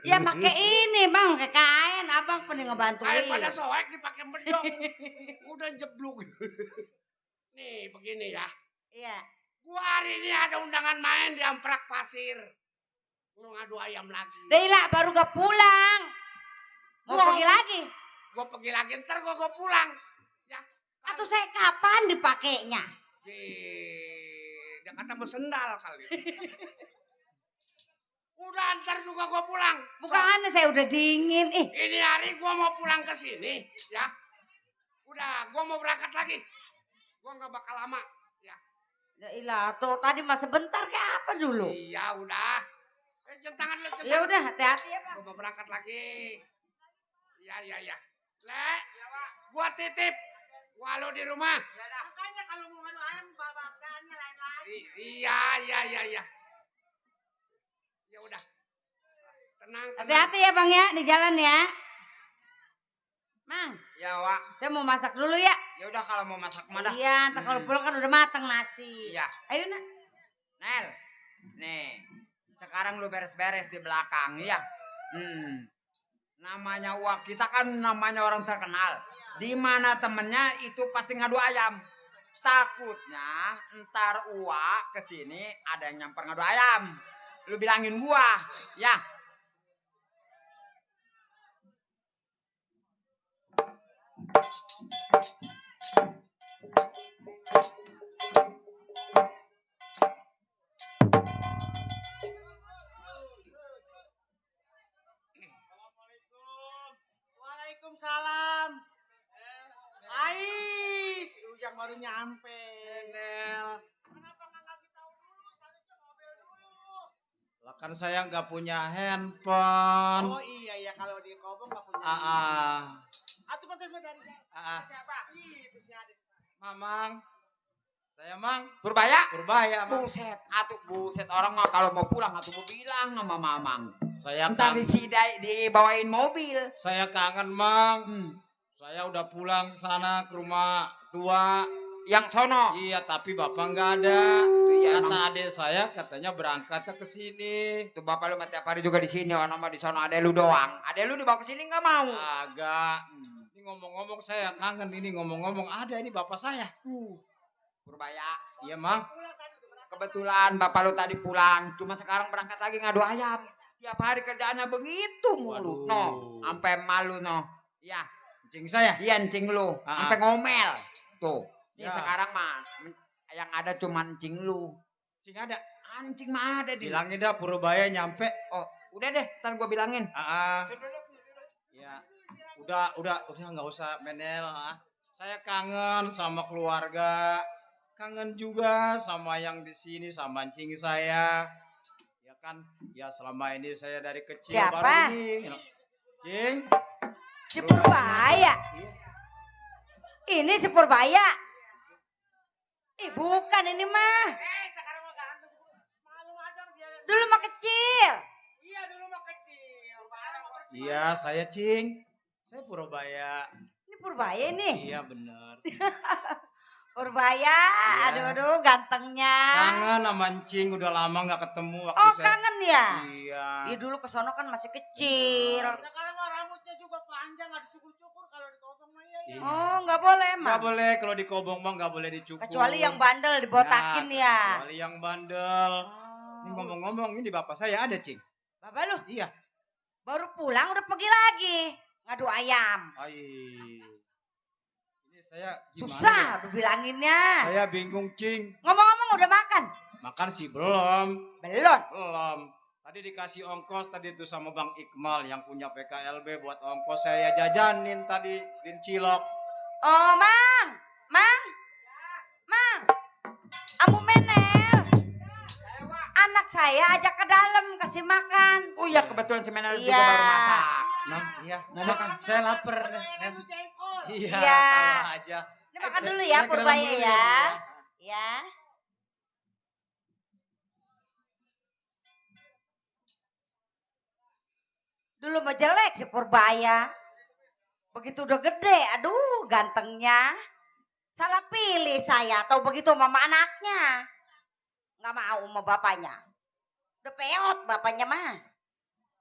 Ya pakai ini bang, pakai kain. Abang pernah ngebantuin. Kayak pada soek dipakai bedong. Udah jeblok. Nih begini ya. Iya. Gua hari ini ada undangan main di Amprak Pasir. Lu ngadu ayam lagi. Deila baru gak pulang. Mau pergi lagi? Gua pergi lagi ntar gua pulang. Ya. Atau saya kapan dipakainya? Dia kata bersendal kali. Udah ntar juga gua pulang. Bukannya saya udah dingin. Ini hari gua mau pulang ke sini, ya. Udah, gua mau berangkat lagi. Gua nggak bakal lama, ya. Ya ilah, tuh tadi mah sebentar kayak apa dulu? Iya, udah. Cium tangan lu, cium Ya tangan. udah, hati-hati ya, Bang. Gua mau berangkat lagi. Iya. Le, gua titip. Walau di rumah. Makanya kalau mau ngadu ayam, babakannya lain-lain. Iya. Ya udah. Tenang. Hati-hati ya Bang ya, di jalan ya. Mang, Ya, Wak. saya mau masak dulu ya. Ya udah kalau mau masak mah dah. Iya, ntar kalau pulang kan udah matang nasi. Iya. Ayo nak. Nel. Nih. Sekarang lu beres-beres di belakang ya. Namanya Wak kita kan namanya orang terkenal. Di mana temennya itu pasti ngadu ayam. Takutnya ntar Wak kesini ada yang nyamper ngadu ayam. Lu bilangin gua, ya. Waalaikumsalam. Ais, Ujang baru nyampe. Nel. Kenapa nggak ngasih tahu dulu? Seharusnya ngobrol dulu. Lah kan saya nggak punya handphone. Oh iya kalau di Kobong nggak punya. Atuh pantas sebentar. Siapa? Itu si Adit. Mamang. Saya Mang. Purbaya? Purbaya, Mang. Buset orang mah kalau mau pulang atuh mau bilang sama Mamang. Saya Entar kangen. dibawain mobil. Saya kangen, Mang. Saya udah pulang ke sana ke rumah tua. Yang sono. Iya, tapi Bapak nggak ada. Iya, Kata adik saya katanya berangkatnya ke sini. Tuh bapak lu mah tiap hari juga di sini, orang mah di sono ada lu doang. Ada lu dibawa ke sini nggak mau. Agak. Ini ngomong-ngomong saya kangen ini ngomong-ngomong ada ini bapak saya. Purbaya. Iya, Mang. Kebetulan bapak lu tadi pulang, cuma sekarang berangkat lagi ngadu ayam. Tiap hari kerjaannya begitu mulu. Waduh. No, sampai malu no. Iya, Cing saya. iya encing lu, sampai ngomel. Tuh. Ini Ya. sekarang mah yang ada cuma encing lu. Cing ada. Anjing mah ada di. Bilangin dah Purbaya nyampe. Oh, udah deh, ntar gua bilangin. Duduk. Ya. Udah nggak usah menel. Saya kangen sama keluarga. Kangen juga sama yang di sini sama cing saya. Ya kan? Ya selama ini saya dari kecil Siapa? baru ini. Cing. Si Purbaya. Ini si Purbaya. Bukan ini mah. Sekarang mah ganteng. Malu aja dia. Dulu mah kecil. Iya dulu mah kecil. Sekarang mah bersih. Iya, saya Cing. Saya Purbaya. Ini Purbaya nih. Iya, bener. Purbaya. Iya. Aduh gantengnya. Kangen sama Cing udah lama nggak ketemu waktu Oh saya. kangen ya? Iya. Iya dulu ke sono kan masih kecil. Sekarang mah rambutnya juga panjang, nggak dicukur-cukur kalau di Kobong mah iya. Iya. Oh nggak boleh Nggak emang. boleh kalau di Kobong mah nggak boleh dicukur. Kecuali yang bandel dibotakin ya. Kecuali yang bandel. Ini Oh. ngomong-ngomong ini bapak saya ada Cing. Bapak lu Iya. baru pulang udah pergi lagi ngadu ayam. Ini saya gimana? Susah ya? udah bilanginnya. Saya bingung Cing. Ngomong-ngomong udah makan? Makan sih belum. Belum. Belum. Tadi dikasih ongkos tadi itu sama Bang Iqmal yang punya PKLB buat ongkos saya jajanin tadi di Cilok. Oh Mang. Amu Menel. Anak saya ajak ke dalam kasih makan. Oh iya kebetulan si Menel juga Iya. baru masak. Nah, Iya, mau saya, makan. saya lapar. Kayak jengkol. Iya, Iya. tahu aja. Ini makan dulu ya Purbaya ya. Ya. Dulu mah jelek si Purbaya. Begitu udah gede, aduh gantengnya. Salah pilih saya, atau begitu mama anaknya. Nggak mau sama bapaknya. Udah peot bapaknya mah.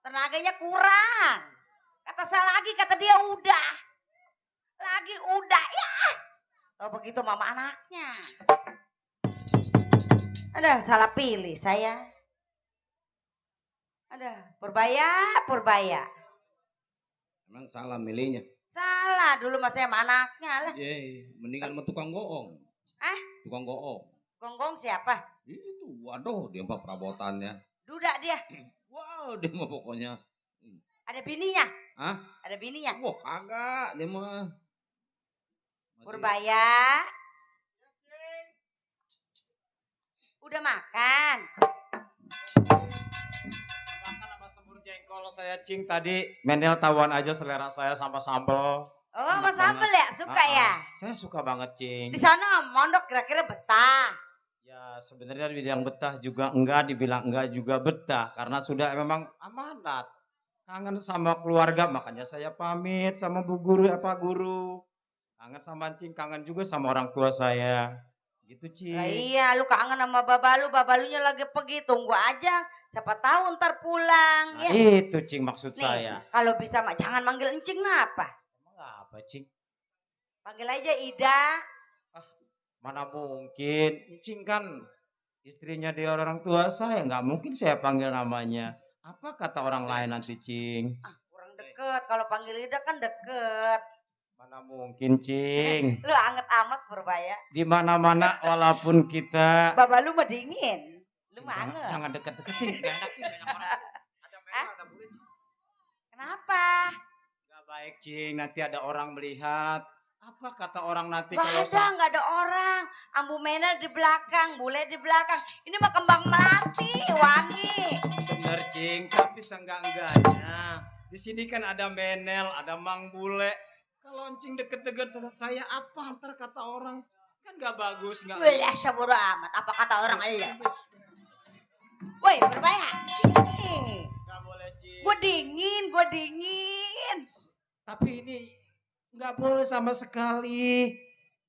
Tenaganya kurang. Kata saya lagi, kata dia udah. Lagi udah, ya. Atau begitu mama anaknya. Ada salah pilih saya. Ada Purbaya. Emang salah milihnya. Salah, dulu mas saya sama anaknya lah. Mendingan sama tukang goong. Tukang goong. Gonggong siapa? Itu, waduh, dia mah perabotannya. Duda dia. Wow, dia mah pokoknya. Ada bininya? Hah? Ada bininya? Wah, kagak, dia mah. Purbaya. Udah makan? Makan sama semur jengkol saya cing tadi. Menel tahuan aja selera saya sama sambal. Oh, sama sambal ya? Suka ya? Saya suka banget cing. Di sana mondok kira-kira betah. Ya sebenarnya dibilang betah juga enggak, dibilang enggak juga betah. Karena sudah memang amanat. Kangen sama keluarga, makanya saya pamit sama bu guru, guru. Kangen sama cing, kangen juga sama orang tua saya. Gitu cing. Lah iya, lu kangen sama babalunya lagi pergi, tunggu aja. Siapa tahu ntar pulang Nah, ya. itu cing maksud Nih, saya. kalau bisa mah jangan manggil encing ngapa? Emang apa cing? Panggil aja Ida. Mana mungkin, cing kan istrinya dia orang tua saya, nggak mungkin saya panggil namanya. Apa kata orang lain nanti cing? Kurang deket, kalau panggil Ida kan deket. Mana mungkin cing? Lu anget amat Purbaya. Di mana-mana walaupun kita Babalu mah dingin. Lu mah anget. jangan deket-deket cing, gak enak cing, banyak orang. Ada merah, ada bule cing. Kenapa? Gak baik cing, nanti ada orang melihat. Apa kata orang nanti Gak kalau ada, nggak ada orang. Ambu Mena di belakang, bule di belakang. Ini mah kembang melati, wangi. bener cing, tapi seenggak-enggaknya di sini kan ada Menel, ada Mang Bule. Kalau cing deket-deket dengan saya apa ntar kata orang kan gak bagus, nggak. Wih, bodo amat. Apa kata orang elo? Woi, Purbaya. Sini. Gak boleh cing. Gue dingin. Tapi ini nggak boleh sama sekali.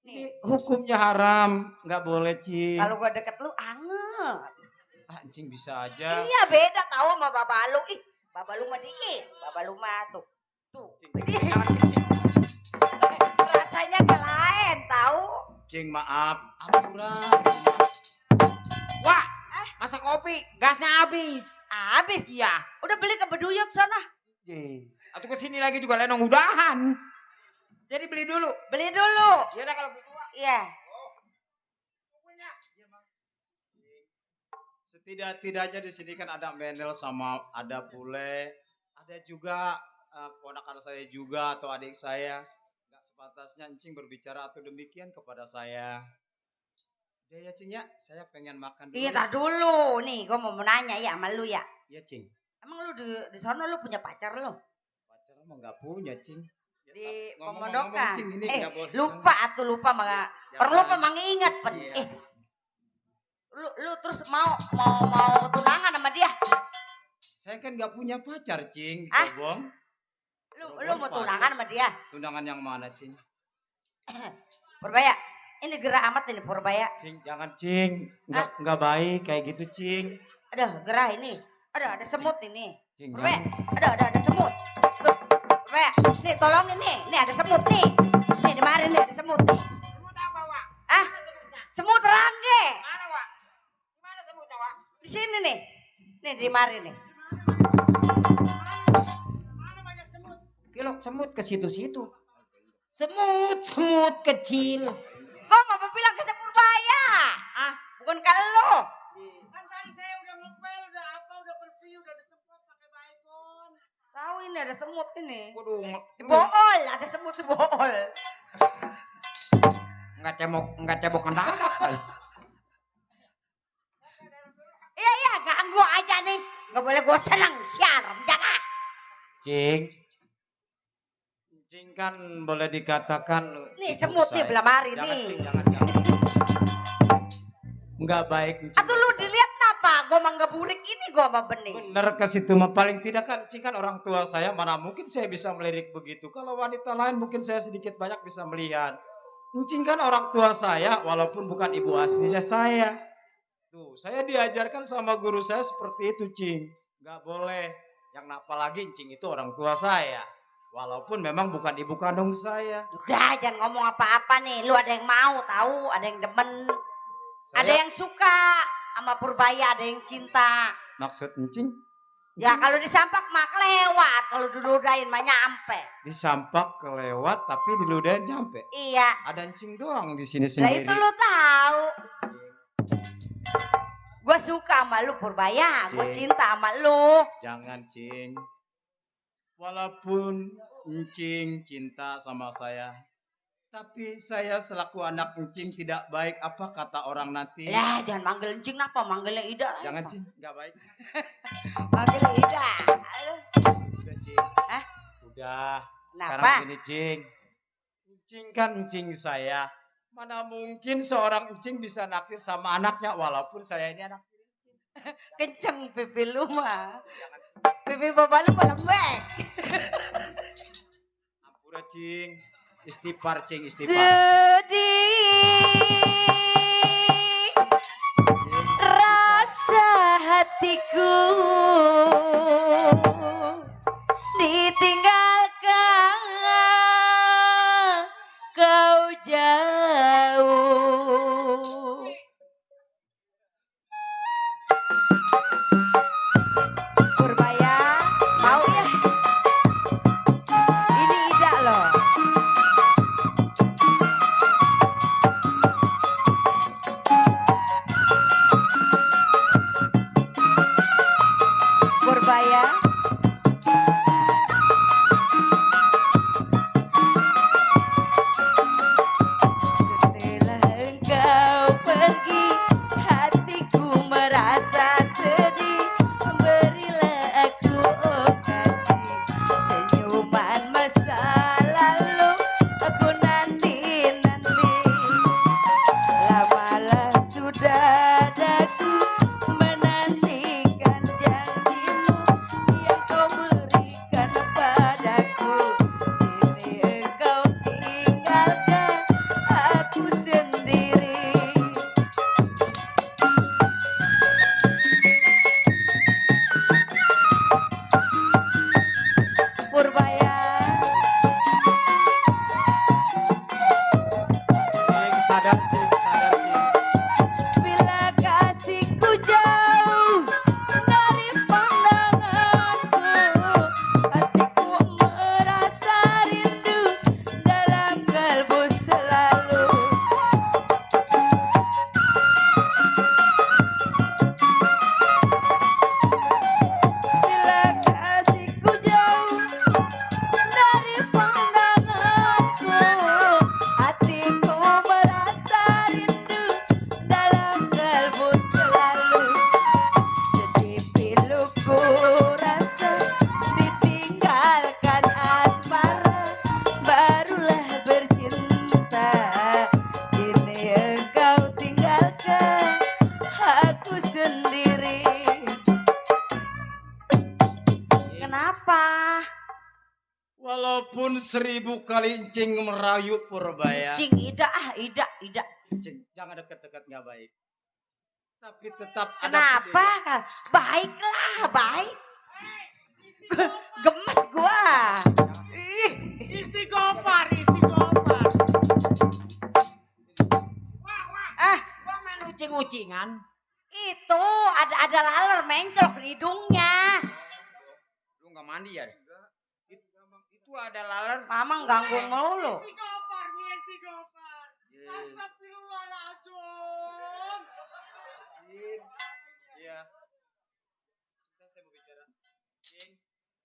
Ini hukumnya haram, nggak boleh cing. Kalau gue deket lu anget. Cing bisa aja. Iya beda tahu sama babalu. Ih, babalu mah dingin. Babalu mah tuh. Jangan, cing. Rasanya ke lain tahu. Cing maaf, ampura. Wah, masak kopi, gasnya habis. Habis Iya. udah beli ke Beduyut sana. Atau kesini lagi juga lenong udahan. Jadi beli dulu. Beli dulu. Ya udah kalau gitu. Wak. Iya. Pokoknya. Setidak-tidaknya di sini kan ada Menel sama ada Bule, ada juga ponakan saya juga atau adik saya. Nggak sepatasnya cing berbicara atau demikian kepada saya. Udah ya cing ya, saya pengen makan dulu. Iya, tar dulu. Nih, gue mau nanya ya sama lu ya. Iya cing. Emang lu di sana lu punya pacar lu? Pacar mah nggak punya cing. Ya, Di ngomong-ngomong, pemondokan. Cing, ini nggak boleh. Lupa atuh lupa mah. Jangan. Perlu lupa mengingat pen. Iya. Lu terus mau tunangan sama dia? Saya kan nggak punya pacar cing, Ah? Bong. Lu mau tunangan sama dia? Tunangan yang mana cing? Purbaya, ini gerah amat ini Purbaya. Cing, jangan cing, nggak baik kayak gitu cing. Aduh, gerah ini. Ada semut ini. Cing, Purbaya, jangan. ada semut. Tuh, Purbaya, nih tolongin nih. Nih ada semut nih. Nih di mari nih ada semut nih. Semut apa, Wak? Ah, Mana semutnya? semut rangge. Mana, Wak? Gimana semutnya, Wak? Di sini nih. Nih di mari nih. Mana banyak semut? Pilok semut ke situ-situ. Semut kecil. Gua mau bilang ke Purbaya. Ah, Bukan ke lu. Kan tadi saya udah ngepel, udah apa, udah bersih, udah disemprot pakai baygon. Tahu ini ada semut ini. waduh, Di bool, ada semut di bool. nggak cebokan dalam kali. Iya, ganggu aja nih. Gak boleh gue senang, siar, jangan. Cing, Cing kan boleh dikatakan Nih ibu semut nih saya. belah mari Jangan, nih. Cing, jangan. Enggak baik, Cing. Atau lu dilihat apa? Gua mah ngeburik ini gua mah bening. Bener ke situ mah paling tidak kan Cing kan orang tua saya, mana mungkin saya bisa melirik begitu. Kalau wanita lain mungkin saya sedikit banyak bisa melihat. Cing kan orang tua saya walaupun bukan ibu aslinya saya. Tuh, saya diajarkan sama guru saya seperti itu, Cing. Nggak boleh. Yang apalagi Cing itu orang tua saya. Walaupun memang bukan ibu kandung saya. Udah jangan ngomong apa-apa nih. Lu ada yang mau tahu, ada yang demen, ada Saya yang suka sama Purbaya, ada yang cinta. maksud Cing Ya kalau disampak mah lewat, kalau diludahin mah nyampe. disampak kelewat tapi diludahin nyampe. Iya. Ada Cing doang di sini Lah itu sendiri. lu tahu. Gue suka sama lu Purbaya, gue Cing. cinta sama lu. Jangan Cing. Walaupun Cing cinta sama saya, tapi saya selaku anak Cing tidak baik apa kata orang nanti. Lah jangan manggil encing apa, manggilnya Ida. Jangan Cing, nggak baik. Manggilnya Ida. Udah Cing. Hah? Udah. Sekarang Kenapa? gini Cing. Cing kan Cing saya. Mana mungkin seorang Cing bisa naksir sama anaknya walaupun saya ini anak. Kenceng pipi lu mah. Pipi bapak lu lembek. Ampura Cing. Istighfar Cing, istighfar. Sedih rasa hatiku ditinggalkan kau jauh. Purbaya mau ya? Ini Ida loh. Purbaya. Setelah engkau pergi, hatiku merasa sedih. Berilah aku okasi, senyuman masa lalu aku nanti-nanti. Lamalah sudah daku menantikan janjimu yang kau berikan padaku. Kini engkau tinggalkan aku sendiri. Purbaya. Cing sadar Cing, sadar Cing. Bila kasihku jauh dari pandanganku, hatiku merasa rindu dalam kalbu selalu. Bila kasihku jauh dari pandanganku, hatiku merasa rindu dalam kalbu selalu. Sedih piluku rasa ditinggalkan asmara, barulah bercinta. Kini engkau tinggalkan aku sendiri. Kenapa? Walaupun 1000 kali Cing merayu Purbaya. Cing Ida Ida. Cing, jangan dekat-dekat nggak baik. Tapi tetap ada Kenapa? Kan? Baiklah, baik. Gemes gua. Ih, Istighfar, istighfar. ah, Kok main ucing-ucingan? itu ada laler mencolok di hidungnya. Lu nggak mandi ya? Itu ada laler. Mama ganggu mulu. Istighfar nih, istighfar. Astagfirullahaladzim. Iya. Sebentar saya mau bicara. Cing,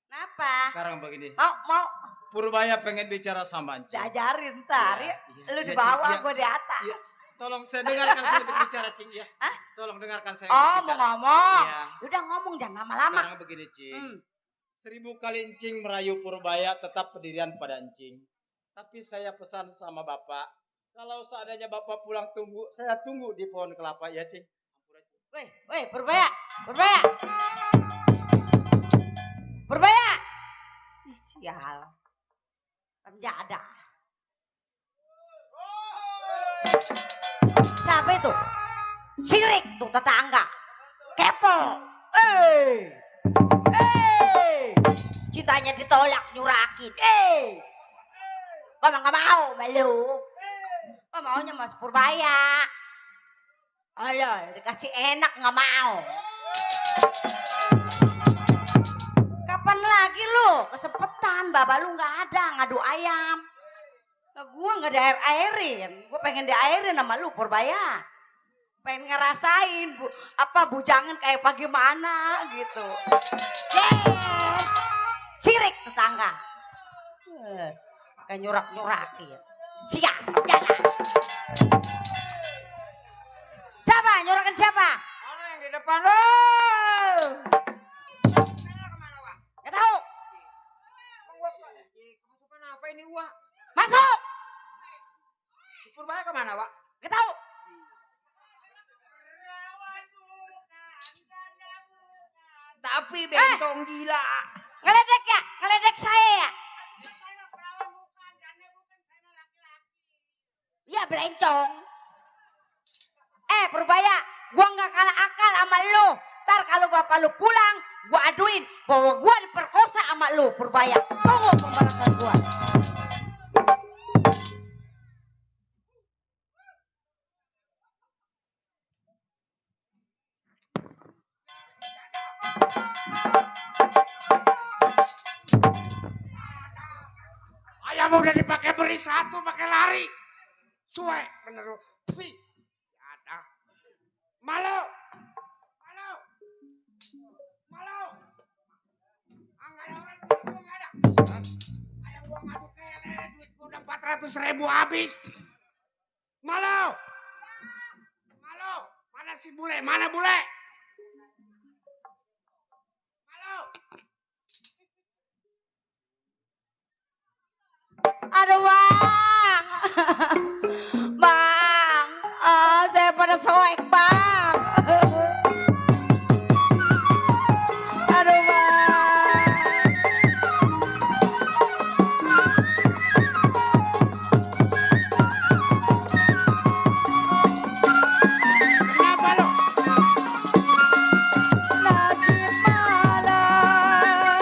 Kenapa? sekarang begini. Mau Purbaya pengen bicara sama Cing. diajarin ntar ya. Iya, Lu iya, di bawah, Cing, iya. gua di atas. Iya. Tolong saya dengarkan saya untuk bicara Cing ya. Hah? Tolong dengarkan saya Oh, untuk mau bicara. ngomong. Iya. Udah ngomong jangan lama-lama. Sekarang begini Cing. Hmm. 1000 kali encing merayu Purbaya tetap pendirian pada encing. Tapi saya pesan sama Bapak, kalau seandainya Bapak pulang tunggu, saya tunggu di pohon kelapa ya, Cing. Weh, Purbaya. Purbaya. Ih, sial. Penjada. Siapa itu? Sirik tuh tetangga. Kepo. Cintanya ditolak nyurakin. Gua mah gak mau, malu. Gua maunya Mas Purbaya. Alah, dikasih enak gak mau. Kapan lagi lu kesepetan, baba lu gak ada, ngadu ayam. Nah, gua gak diair-airin. Gua pengen diairin sama lu, Purbaya. Pengen ngerasain bujangan kayak bagaimana gitu. Sirik tetangga. Kayak nyurak-nyurakin. Siap, jangan. Siapa? Nyurakin siapa? Mana yang di depan lo? Kemana, Wak? Gak tahu. Kemasukan apa ini, Wak? Masuk. Si Purbaya kemana, Wak? Gak tahu. Tapi bentong gila. Ngeledek ya? Ngeledek saya ya? Ya belencong. Purbaya, gua gak kalah akal sama lu. Ntar kalau bapak lu pulang, gua aduin bahwa gua diperkosa sama lu, Purbaya. Tunggu pembalasan gua. Ayam udah dipakai beri satu, pakai lari. Suek, bener lu. Wih, ada. Malu. Enggak ada orang, gua enggak ada. Ayam gua ngadu kayak lele, duit gua udah 400.000 habis. Malu. Mana si bule? Mana bule? Malu. Aduh bang. Bang, saya pada soek bang. Aduh bang. Kenapa lo? Nasib malang.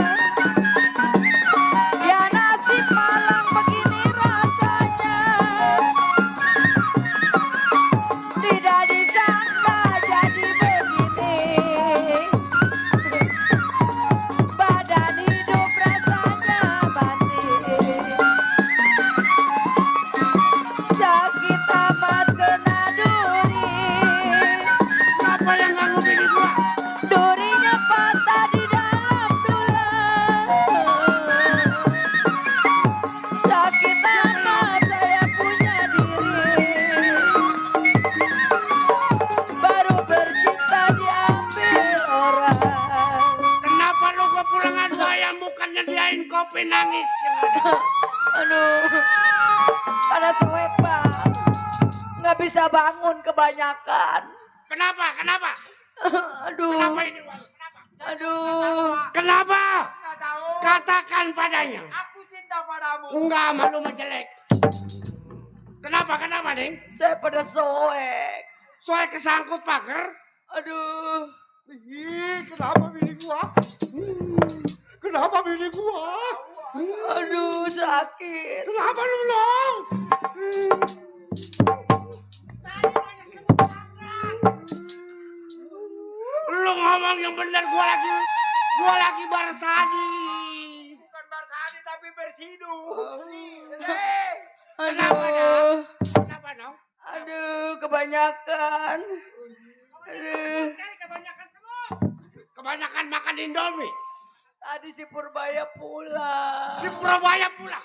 Ya nasib malang begini rasanya. Tidak disangka jadi begini. Badan hidup rasanya mati. Sakit amat kena duri. Apa yang ganggu bini gua? Durinya patah di dalam tulang. Sakit amat saya punya diri. Baru bercinta diambil orang. Kenapa lu gua pulang adu ayam bukan nyediain kopi nangis yang ada? Aduh, pada suet bang. Nggak bisa bangun kebanyakan. Kenapa? Aduh, Kenapa ini, Wak? Kenapa? aduh. Kenapa? Nggak tahu. Katakan padanya. Aku cinta padamu. Enggak, malu mah jelek. Kenapa, Ding? Saya pada soek. Soalnya kesangkut pagar. Aduh. Ih, kenapa bini gua? Kenapa bini gua? Aduh sakit. Kenapa lu long? Lu ngomong yang benar, gua lagi barsadi. Bukan Barsadi tapi Bersidu. Aduh. Kenapa, Nong? Aduh kebanyakan. Aduh. Kebanyakan makan Indomie. Tadi si Purbaya pulang. Si Purbaya pulang.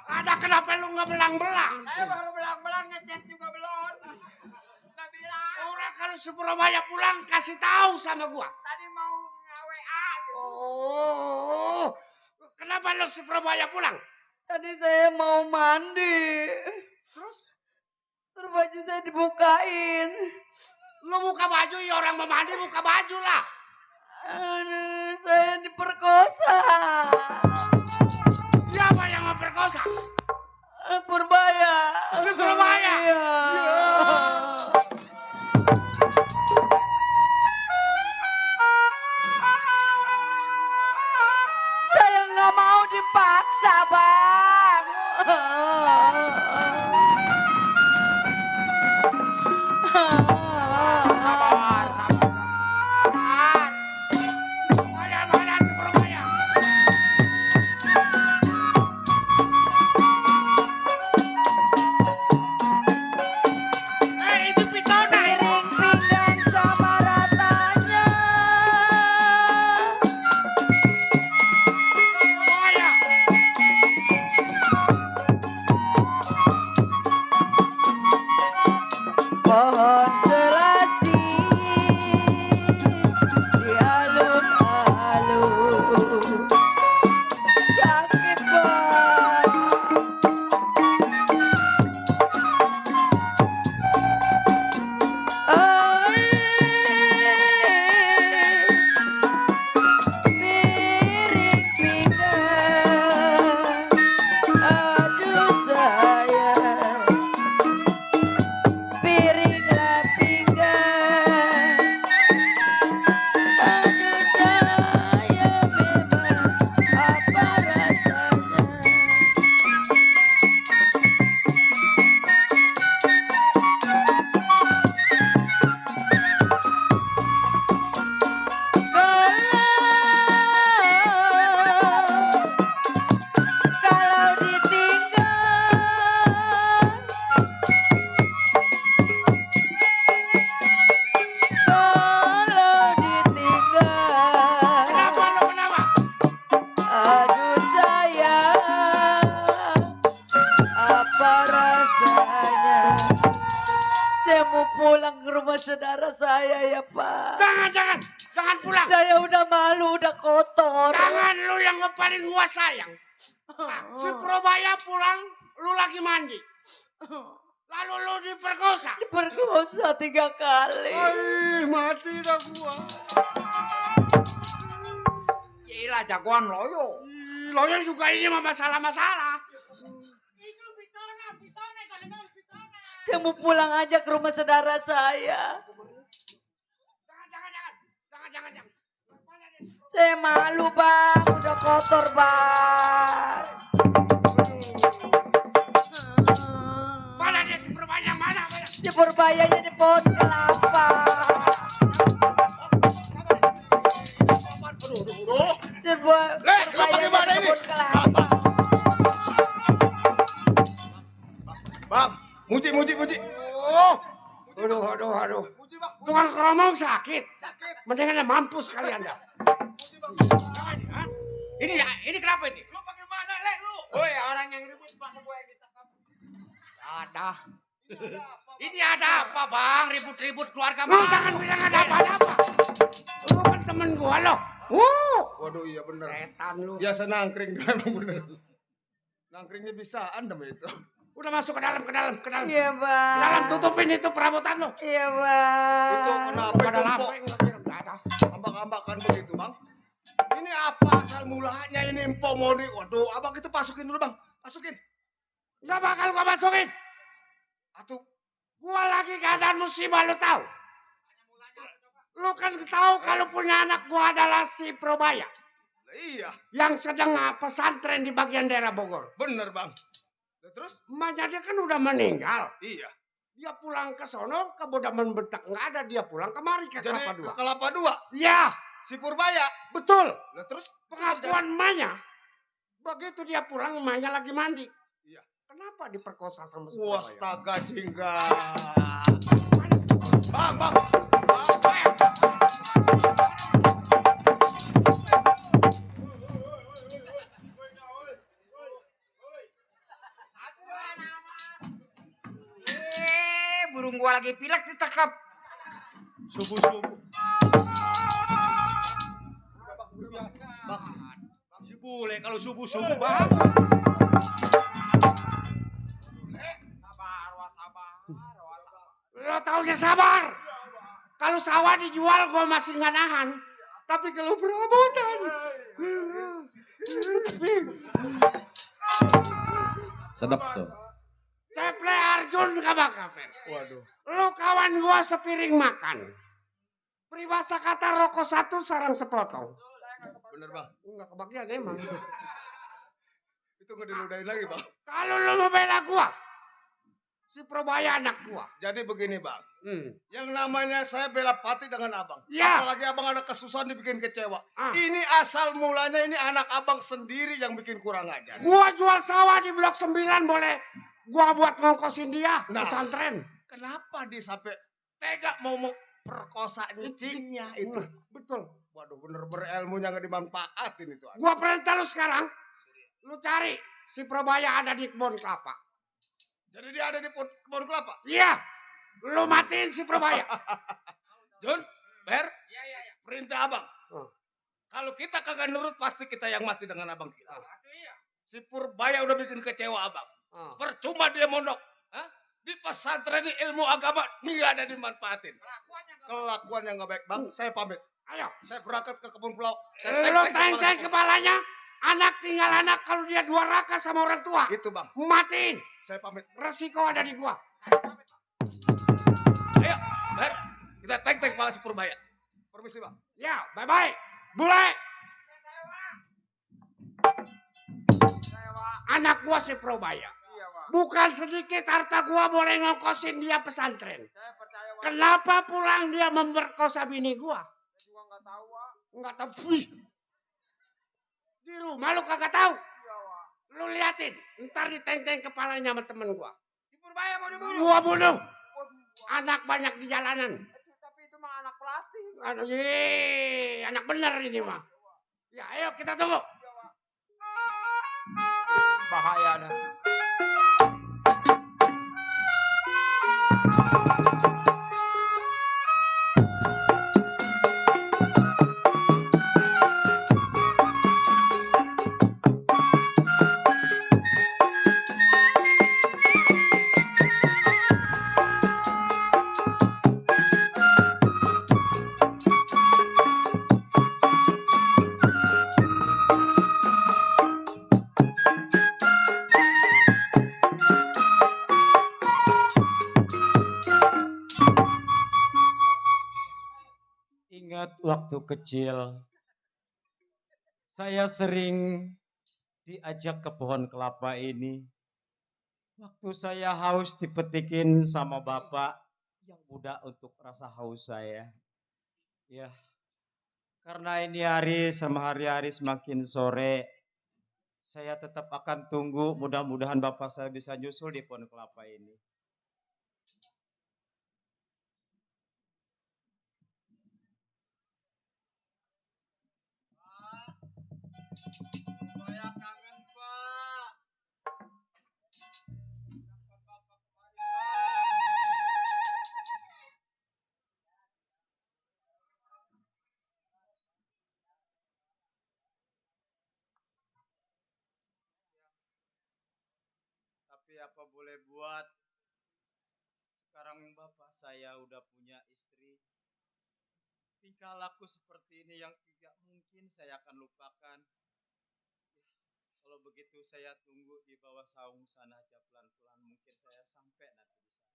Ada kenapa lu nggak belang-belang? Saya baru belang-belang ngecek juga belum. Nggak bilang. Orang kalau si Purbaya pulang kasih tahu sama gua. Tadi mau nge-WA gitu. Oh, Kenapa lu si Probaya pulang? Tadi saya mau mandi. Terus? Terus baju saya dibukain. Lu buka baju, ya orang mau mandi buka baju lah. Aduh, saya diperkosa. Siapa yang memperkosa? Purbaya. Si Purbaya? Iya. Saya nggak mau dipaksa, Bang. Sabar, sabar. Mana si Purbaya? Itu Pitona. Piring pinggan sama ratanya. Purbaya. Pohon selasi di alun-alun. Sakit, Bang. Piring pinggan, aduh sayang. Piringlah pinggan, aduh sayang memang apa rasanya. Kalau ditinggal, kalau ditinggal, Kenapa lu kenapa? aduh sayang, apa rasanya? Saya mau pulang ke rumah saudara saya ya, Pak. Jangan pulang. Saya udah malu, udah kotor. Jangan lu yang ngepalin gua sayang. Si Probaya pulang, lu lagi mandi. Lalu lu diperkosa. Diperkosa 3 kali. Mati dah gua. Gila jagoan loyo. Loyo juga ini mah masalah-masalah. Itu Pitona, jangan Pitona. Saya mau pulang aja ke rumah saudara saya. Jangan. Saya malu, Bang. Udah kotor, Bang. Mana dia si Probaya mana? Si Purbayanya di pohon kelapa. Si Purbayanya di pohon kelapa. Bang, muji. Oh. Aduh. Tukang keromong sakit. Mendingan mampus kalian dah. Hah? Ini kenapa ini? Lu bagaimana, Le, lu? Woi, orang yang ribut masa gue yang ditangkap. Ada. Ini ada apa, Bang? Ribut-ribut keluarga Lu jangan bilang ada apa-apa. Lu kan temen gua loh. Waduh iya bener. Setan lu. Biasa nangkring emang bener. Nangkringnya bisaan dong itu. Udah masuk ke dalam. Iya, Bang. Dalam tutupin itu perabotan lo. Iya, Bang. Itu kenapa Pada itu lapar Mpok? enggak ada. Ambak-ambakan begitu bang? Ini apa asal mulanya ini Mpok mau di... Waduh abang itu masukin dulu bang. Masukin. Enggak bakal gua masukin. Atuh. Gua lagi keadaan musibah lu tahu. Lu kan tahu kalau punya anak gua adalah si Probaya. Iya Yang sedang pesantren di bagian daerah Bogor. bener bang. Terus? Emaknya dia kan udah meninggal. Iya. Dia pulang ke sono, ke Bodaman Betak nggak ada. Dia pulang kemari ke Jadi Kelapa ke Dua. Kelapa Dua. Ya, Si Purbaya. betul. Lah terus? Pengakuan emaknya. Begitu dia pulang, emaknya lagi mandi. Iya. Kenapa diperkosa sama si Wah, Probaya? astaga jingga. Bang. Burung gua lagi pilek ditangkap. Subuh. Bang, si bule kalau subuh-subuh banget. Sabar, wah sabar. Lo taunya sabar. Kalau sawah dijual gue masih nggak nahan. Tapi kalau perabotan. Sedap tuh. Ceple Arjun kabar-kabar. Waduh. Lo kawan gue sepiring makan. Peribahasa kata rokok satu sarang sepotong. Bener bang. Enggak kebagian emang. Itu nggak diludahin lagi bang. Kalau lo mau bela gue. Si Probaya anak gue. Jadi begini bang. Yang namanya saya bela Pati dengan abang. Ya. Apalagi abang ada kesusahan dibikin kecewa. Ah. Ini asal mulanya ini anak abang sendiri yang bikin kurang ajar. Gua jual sawah di Blok 9 boleh gua buat ngongkosin dia Nah. pesantren. Kenapa dia sampai tega mau perkosa nyicingnya itu? Betul. Waduh bener berilmunya nggak dimanfaatin itu. Gua perintah lu sekarang. Lu cari si Probaya ada di kebun kelapa. Jadi dia ada di kebun kelapa. Iya. Lu matiin si Probaya. Jun, Ber, perintah abang. Oh. Kalau kita kagak nurut pasti kita yang mati dengan abang kita. Si Purbaya udah bikin kecewa abang. Oh. Percuma dia mondok. Hah? Di pesantren ini ilmu agama nggak ada dimanfaatin. Kelakuan yang nggak baik bang. Saya pamit. Ayo. Saya berangkat ke kebun pulau. Lu teng-teng kepalanya. Anak tinggal anak kalau dia durhaka sama orang tua. Itu bang. Matiin. Saya pamit. Resiko ada di gua. Ayo, Ber, kita teng-teng kepala si Purbaya. Permisi bang. Ya, bye-bye. Bule. Anak gua si Probaya. Bukan sedikit harta gua boleh ngongkosin dia pesantren. Kenapa pulang dia memperkosa bini gua? Enggak tahu. Wih. Di rumah lu kagak tahu. Lu liatin, ntar diteng-teng kepalanya sama temen gua. Si Purbaya mau dibunuh. Gua bunuh. Anak banyak di jalanan. Tapi itu mah anak plastik. Aduh, anak bener ini mah. Ya, ayo kita tunggu. Bahaya dah. Ingat waktu kecil, saya sering diajak ke pohon kelapa ini. Waktu saya haus dipetikin sama bapak yang muda untuk rasa haus saya. Ya, karena ini hari sama hari-hari semakin sore, saya tetap akan tunggu mudah-mudahan bapak saya bisa nyusul di pohon kelapa ini. Saya kangen, Pak. Kapan Bapak kemari, Pak? Tapi apa boleh buat, sekarang Bapak saya udah punya istri. Tingkah laku seperti ini yang tidak mungkin saya akan lupakan. Kalau begitu saya tunggu di bawah saung sana aja pelan-pelan. Mungkin saya sampai nanti di sana.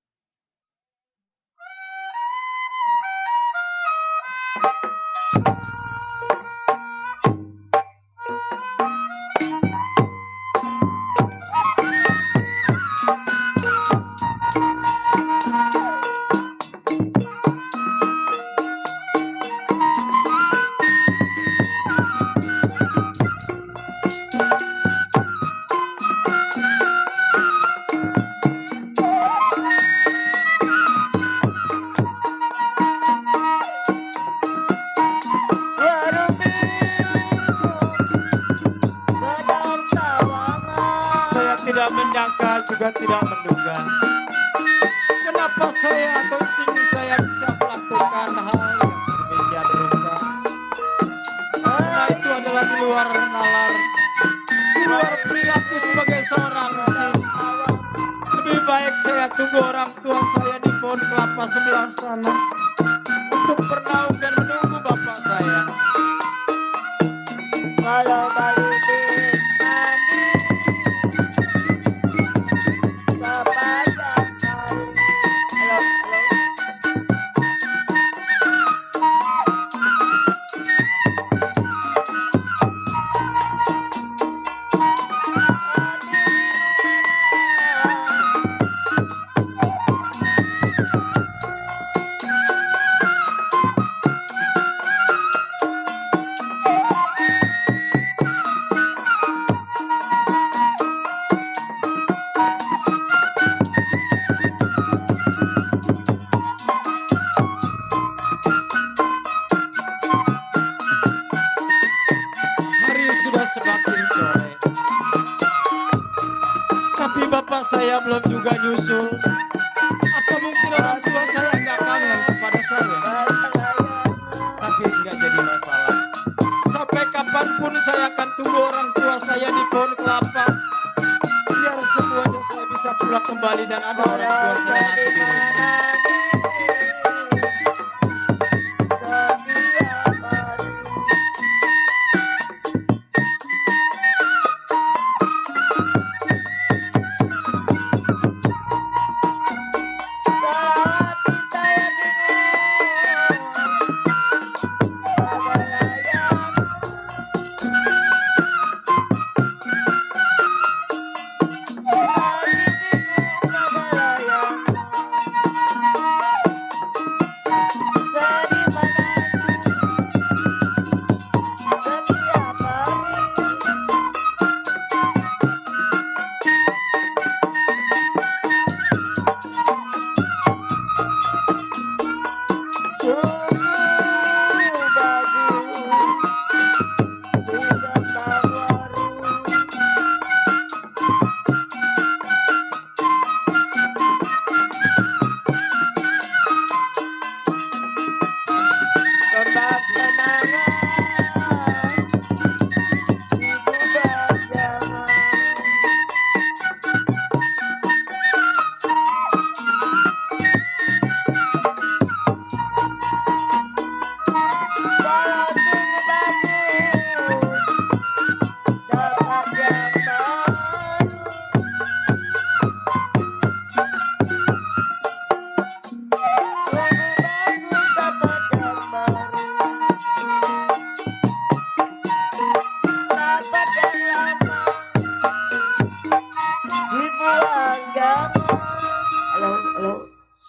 Saya tidak menyangka juga tidak menduga kenapa saya atau cing saya bisa melakukan hal yang sedemikian rupa. Karena itu adalah di luar nalar saya tunggu orang tua saya di pohon kelapa sebelah sana untuk bernaung dan menunggu bapak saya. Kalau balik mandi kepada kau. Halo. Hari sudah semakin sore, tapi bapak saya belum juga nyusul. Apa mungkin orang tua saya nggak kangen kepada saya? Tapi nggak jadi masalah. Sampai kapanpun saya akan tunggu orang tua saya di pohon kelapa. Biar semuanya saya bisa pulang kembali dan ada orang tua saya nanti di rumah.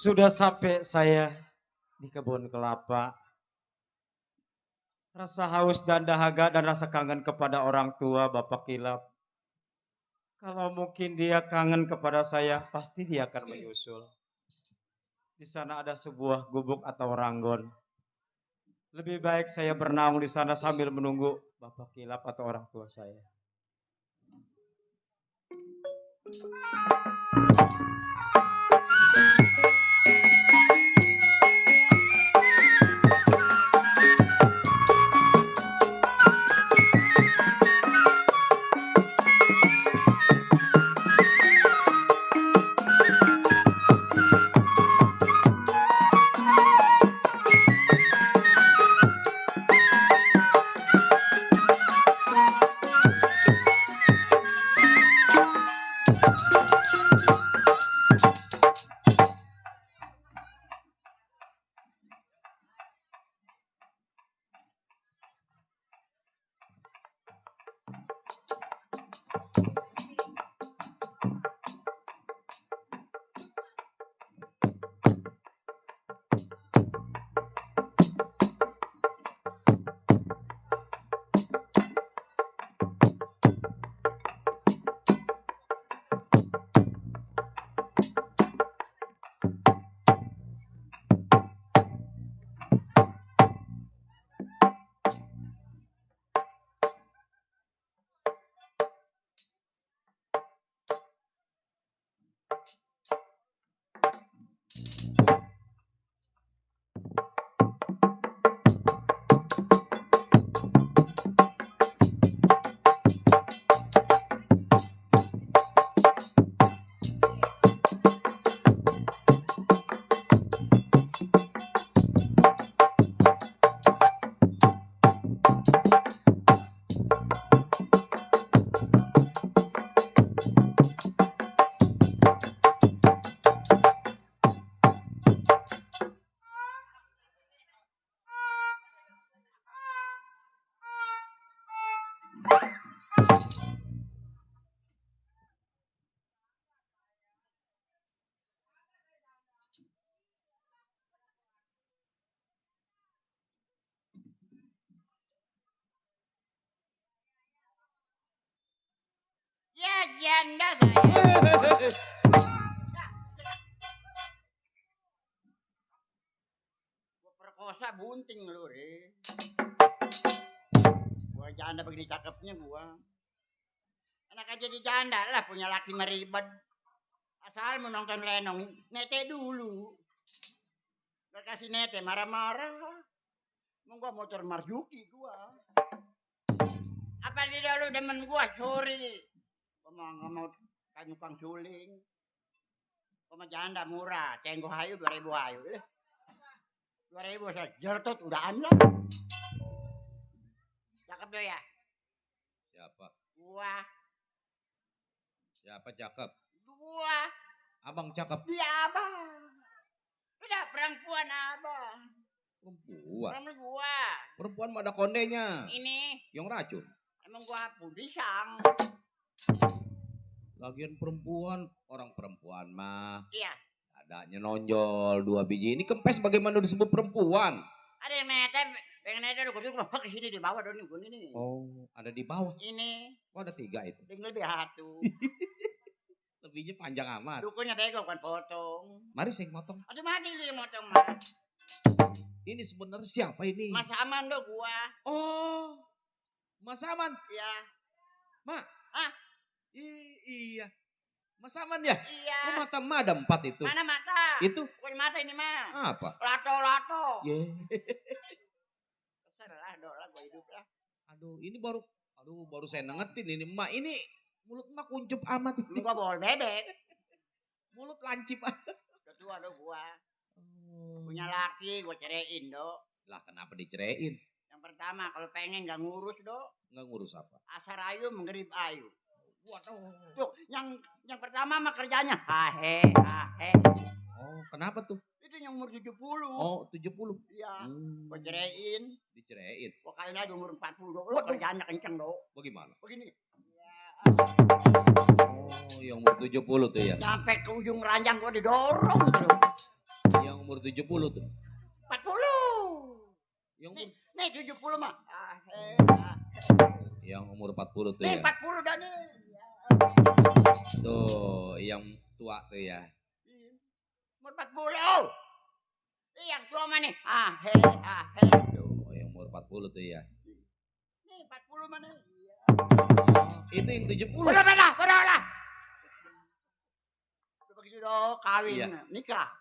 Sudah sampai saya di kebun kelapa. Rasa haus dan dahaga dan rasa kangen kepada orang tua Bapak Kilap. Kalau mungkin dia kangen kepada saya, pasti dia akan menyusul. Di sana ada sebuah gubuk atau ranggon. Lebih baik saya bernaung di sana sambil menunggu Bapak Kilap atau orang tua saya. Ya janda saya. Gua perkosa bunting lu, Re. Gua janda begini cakepnya gua. Enak aja di janda lah punya laki meribet. Asal mau nonton lenong, nete dulu. Gak kasih nete marah-marah. Mau gua motor Marzuki gua. Apa dia lu demen gua, sorry. Gua mau kayak numpang suling. Gua mah janda murah, cenggo hayu 2.000 hayu. 2.000 saya jertot udahan lah. Cakep do ya? Siapa? Gua. Siapa cakep? Gua. Abang cakep. Dia abang. Udah perempuan abang. Perempuan. Perempuan gua. Perempuan mah ada kondenya. Ini. Yang racun. Emang gua pisang. Lagian perempuan, orang perempuan mah Iya. adanya nonjol 2 biji. Ini kempes bagaimana disebut perempuan? Ada yang nete, pengen nete lu kudu ke sini di bawah dong ini. Oh, ada di bawah. Ini. Oh, ada 3 itu. Tinggal di hatu. Lebihnya panjang amat. Dukunya dego kan potong. Mari saya motong. Aduh mati lu yang motong mah. Ini sebenarnya siapa ini? Mas Aman do gua. Oh, Mas Aman. Iya. Mak. Ah. Iya. Mas Aman ya? Iya. Oh, mata mah ada 4 itu. Mana mata? Itu. Bukan mata ini mah. Apa? Lato-lato. Ye. Terserah do lah gua hidup lah. Aduh, ini baru saya nengetin ini. Mak, ini mulut mak kuncup amat. Ini gua bol bebek. Mulut lancip. Ketua do gua. Oh. Punya laki gua ceraiin do. Lah kenapa diceraiin? Yang pertama kalau pengen gak ngurus do. Nggak ngurus apa? Asar ayu menggerib ayu. Waduh. Tuh, yang pertama mah kerjanya hahe. Oh, kenapa tuh? Itu yang umur 70. Oh, 70. Iya. Gua ceraiin. Diceraiin. Gua kawin lagi umur 40 do. Lu kerjaannya kenceng do. Bagaimana? Begini. Oh, yang umur 70 tuh ya. Sampai ke ujung ranjang gua didorong terus. Yang umur 70 tuh. 40. Yang Nih 70 mah. yang umur 40 tuh Nih ya. 40 dah nih. Tuh, yang tua tuh ya. Umur 40. Yang tua mah nih. Tuh, yang umur 40 tuh ya. Nih 40 mana? Itu yang 70. Udah lah. Udah begitu dong kawin Iya. nikah.